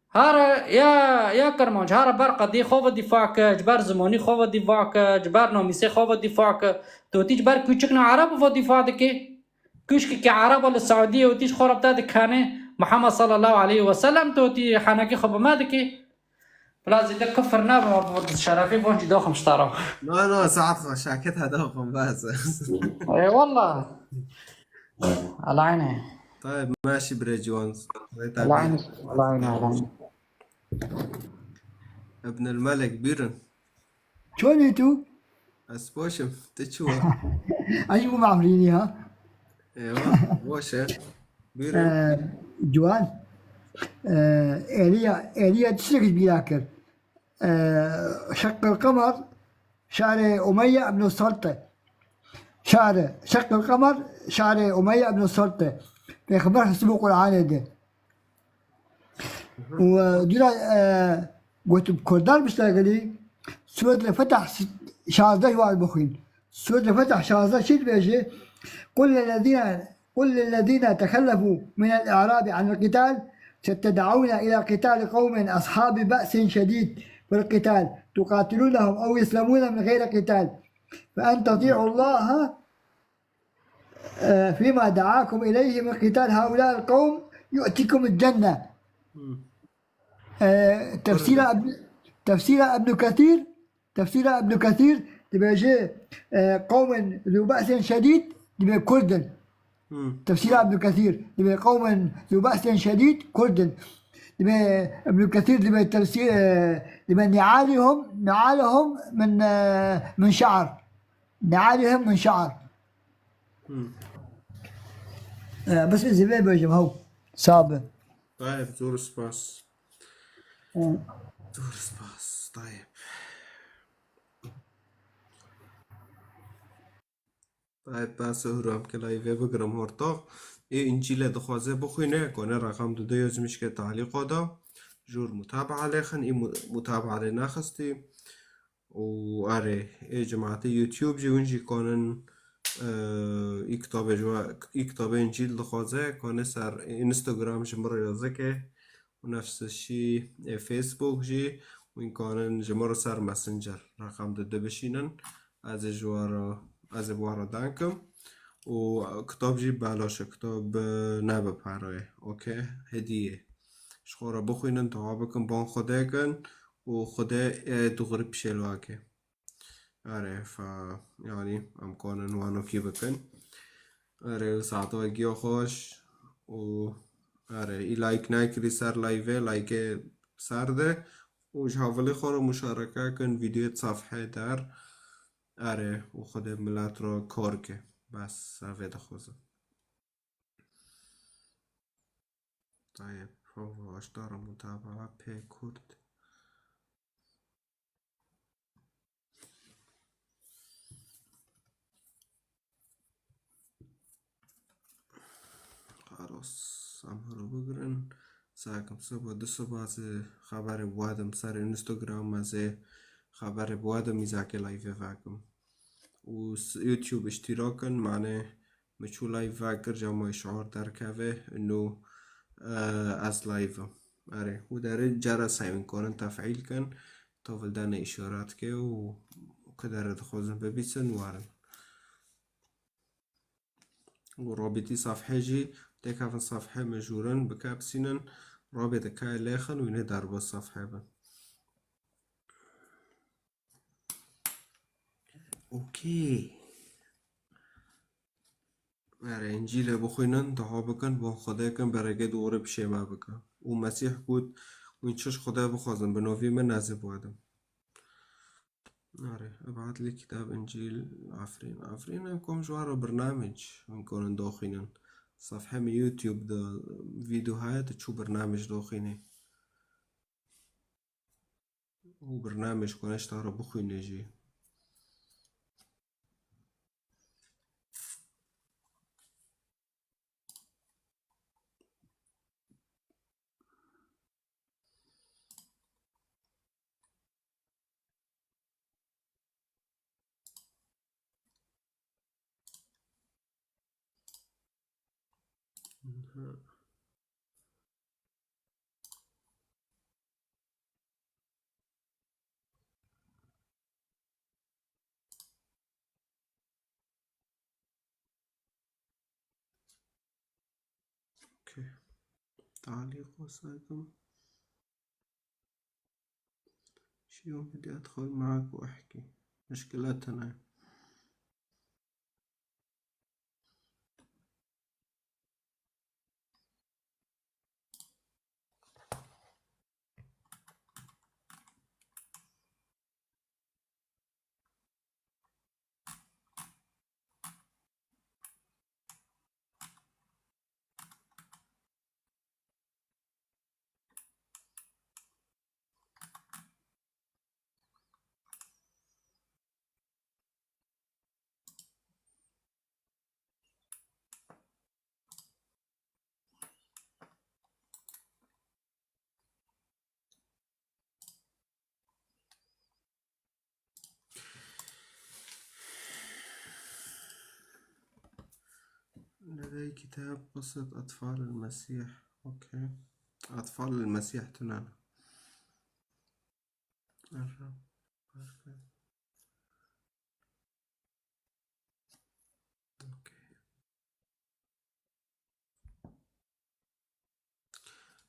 Hara ya, ya Kirmanc, hara ber qedê xwe ve dîfa ke, ji ber zimanî xwe ve dîfa ke, ji ber namîsê xwe ve dîfa ke. Tu tî ji ber kûçikna Ereb ve dîfa dike. Kûçkekî Ereba li Seûdiyê û tî ji xwe re bi te dikene, Muhammed sallallahu aleyhi ve sellem, tu tî henekî xwe bi me dike. Bila zêde kufir nebe, şerefê van jî daxim ji te re. Na, na, saet xwe şaket he daxim bes. Ê, wallah. Elayne. Tayyip, meşî bire ciwan. Elayne, elayne, elayne. Ibn el Melek, buyurun. Çonî tu? Ez baş im. Tu çi wa? Ez ji bo Mafrînî ha. Eywa, baş e. Buyurun. Ee, Ciwan. Ee, Eliya, Eliya tiştek ji bîra kir. Ee, Şeqqil Qemar, şarê Umeyye ibn Salt e. Şare. Şeqqil qemer, şare Umeyye ibn Salt e. Pêxember hesibû Qur'anê de. Û, e, dûra, e, gotim Kurdan biştagilî, Suret el-Fetah şazdeh ji wan bixwîn. Suret el-Fetah şazdeh çi dibêje? قل للذين، قل للذين تخلفوا من الأعراب عن القتال ستدعون إلى قتال قوم أصحاب بأس شديد في القتال تقاتلونهم أو يسلمون من غير قتال فإن تطيعوا الله، آه، فيما دعاكم إليه من قتال هؤلاء القوم يؤتكم الجنة. Ee, tefsîra Ibn-, tefsîra Ibn Kesîr, tefsîra Ibn Kesîr dibêje, e, qewmen zû be'sên şedîd dibê Kurd in. Tefsîra Ibn Kesîr dibê qewmen zû be'sên şedîd Kurd in. Dibê Ibn Kesîr dibê tefsîr, e, dibê ni'alihum, ni'alihum min, e, min şe'r. Ni'alihum min şe'r. E, bes ez vê bêjim, hew. Sabe. Tayeb, zor spas. Hı. Zor spas, Tayeb. Tayeb, bes Hüram ke live bigirim ortax. Ê Încîle dixwaze bixwîne, kone raqam du de yazmiş ke talîqa da. Jor mutabaa lêxin, ê mu-, mutabaa lê naxistî. Û erê, ê cemaetê YouTube jî hûn jî kanin, e, ê kitabê ji we, ê kitabê Încîl dixwaze, kane ser Instagram ji min re yazike. Û nefs şî, ê Facebook jî, hûn kanin ji min re ser Messenger. Reqam di di bişînin. Ez ê ji we re, ez ê bi we re deng kim. Û kitab jî belaş e, kitab, e, ne bi pere ye. Okey? Hedîye. Ji xwe re bixwînin, dua bikin, ban Xwedê kin. û Xwedê, e, dûrî pişê li we ke. Erê, fa, yanî, em kanin wanokî bikin. Erê, saeta we giya xweş û, erê, ê like nekirî ser live-ê, like-ê ser de û ji hevalê xwe re muşareke kin, vîdeoyê sefhê der. Erê, û Xwedê milet re kar ke. Bes, ev ê dixwazim. Tayeb, hava aştara mutabaa pê kurt. Xalas, em hero bigirin. Sakim soba, du soba ez ê xeberê bi we dim ser Instagram, ez ê xeberê bi we dim, îzakê live vekim. Û s-, YouTube iştîrak kin, mane Min çû live vekir, cama îşar derkeve, ino, e, ez live im. Erê, û derê cara sewîn konin tefîl kin, to vildene îşaret ke û ku derê dixwazin bibîsin, warin. Û rabîtî sefhê jî, têkevin sefhê mijûrin, bikepsînin, rabê dikayê lêxin, wînê derbas sefhê bin. Okey. Erê, Încîlê bixwînin, dua bikin, bon Xwedê kin, berekê dûrî pişê me bike. Û Mesîh got, wîn çiş Xwedê bixwazin, bi novî min ez ê biwedim. Erê, ابعث لي كتاب إنجيل عفرين. Afrîn em kom ji wan re birnamec, em konin doxînin. Sefhê min YouTube de vîdeo heye, tu çû birnamec doxînê. û birnamej ku ne ji te re bixwîne jî. Okay. تعليق وصاكم. شي يوم بدي أدخل معك وأحكي. مشكلتنا. كتاب قصة أطفال المسيح. أوكي. أطفال المسيح تنانا. الرب. أوكي.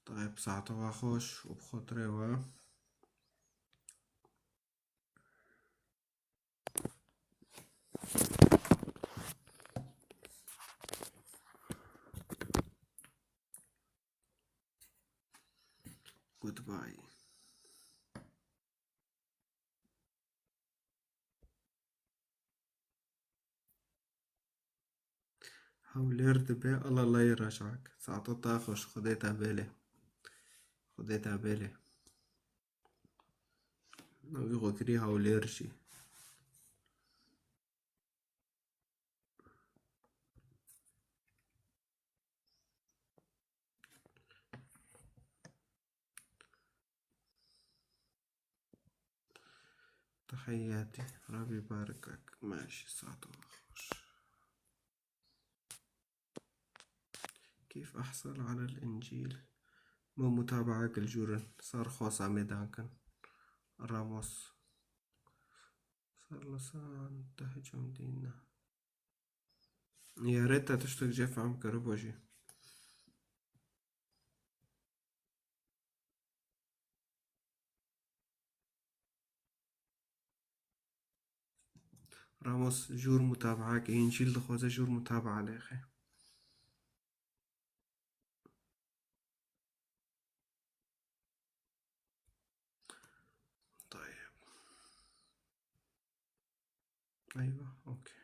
طيب، ساعتوا خوش وبخاطري و Goodbye. Hewlêr dibe, Allah lay rajak. Saeta te xweş, Xwedê te bêle. Xwedê te bêle. Navê xwe kirî Hewlêr jî. تحياتي، ربي يباركك. ماشي، ساعتوا خوش. كيف أحصل على الإنجيل؟ مو متابعة كل جورن صار خوصة ميدانكن. راموس. صار لسان تهجم دينا. يا ريت تشتك جيف عم كربوجي. راموس جور متابعة، كاين شي اللي خوزة جور متابعة على أخي. طيب. أيوة، أوكي.